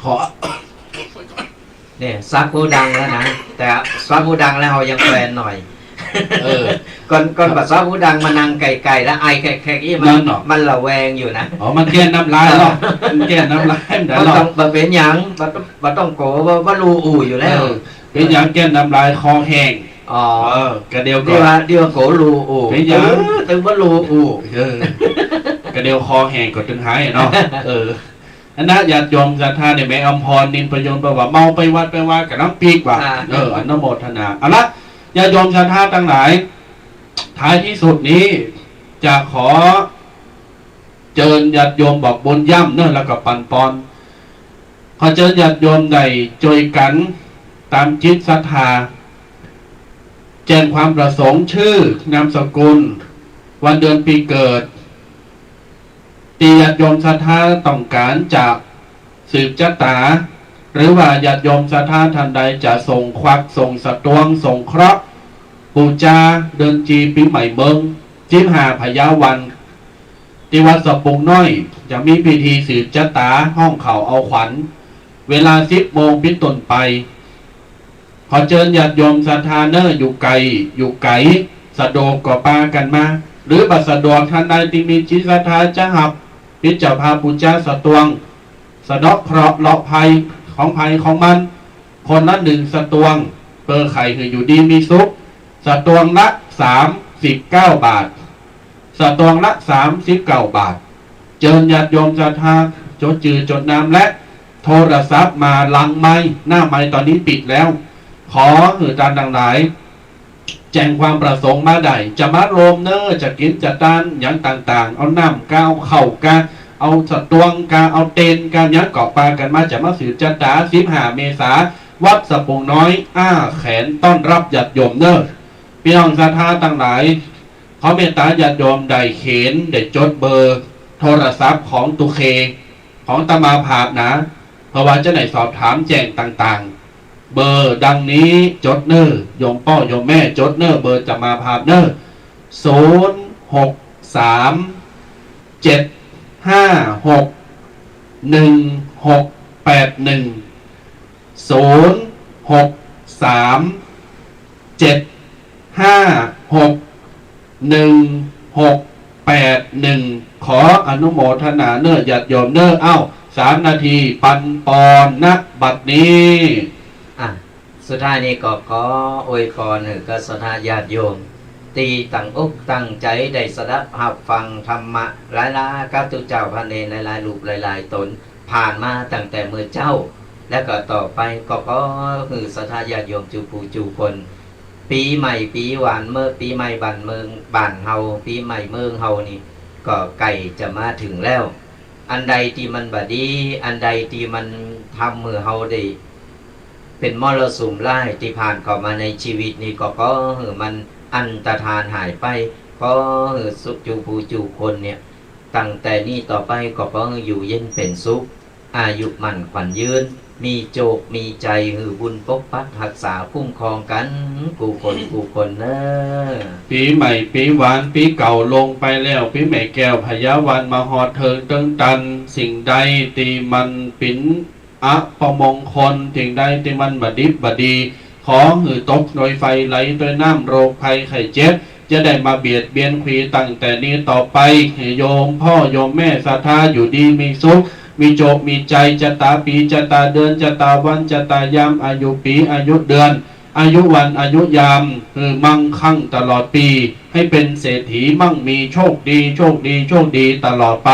ขอ เนี่ย ซับฮูดังแล้วนะ แต่ซับฮูดังแล้วเฮายังแควนหน่อย เออ ก่อน ก่อนบ่ซับฮูดังมานั่งไก๋ๆ แล้วไอแคกๆ อี้ มัน นั่นเนาะ มันระแวงอยู่นะ อ๋อ มันเกลี้ยนน้ำลายเนาะ มันเกลี้ยนน้ำลาย มัน บ่ เนาะ ต้อง บ่เป๋นหยัง บ่ต้อง บ่ต้องกั๋วว่า ว่าลู่อู้อยู่แล้ว เออ เป๋นหยังเกลี้ยนน้ำลาย คอแห้ง อ๋อ เออ กะเดียวก็ ดีว่า ดีว่ากั๋วลู่อู้ เป๋นหยัง เออ ตึงว่าลู่อู้ เออ กะเดียวคอแห้งก็ตึงหายเนาะ เออ อันนะ ญาติโยมศรัทธาเนี่ย แม่อำพร นินประยูร บอกว่าเมาไปวัดไปวา กำลังปิ๊กว่า อ่า เออ อนุโมทนา เอาละ ญาติโยมศรัทธาตังหลาย ท้ายตี้สุดนี้ จะขอเจิญญาติโยมบอกบุญย้ำเน้อ แล้วก็ปันปอน ขอเจิญญาติโยมได้จ้วยกั๋นต๋ามจิตศรัทธา แจ้งความประสงค์ จื้อ นามสกุล วันเดือนปี๋เกิด ตี้ญาติโยมศรัทธาต้องก๋านจะสืบจะต๋า หรือว่าญาติโยมศรัทธาต้านใดจะส่งขวัก ส่งสตวงค์ ส่งเคราะห์ ปู๋จา เดือนจีปี๋ใหม่เมิง สิบห้าพญาวัน ตี้วัดสะปุงน้อย จะมีพิธีสืบจะต๋า ฮ้องข่าวเอาขวัญ เวลาสิบโมงเป๋นต้นไป ขอเจิญญาติโยมศรัทธาเน้อ อยู่ไก๋ อยู่ไก๋ สะดวกก็ปากั๋นมา หรือบ่สะดวก ต้านใดตี้มีจิตศรัทธาจะฮับ เป๋นเจ้าภาพปู๋จาสตวงค์ สะเดาะเคราะห์เลาะภัย ของใผของมัน คนละหนึ่งสตวงค์ เปื้อใค่หื้ออยู่ดีมีสุข สตวงค์ละสามสิบเก้าบาท สตวงค์ละสามสิบเก้าบาท เจิญญาติโยมศรัทธา จดจื้อจดนามและโทรศัพท์มาหลังไมค์ หน้าไมค์ต๋อนนี้ปิดแล้ว ขอหื้อต้านตังหลาย แจ้งความประสงค์มาได้ จะมาร่วมเน้อ จะกิ๋นจะตานหยังต่างๆ เอาน้ำกา เอาข้าวกา เอาสตวงค์กา เอาเต็นท์กา หยังก็ปากั๋นมา จะมาสืบจะต๋า สิบห้าเมษา วัดสะปุงน้อย อ้าแขนต้อนฮับญาติโยมเน้อ ปี้น้องศรัทธาตังหลาย ขอเมตต๋าญาติโยมได้เขียน ได้จดเบอร์โทรศัพท์ของตุ๊เค ของอาตมาภาพนะ เปื้อว่าจะได้สอบถามแจ้งต่างๆ เบอร์ดังนี้ จดเน้อ โยมป้อโยมแม่ จดเน้อ เบอร์อาตมาภาพเน้อ ศูนย์ หก สาม เจ็ด ห้า หก หนึ่ง หก แปด หนึ่ง ศูนย์ หก สาม เจ็ด ห้า หก หนึ่ง หก แปด หนึ่ง ขออนุโมทนาเน้อญาติโยมเน้อ เอ้า สามนาทีปันปอน ณ บัดนี้ อ่ะ สุดท้ายนี้ก็ขออวยพรหื้อกับศรัทธาญาติโยม ตี้ตั้งอกตั้งใจ๋ได้สดับฮับฟังธรรมะ หลายๆ กับตุ๊เจ้าพระเณรหลายๆ รูปหลายๆ ต๋น ผ่านมาตั้งแต่เมื่อเจ๊า และก็ต่อไปก็ขอหื้อศรัทธาญาติโยมจู๋ผู้จู๋คน ปี๋ใหม่ปี๋หวานเมิก ปี๋ใหม่บ้านเมือง บ้านเฮา ปี๋ใหม่เมืองเฮานี่ ก็ใก้จะมาเถิงแล้ว อันใดตี้มันบ่ดี อันใดตี้มันทำหื้อเฮาได้ เป๋นมรสุมร้ายตี้ผ่านเข้ามาในจีวิตนี้ ก็ขอหื้อมันอันตรธานหายไป ขอหื้อสุข จู๋ผู้จู๋คนเนี่ย ตั้งแต่นี้ต่อไปก็ขอหื้ออยู่เย็นเป๋นสุข อายุมั่นขวัญยืน มีโจคมีใจ๋หื้อบุญปกปักฮักษาคุ้มครองกั๋นกู้คนกู้คนเน่อ ปี๋ใหม่ปี๋หวานปี๋เก่าลงไปแล้ว ปี๋แม่แก้วพญาวันมาฮอดเถิงเติงตัน สิ่งใดตี้มันเป๋นอัปมงคล สิ่งใดตี้มันบ่ดิบบ่ดี ขอหื้อตกโดยไฟไหลโดยน้ำ โรคภัยไข้เจ็บ จะได้มาเบียดเบียนขวีตั้งแต่นี้ต่อไป หื้อโยมพ่อโยมแม่ศรัทธาอยู่ดีมีสุข มีโจคมีใจ๋ จะต๋าปี๋จะต๋าเดือนจะต๋าวันจะต๋ายาม อายุปี๋อายุเดือน อายุวันอายุยาม หื้อมั่งคั่งตลอดปี๋ หื้อเป๋นเศรษฐีมั่งมีโชคดี โชคดี โชคดีตลอดไป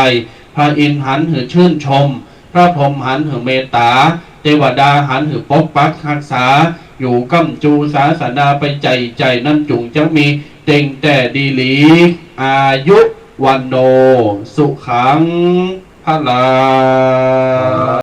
พระอินทร์หันหื้อชื่นชม พระพรหมหันหื้อเมตต๋า เตวดาหันหื้อปกปักฮักษา อยู่ก้ำจูศาสนาไปใจ๋ใจ๋ นั้นจุ่งจักมีเต็งแต่ดีหลี อายุ วัณโณ สุขัง พลัง